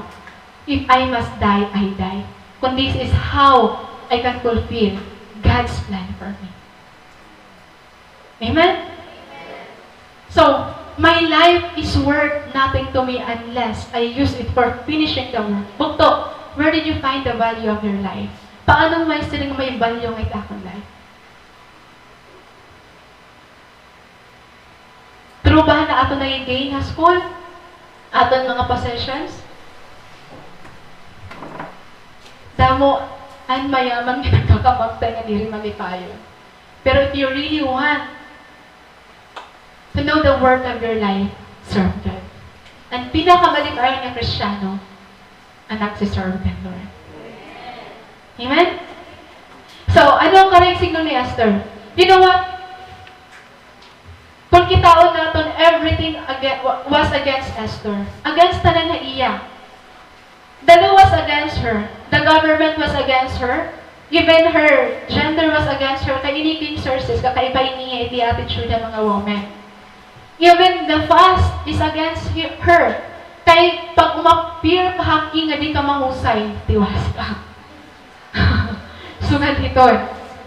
If I must die, I die. Kung this is how I can fulfill God's plan for me. Amen? So, my life is worth nothing to me unless I use it for finishing the work. Bugto, where did you find the value of your life? Paano mo masiring may value nga it akon life? True ba na aton nagi-gain ha school? Aton mga possessions? Damo an mayaman nga nagkakamabtay nga diri malipayon. Pero if you really want to know the worth of your life, serve God. An pinakamalip-ayon nga Kristiyano, an nagsi-serve kan Lord. Amen? So, ano an karuyag sidngon ni Esther? You know what? Kon kitaon naton, everything aga-, wa-, was against Esther. Against tanan ha iya. The law was against her. The government was against her. Even her gender was against her. Kay ini King Xerxes, kakaiba ini niya iti attitude han mga women. Even the fast is against he-, her. Kay pag umapir ka ha king nga di ka mahusay, tiwas ka. Sugad hiton.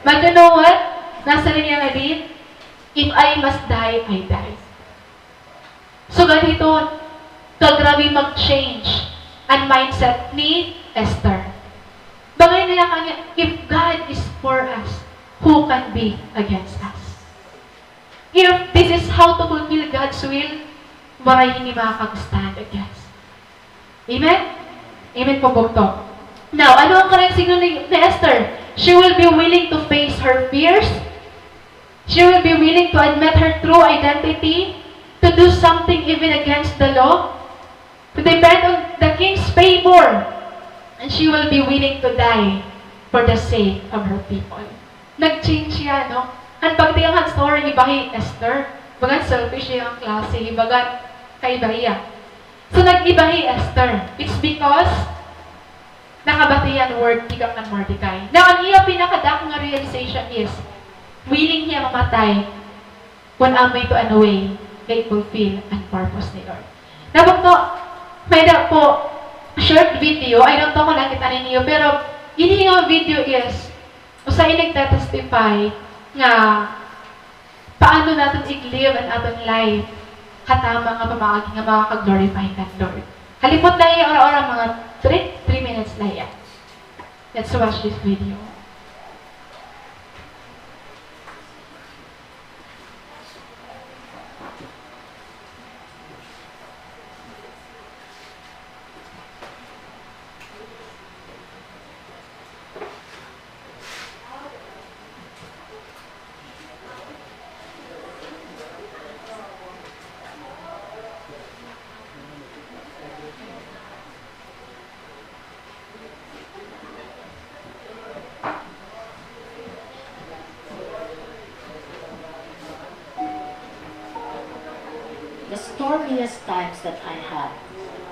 But you know what? Nasiring niya ngadi, "If I must die, I die." Sugad hiton, kagrabe mag-change an mindset ni Esther. Bangay na niya kanya, "If God is for us, who can be against us?" If this is how to fulfill God's will, waray hini makakag-stand against. Amen? Amen po, bugto. Now, ano an karuyag sidngon ni, ni Esther? She will be willing to face her fears. She will be willing to admit her true identity, to do something even against the law, to depend on the king's favor, and she will be willing to die for the sake of her people. Nag-change siya, no? An pagtiang han story, iba hi Esther. Bagan selfish hiya nga klase, bagan kaiba hiya. So, nag-iba hi Esther. It's because nakabati hiya han word tikang kan Mordecai. Now, an iya pinakadako nga realization is, willing hiya mamatay kon amo ito an way nga i-fulfill an purpose ni Lord. Now, bugto, may-ada po short video. I don't know kon nakita ninyo, pero ini nga video is usa ini nagte-testify nga paano naton i-live an aton life ha tama nga pamaagi nga makaka-glorify kan Lord. Halipot la hiya, ora-ora, mga three, three minutes la hiya. Let's watch this video. The stormiest times that I had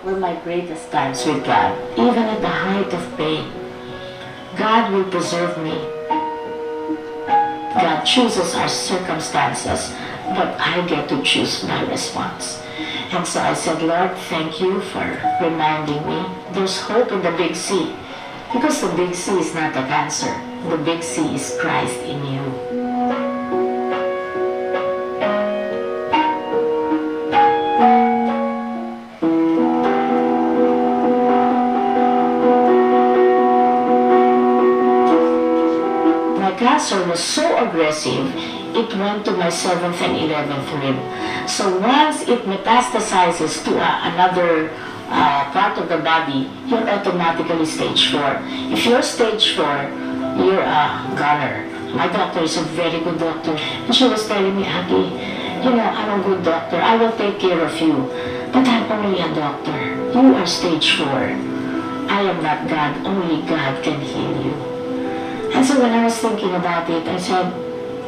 were my greatest times with God, even at the height of pain. God will preserve me. God chooses our circumstances, but I get to choose my response. And so I said, "Lord, thank you for reminding me there's hope in the big sea." Because the big sea is not the cancer. The big sea is Christ in you. My cancer was so aggressive, it went to my seventh and eleventh rib. So once it metastasizes to a, another, uh, part of the body, you're automatically stage four. If you're stage four, you're a goner. My doctor is a very good doctor. And she was telling me, "Aki, you know, I'm a good doctor. I will take care of you. But I'm only a doctor. You are stage four. I am not God. Only God can heal you." And so when I was thinking about it, I said,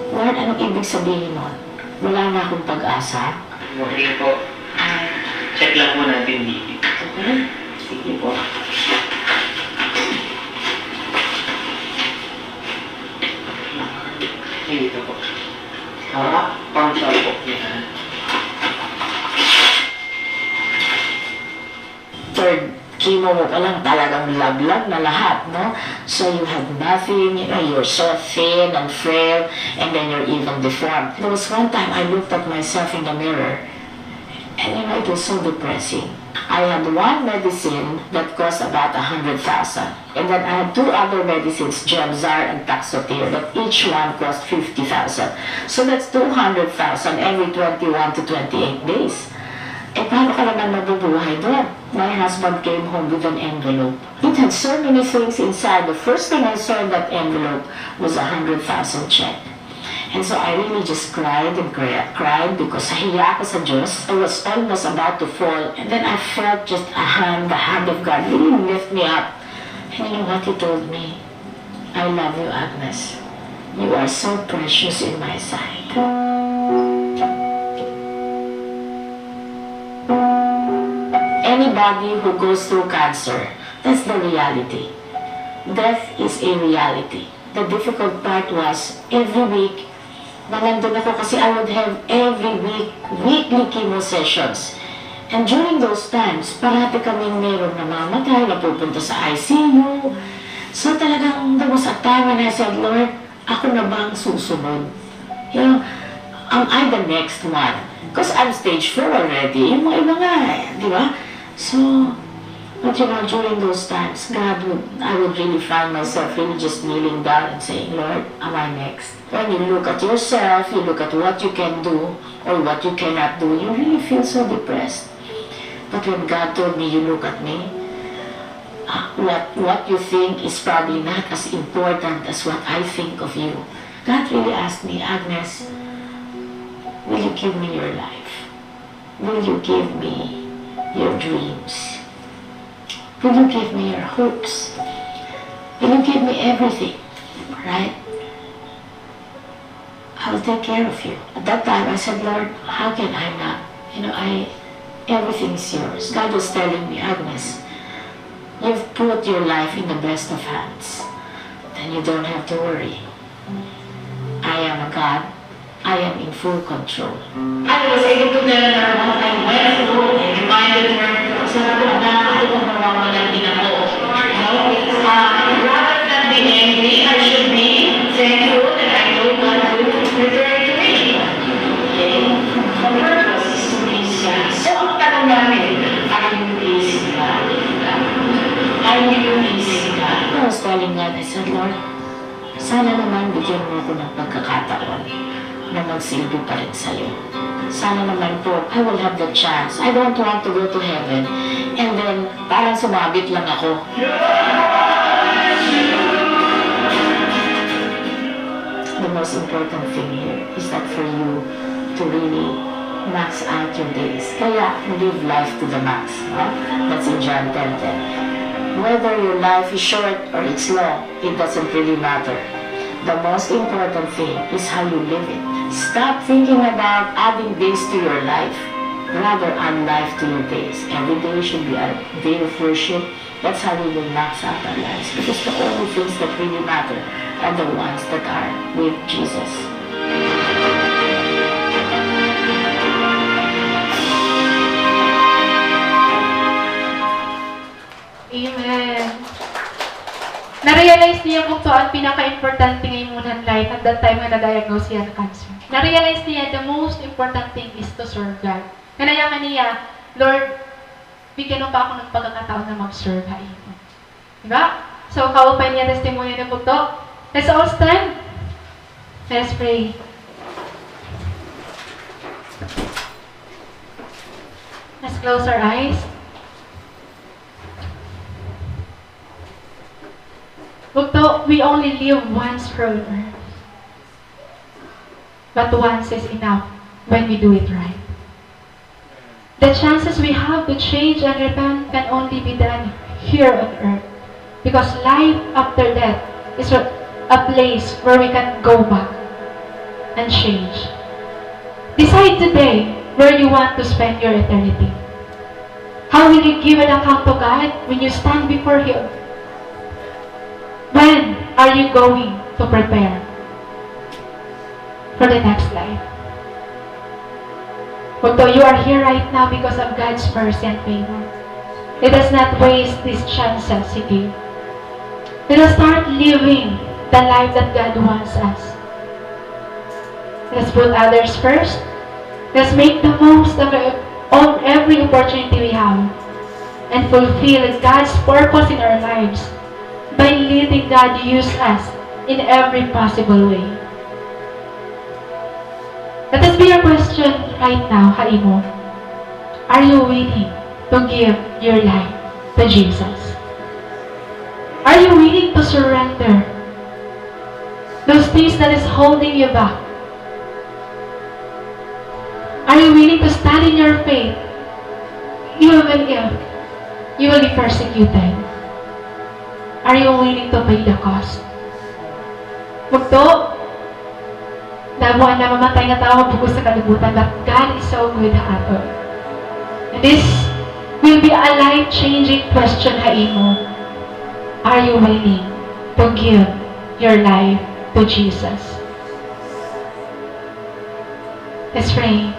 "Lord, anong ibig sabihin nun? Wala na akong pag-asa?" Morning po. Ah, check lang po natin B P. Okay. Sige. Dito po. Harap, pangkal po. Yan. Third chemo mo pa lang, talagang laglag na lahat, no? So you have nothing, you know, you're so thin and frail, and then you're even deformed. There was one time I looked at myself in the mirror, and, you know, it was so depressing. I had one medicine that cost about a hundred thousand. And then I had two other medicines, Gemzar and Taxotere, that each one cost fifty thousand. So that's two hundred thousand every twenty-one to twenty-eight days. Eh, paano ka naman mabubuhay doon? My husband came home with an envelope. It had so many things inside. The first thing I saw in that envelope was a hundred thousand check. And so I really just cried and cri-, cried because nahiya ako sa Diyos. I was almost about to fall. And then I felt just a hand, the hand of God really lift me up. And you know what he told me? "I love you, Agnes. You are so precious in my sight." Anybody who goes through cancer, that's the reality. Death is a reality. The difficult part was, every week, na nandun ako kasi I would have every week, weekly chemo sessions. And during those times, parati kaming merong namamatay, napupunta sa I C U. So talagang there was a time when I said, "Lord, ako na ba ang susunod? You know, am I the next one?" Because I'm stage four already. Yung mga iba nga, eh, di ba? So, but you know, during those times, God would, I would really find myself really just kneeling down and saying, "Lord, am I next?" When you look at yourself, you look at what you can do or what you cannot do, you really feel so depressed. But when God told me, "You look at me, uh, what, what you think is probably not as important as what I think of you." God really asked me, "Agnes, will you give me your life? Will you give me your dreams? Will you give me your hopes? Will you give me everything?" Right? "I will take care of you." At that time, I said, "Lord, how can I not? You know, I, everything is yours." God was telling me, "Agnes, you've put your life in the best of hands. Then you don't have to worry. I am a God. I am in full control." I was able to tell her what I went through and reminded her, sabi ko, "Anak, ako ang nawawalan din ako." No? Ah, rather than be angry, I should be thankful that I know God will return to me. Okay? The purpose is to please God. So, ang tanong natin, are you pleasing God? Are you pleasing God? I was telling God, I said, "Lord, sana naman bigyan mo ako ng pagkakataon na magsilbi pa rin sa'yo. Sana naman po, I will have the chance. I don't want to go to heaven and then parang sumabit lang ako." The most important thing here is that for you to really max out your days. Kaya, live life to the max, no? That's in John ten ten. Whether your life is short or it's long, it doesn't really matter. The most important thing is how you live it. Stop thinking about adding days to your life. Rather, add life to your days. Every day should be a day of worship. That's how we will max out our lives, because the only things that really matter are the ones that are with Jesus. Amen. Na-realize niya, bugto, an pinaka-importante nga imo han life at that time nga na-diagnose hiya han cancer. Na-realize niya, the most important thing is to serve God. Nganaya kaniya, Lord, bigyan mo pa ako ng pagkakataon na mag-serve ha imo. Di ba? So, kaupay niya testimony na po to. Let's all stand. Let's pray. Let's close our eyes. Bugto, we only live once here on earth. But once is enough when we do it right. The chances we have to change and repent can only be done here on earth, because life after death is a, a place where we can go back and change. Decide today where you want to spend your eternity. How will you give an account to God when you stand before Him? When are you going to prepare for the next life? Although you are here right now because of God's mercy and favor, let us not waste these chances He gave. Let us start living the life that God wants us. Let's put others first. Let's make the most of, of every opportunity we have and fulfill God's purpose in our lives by letting God use us in every possible way. Let this be your question right now ha imo. Are you willing to give your life to Jesus? Are you willing to surrender those things that is holding you back? Are you willing to stand in your faith even if you will be persecuted? Are you willing to pay the cost? Bugto, damo an namamatay nga tawo nga bug-os sa kalibutan, but God is so good ha aton. And this will be a life-changing question ha imo. Are you willing to give your life to Jesus? Let's pray.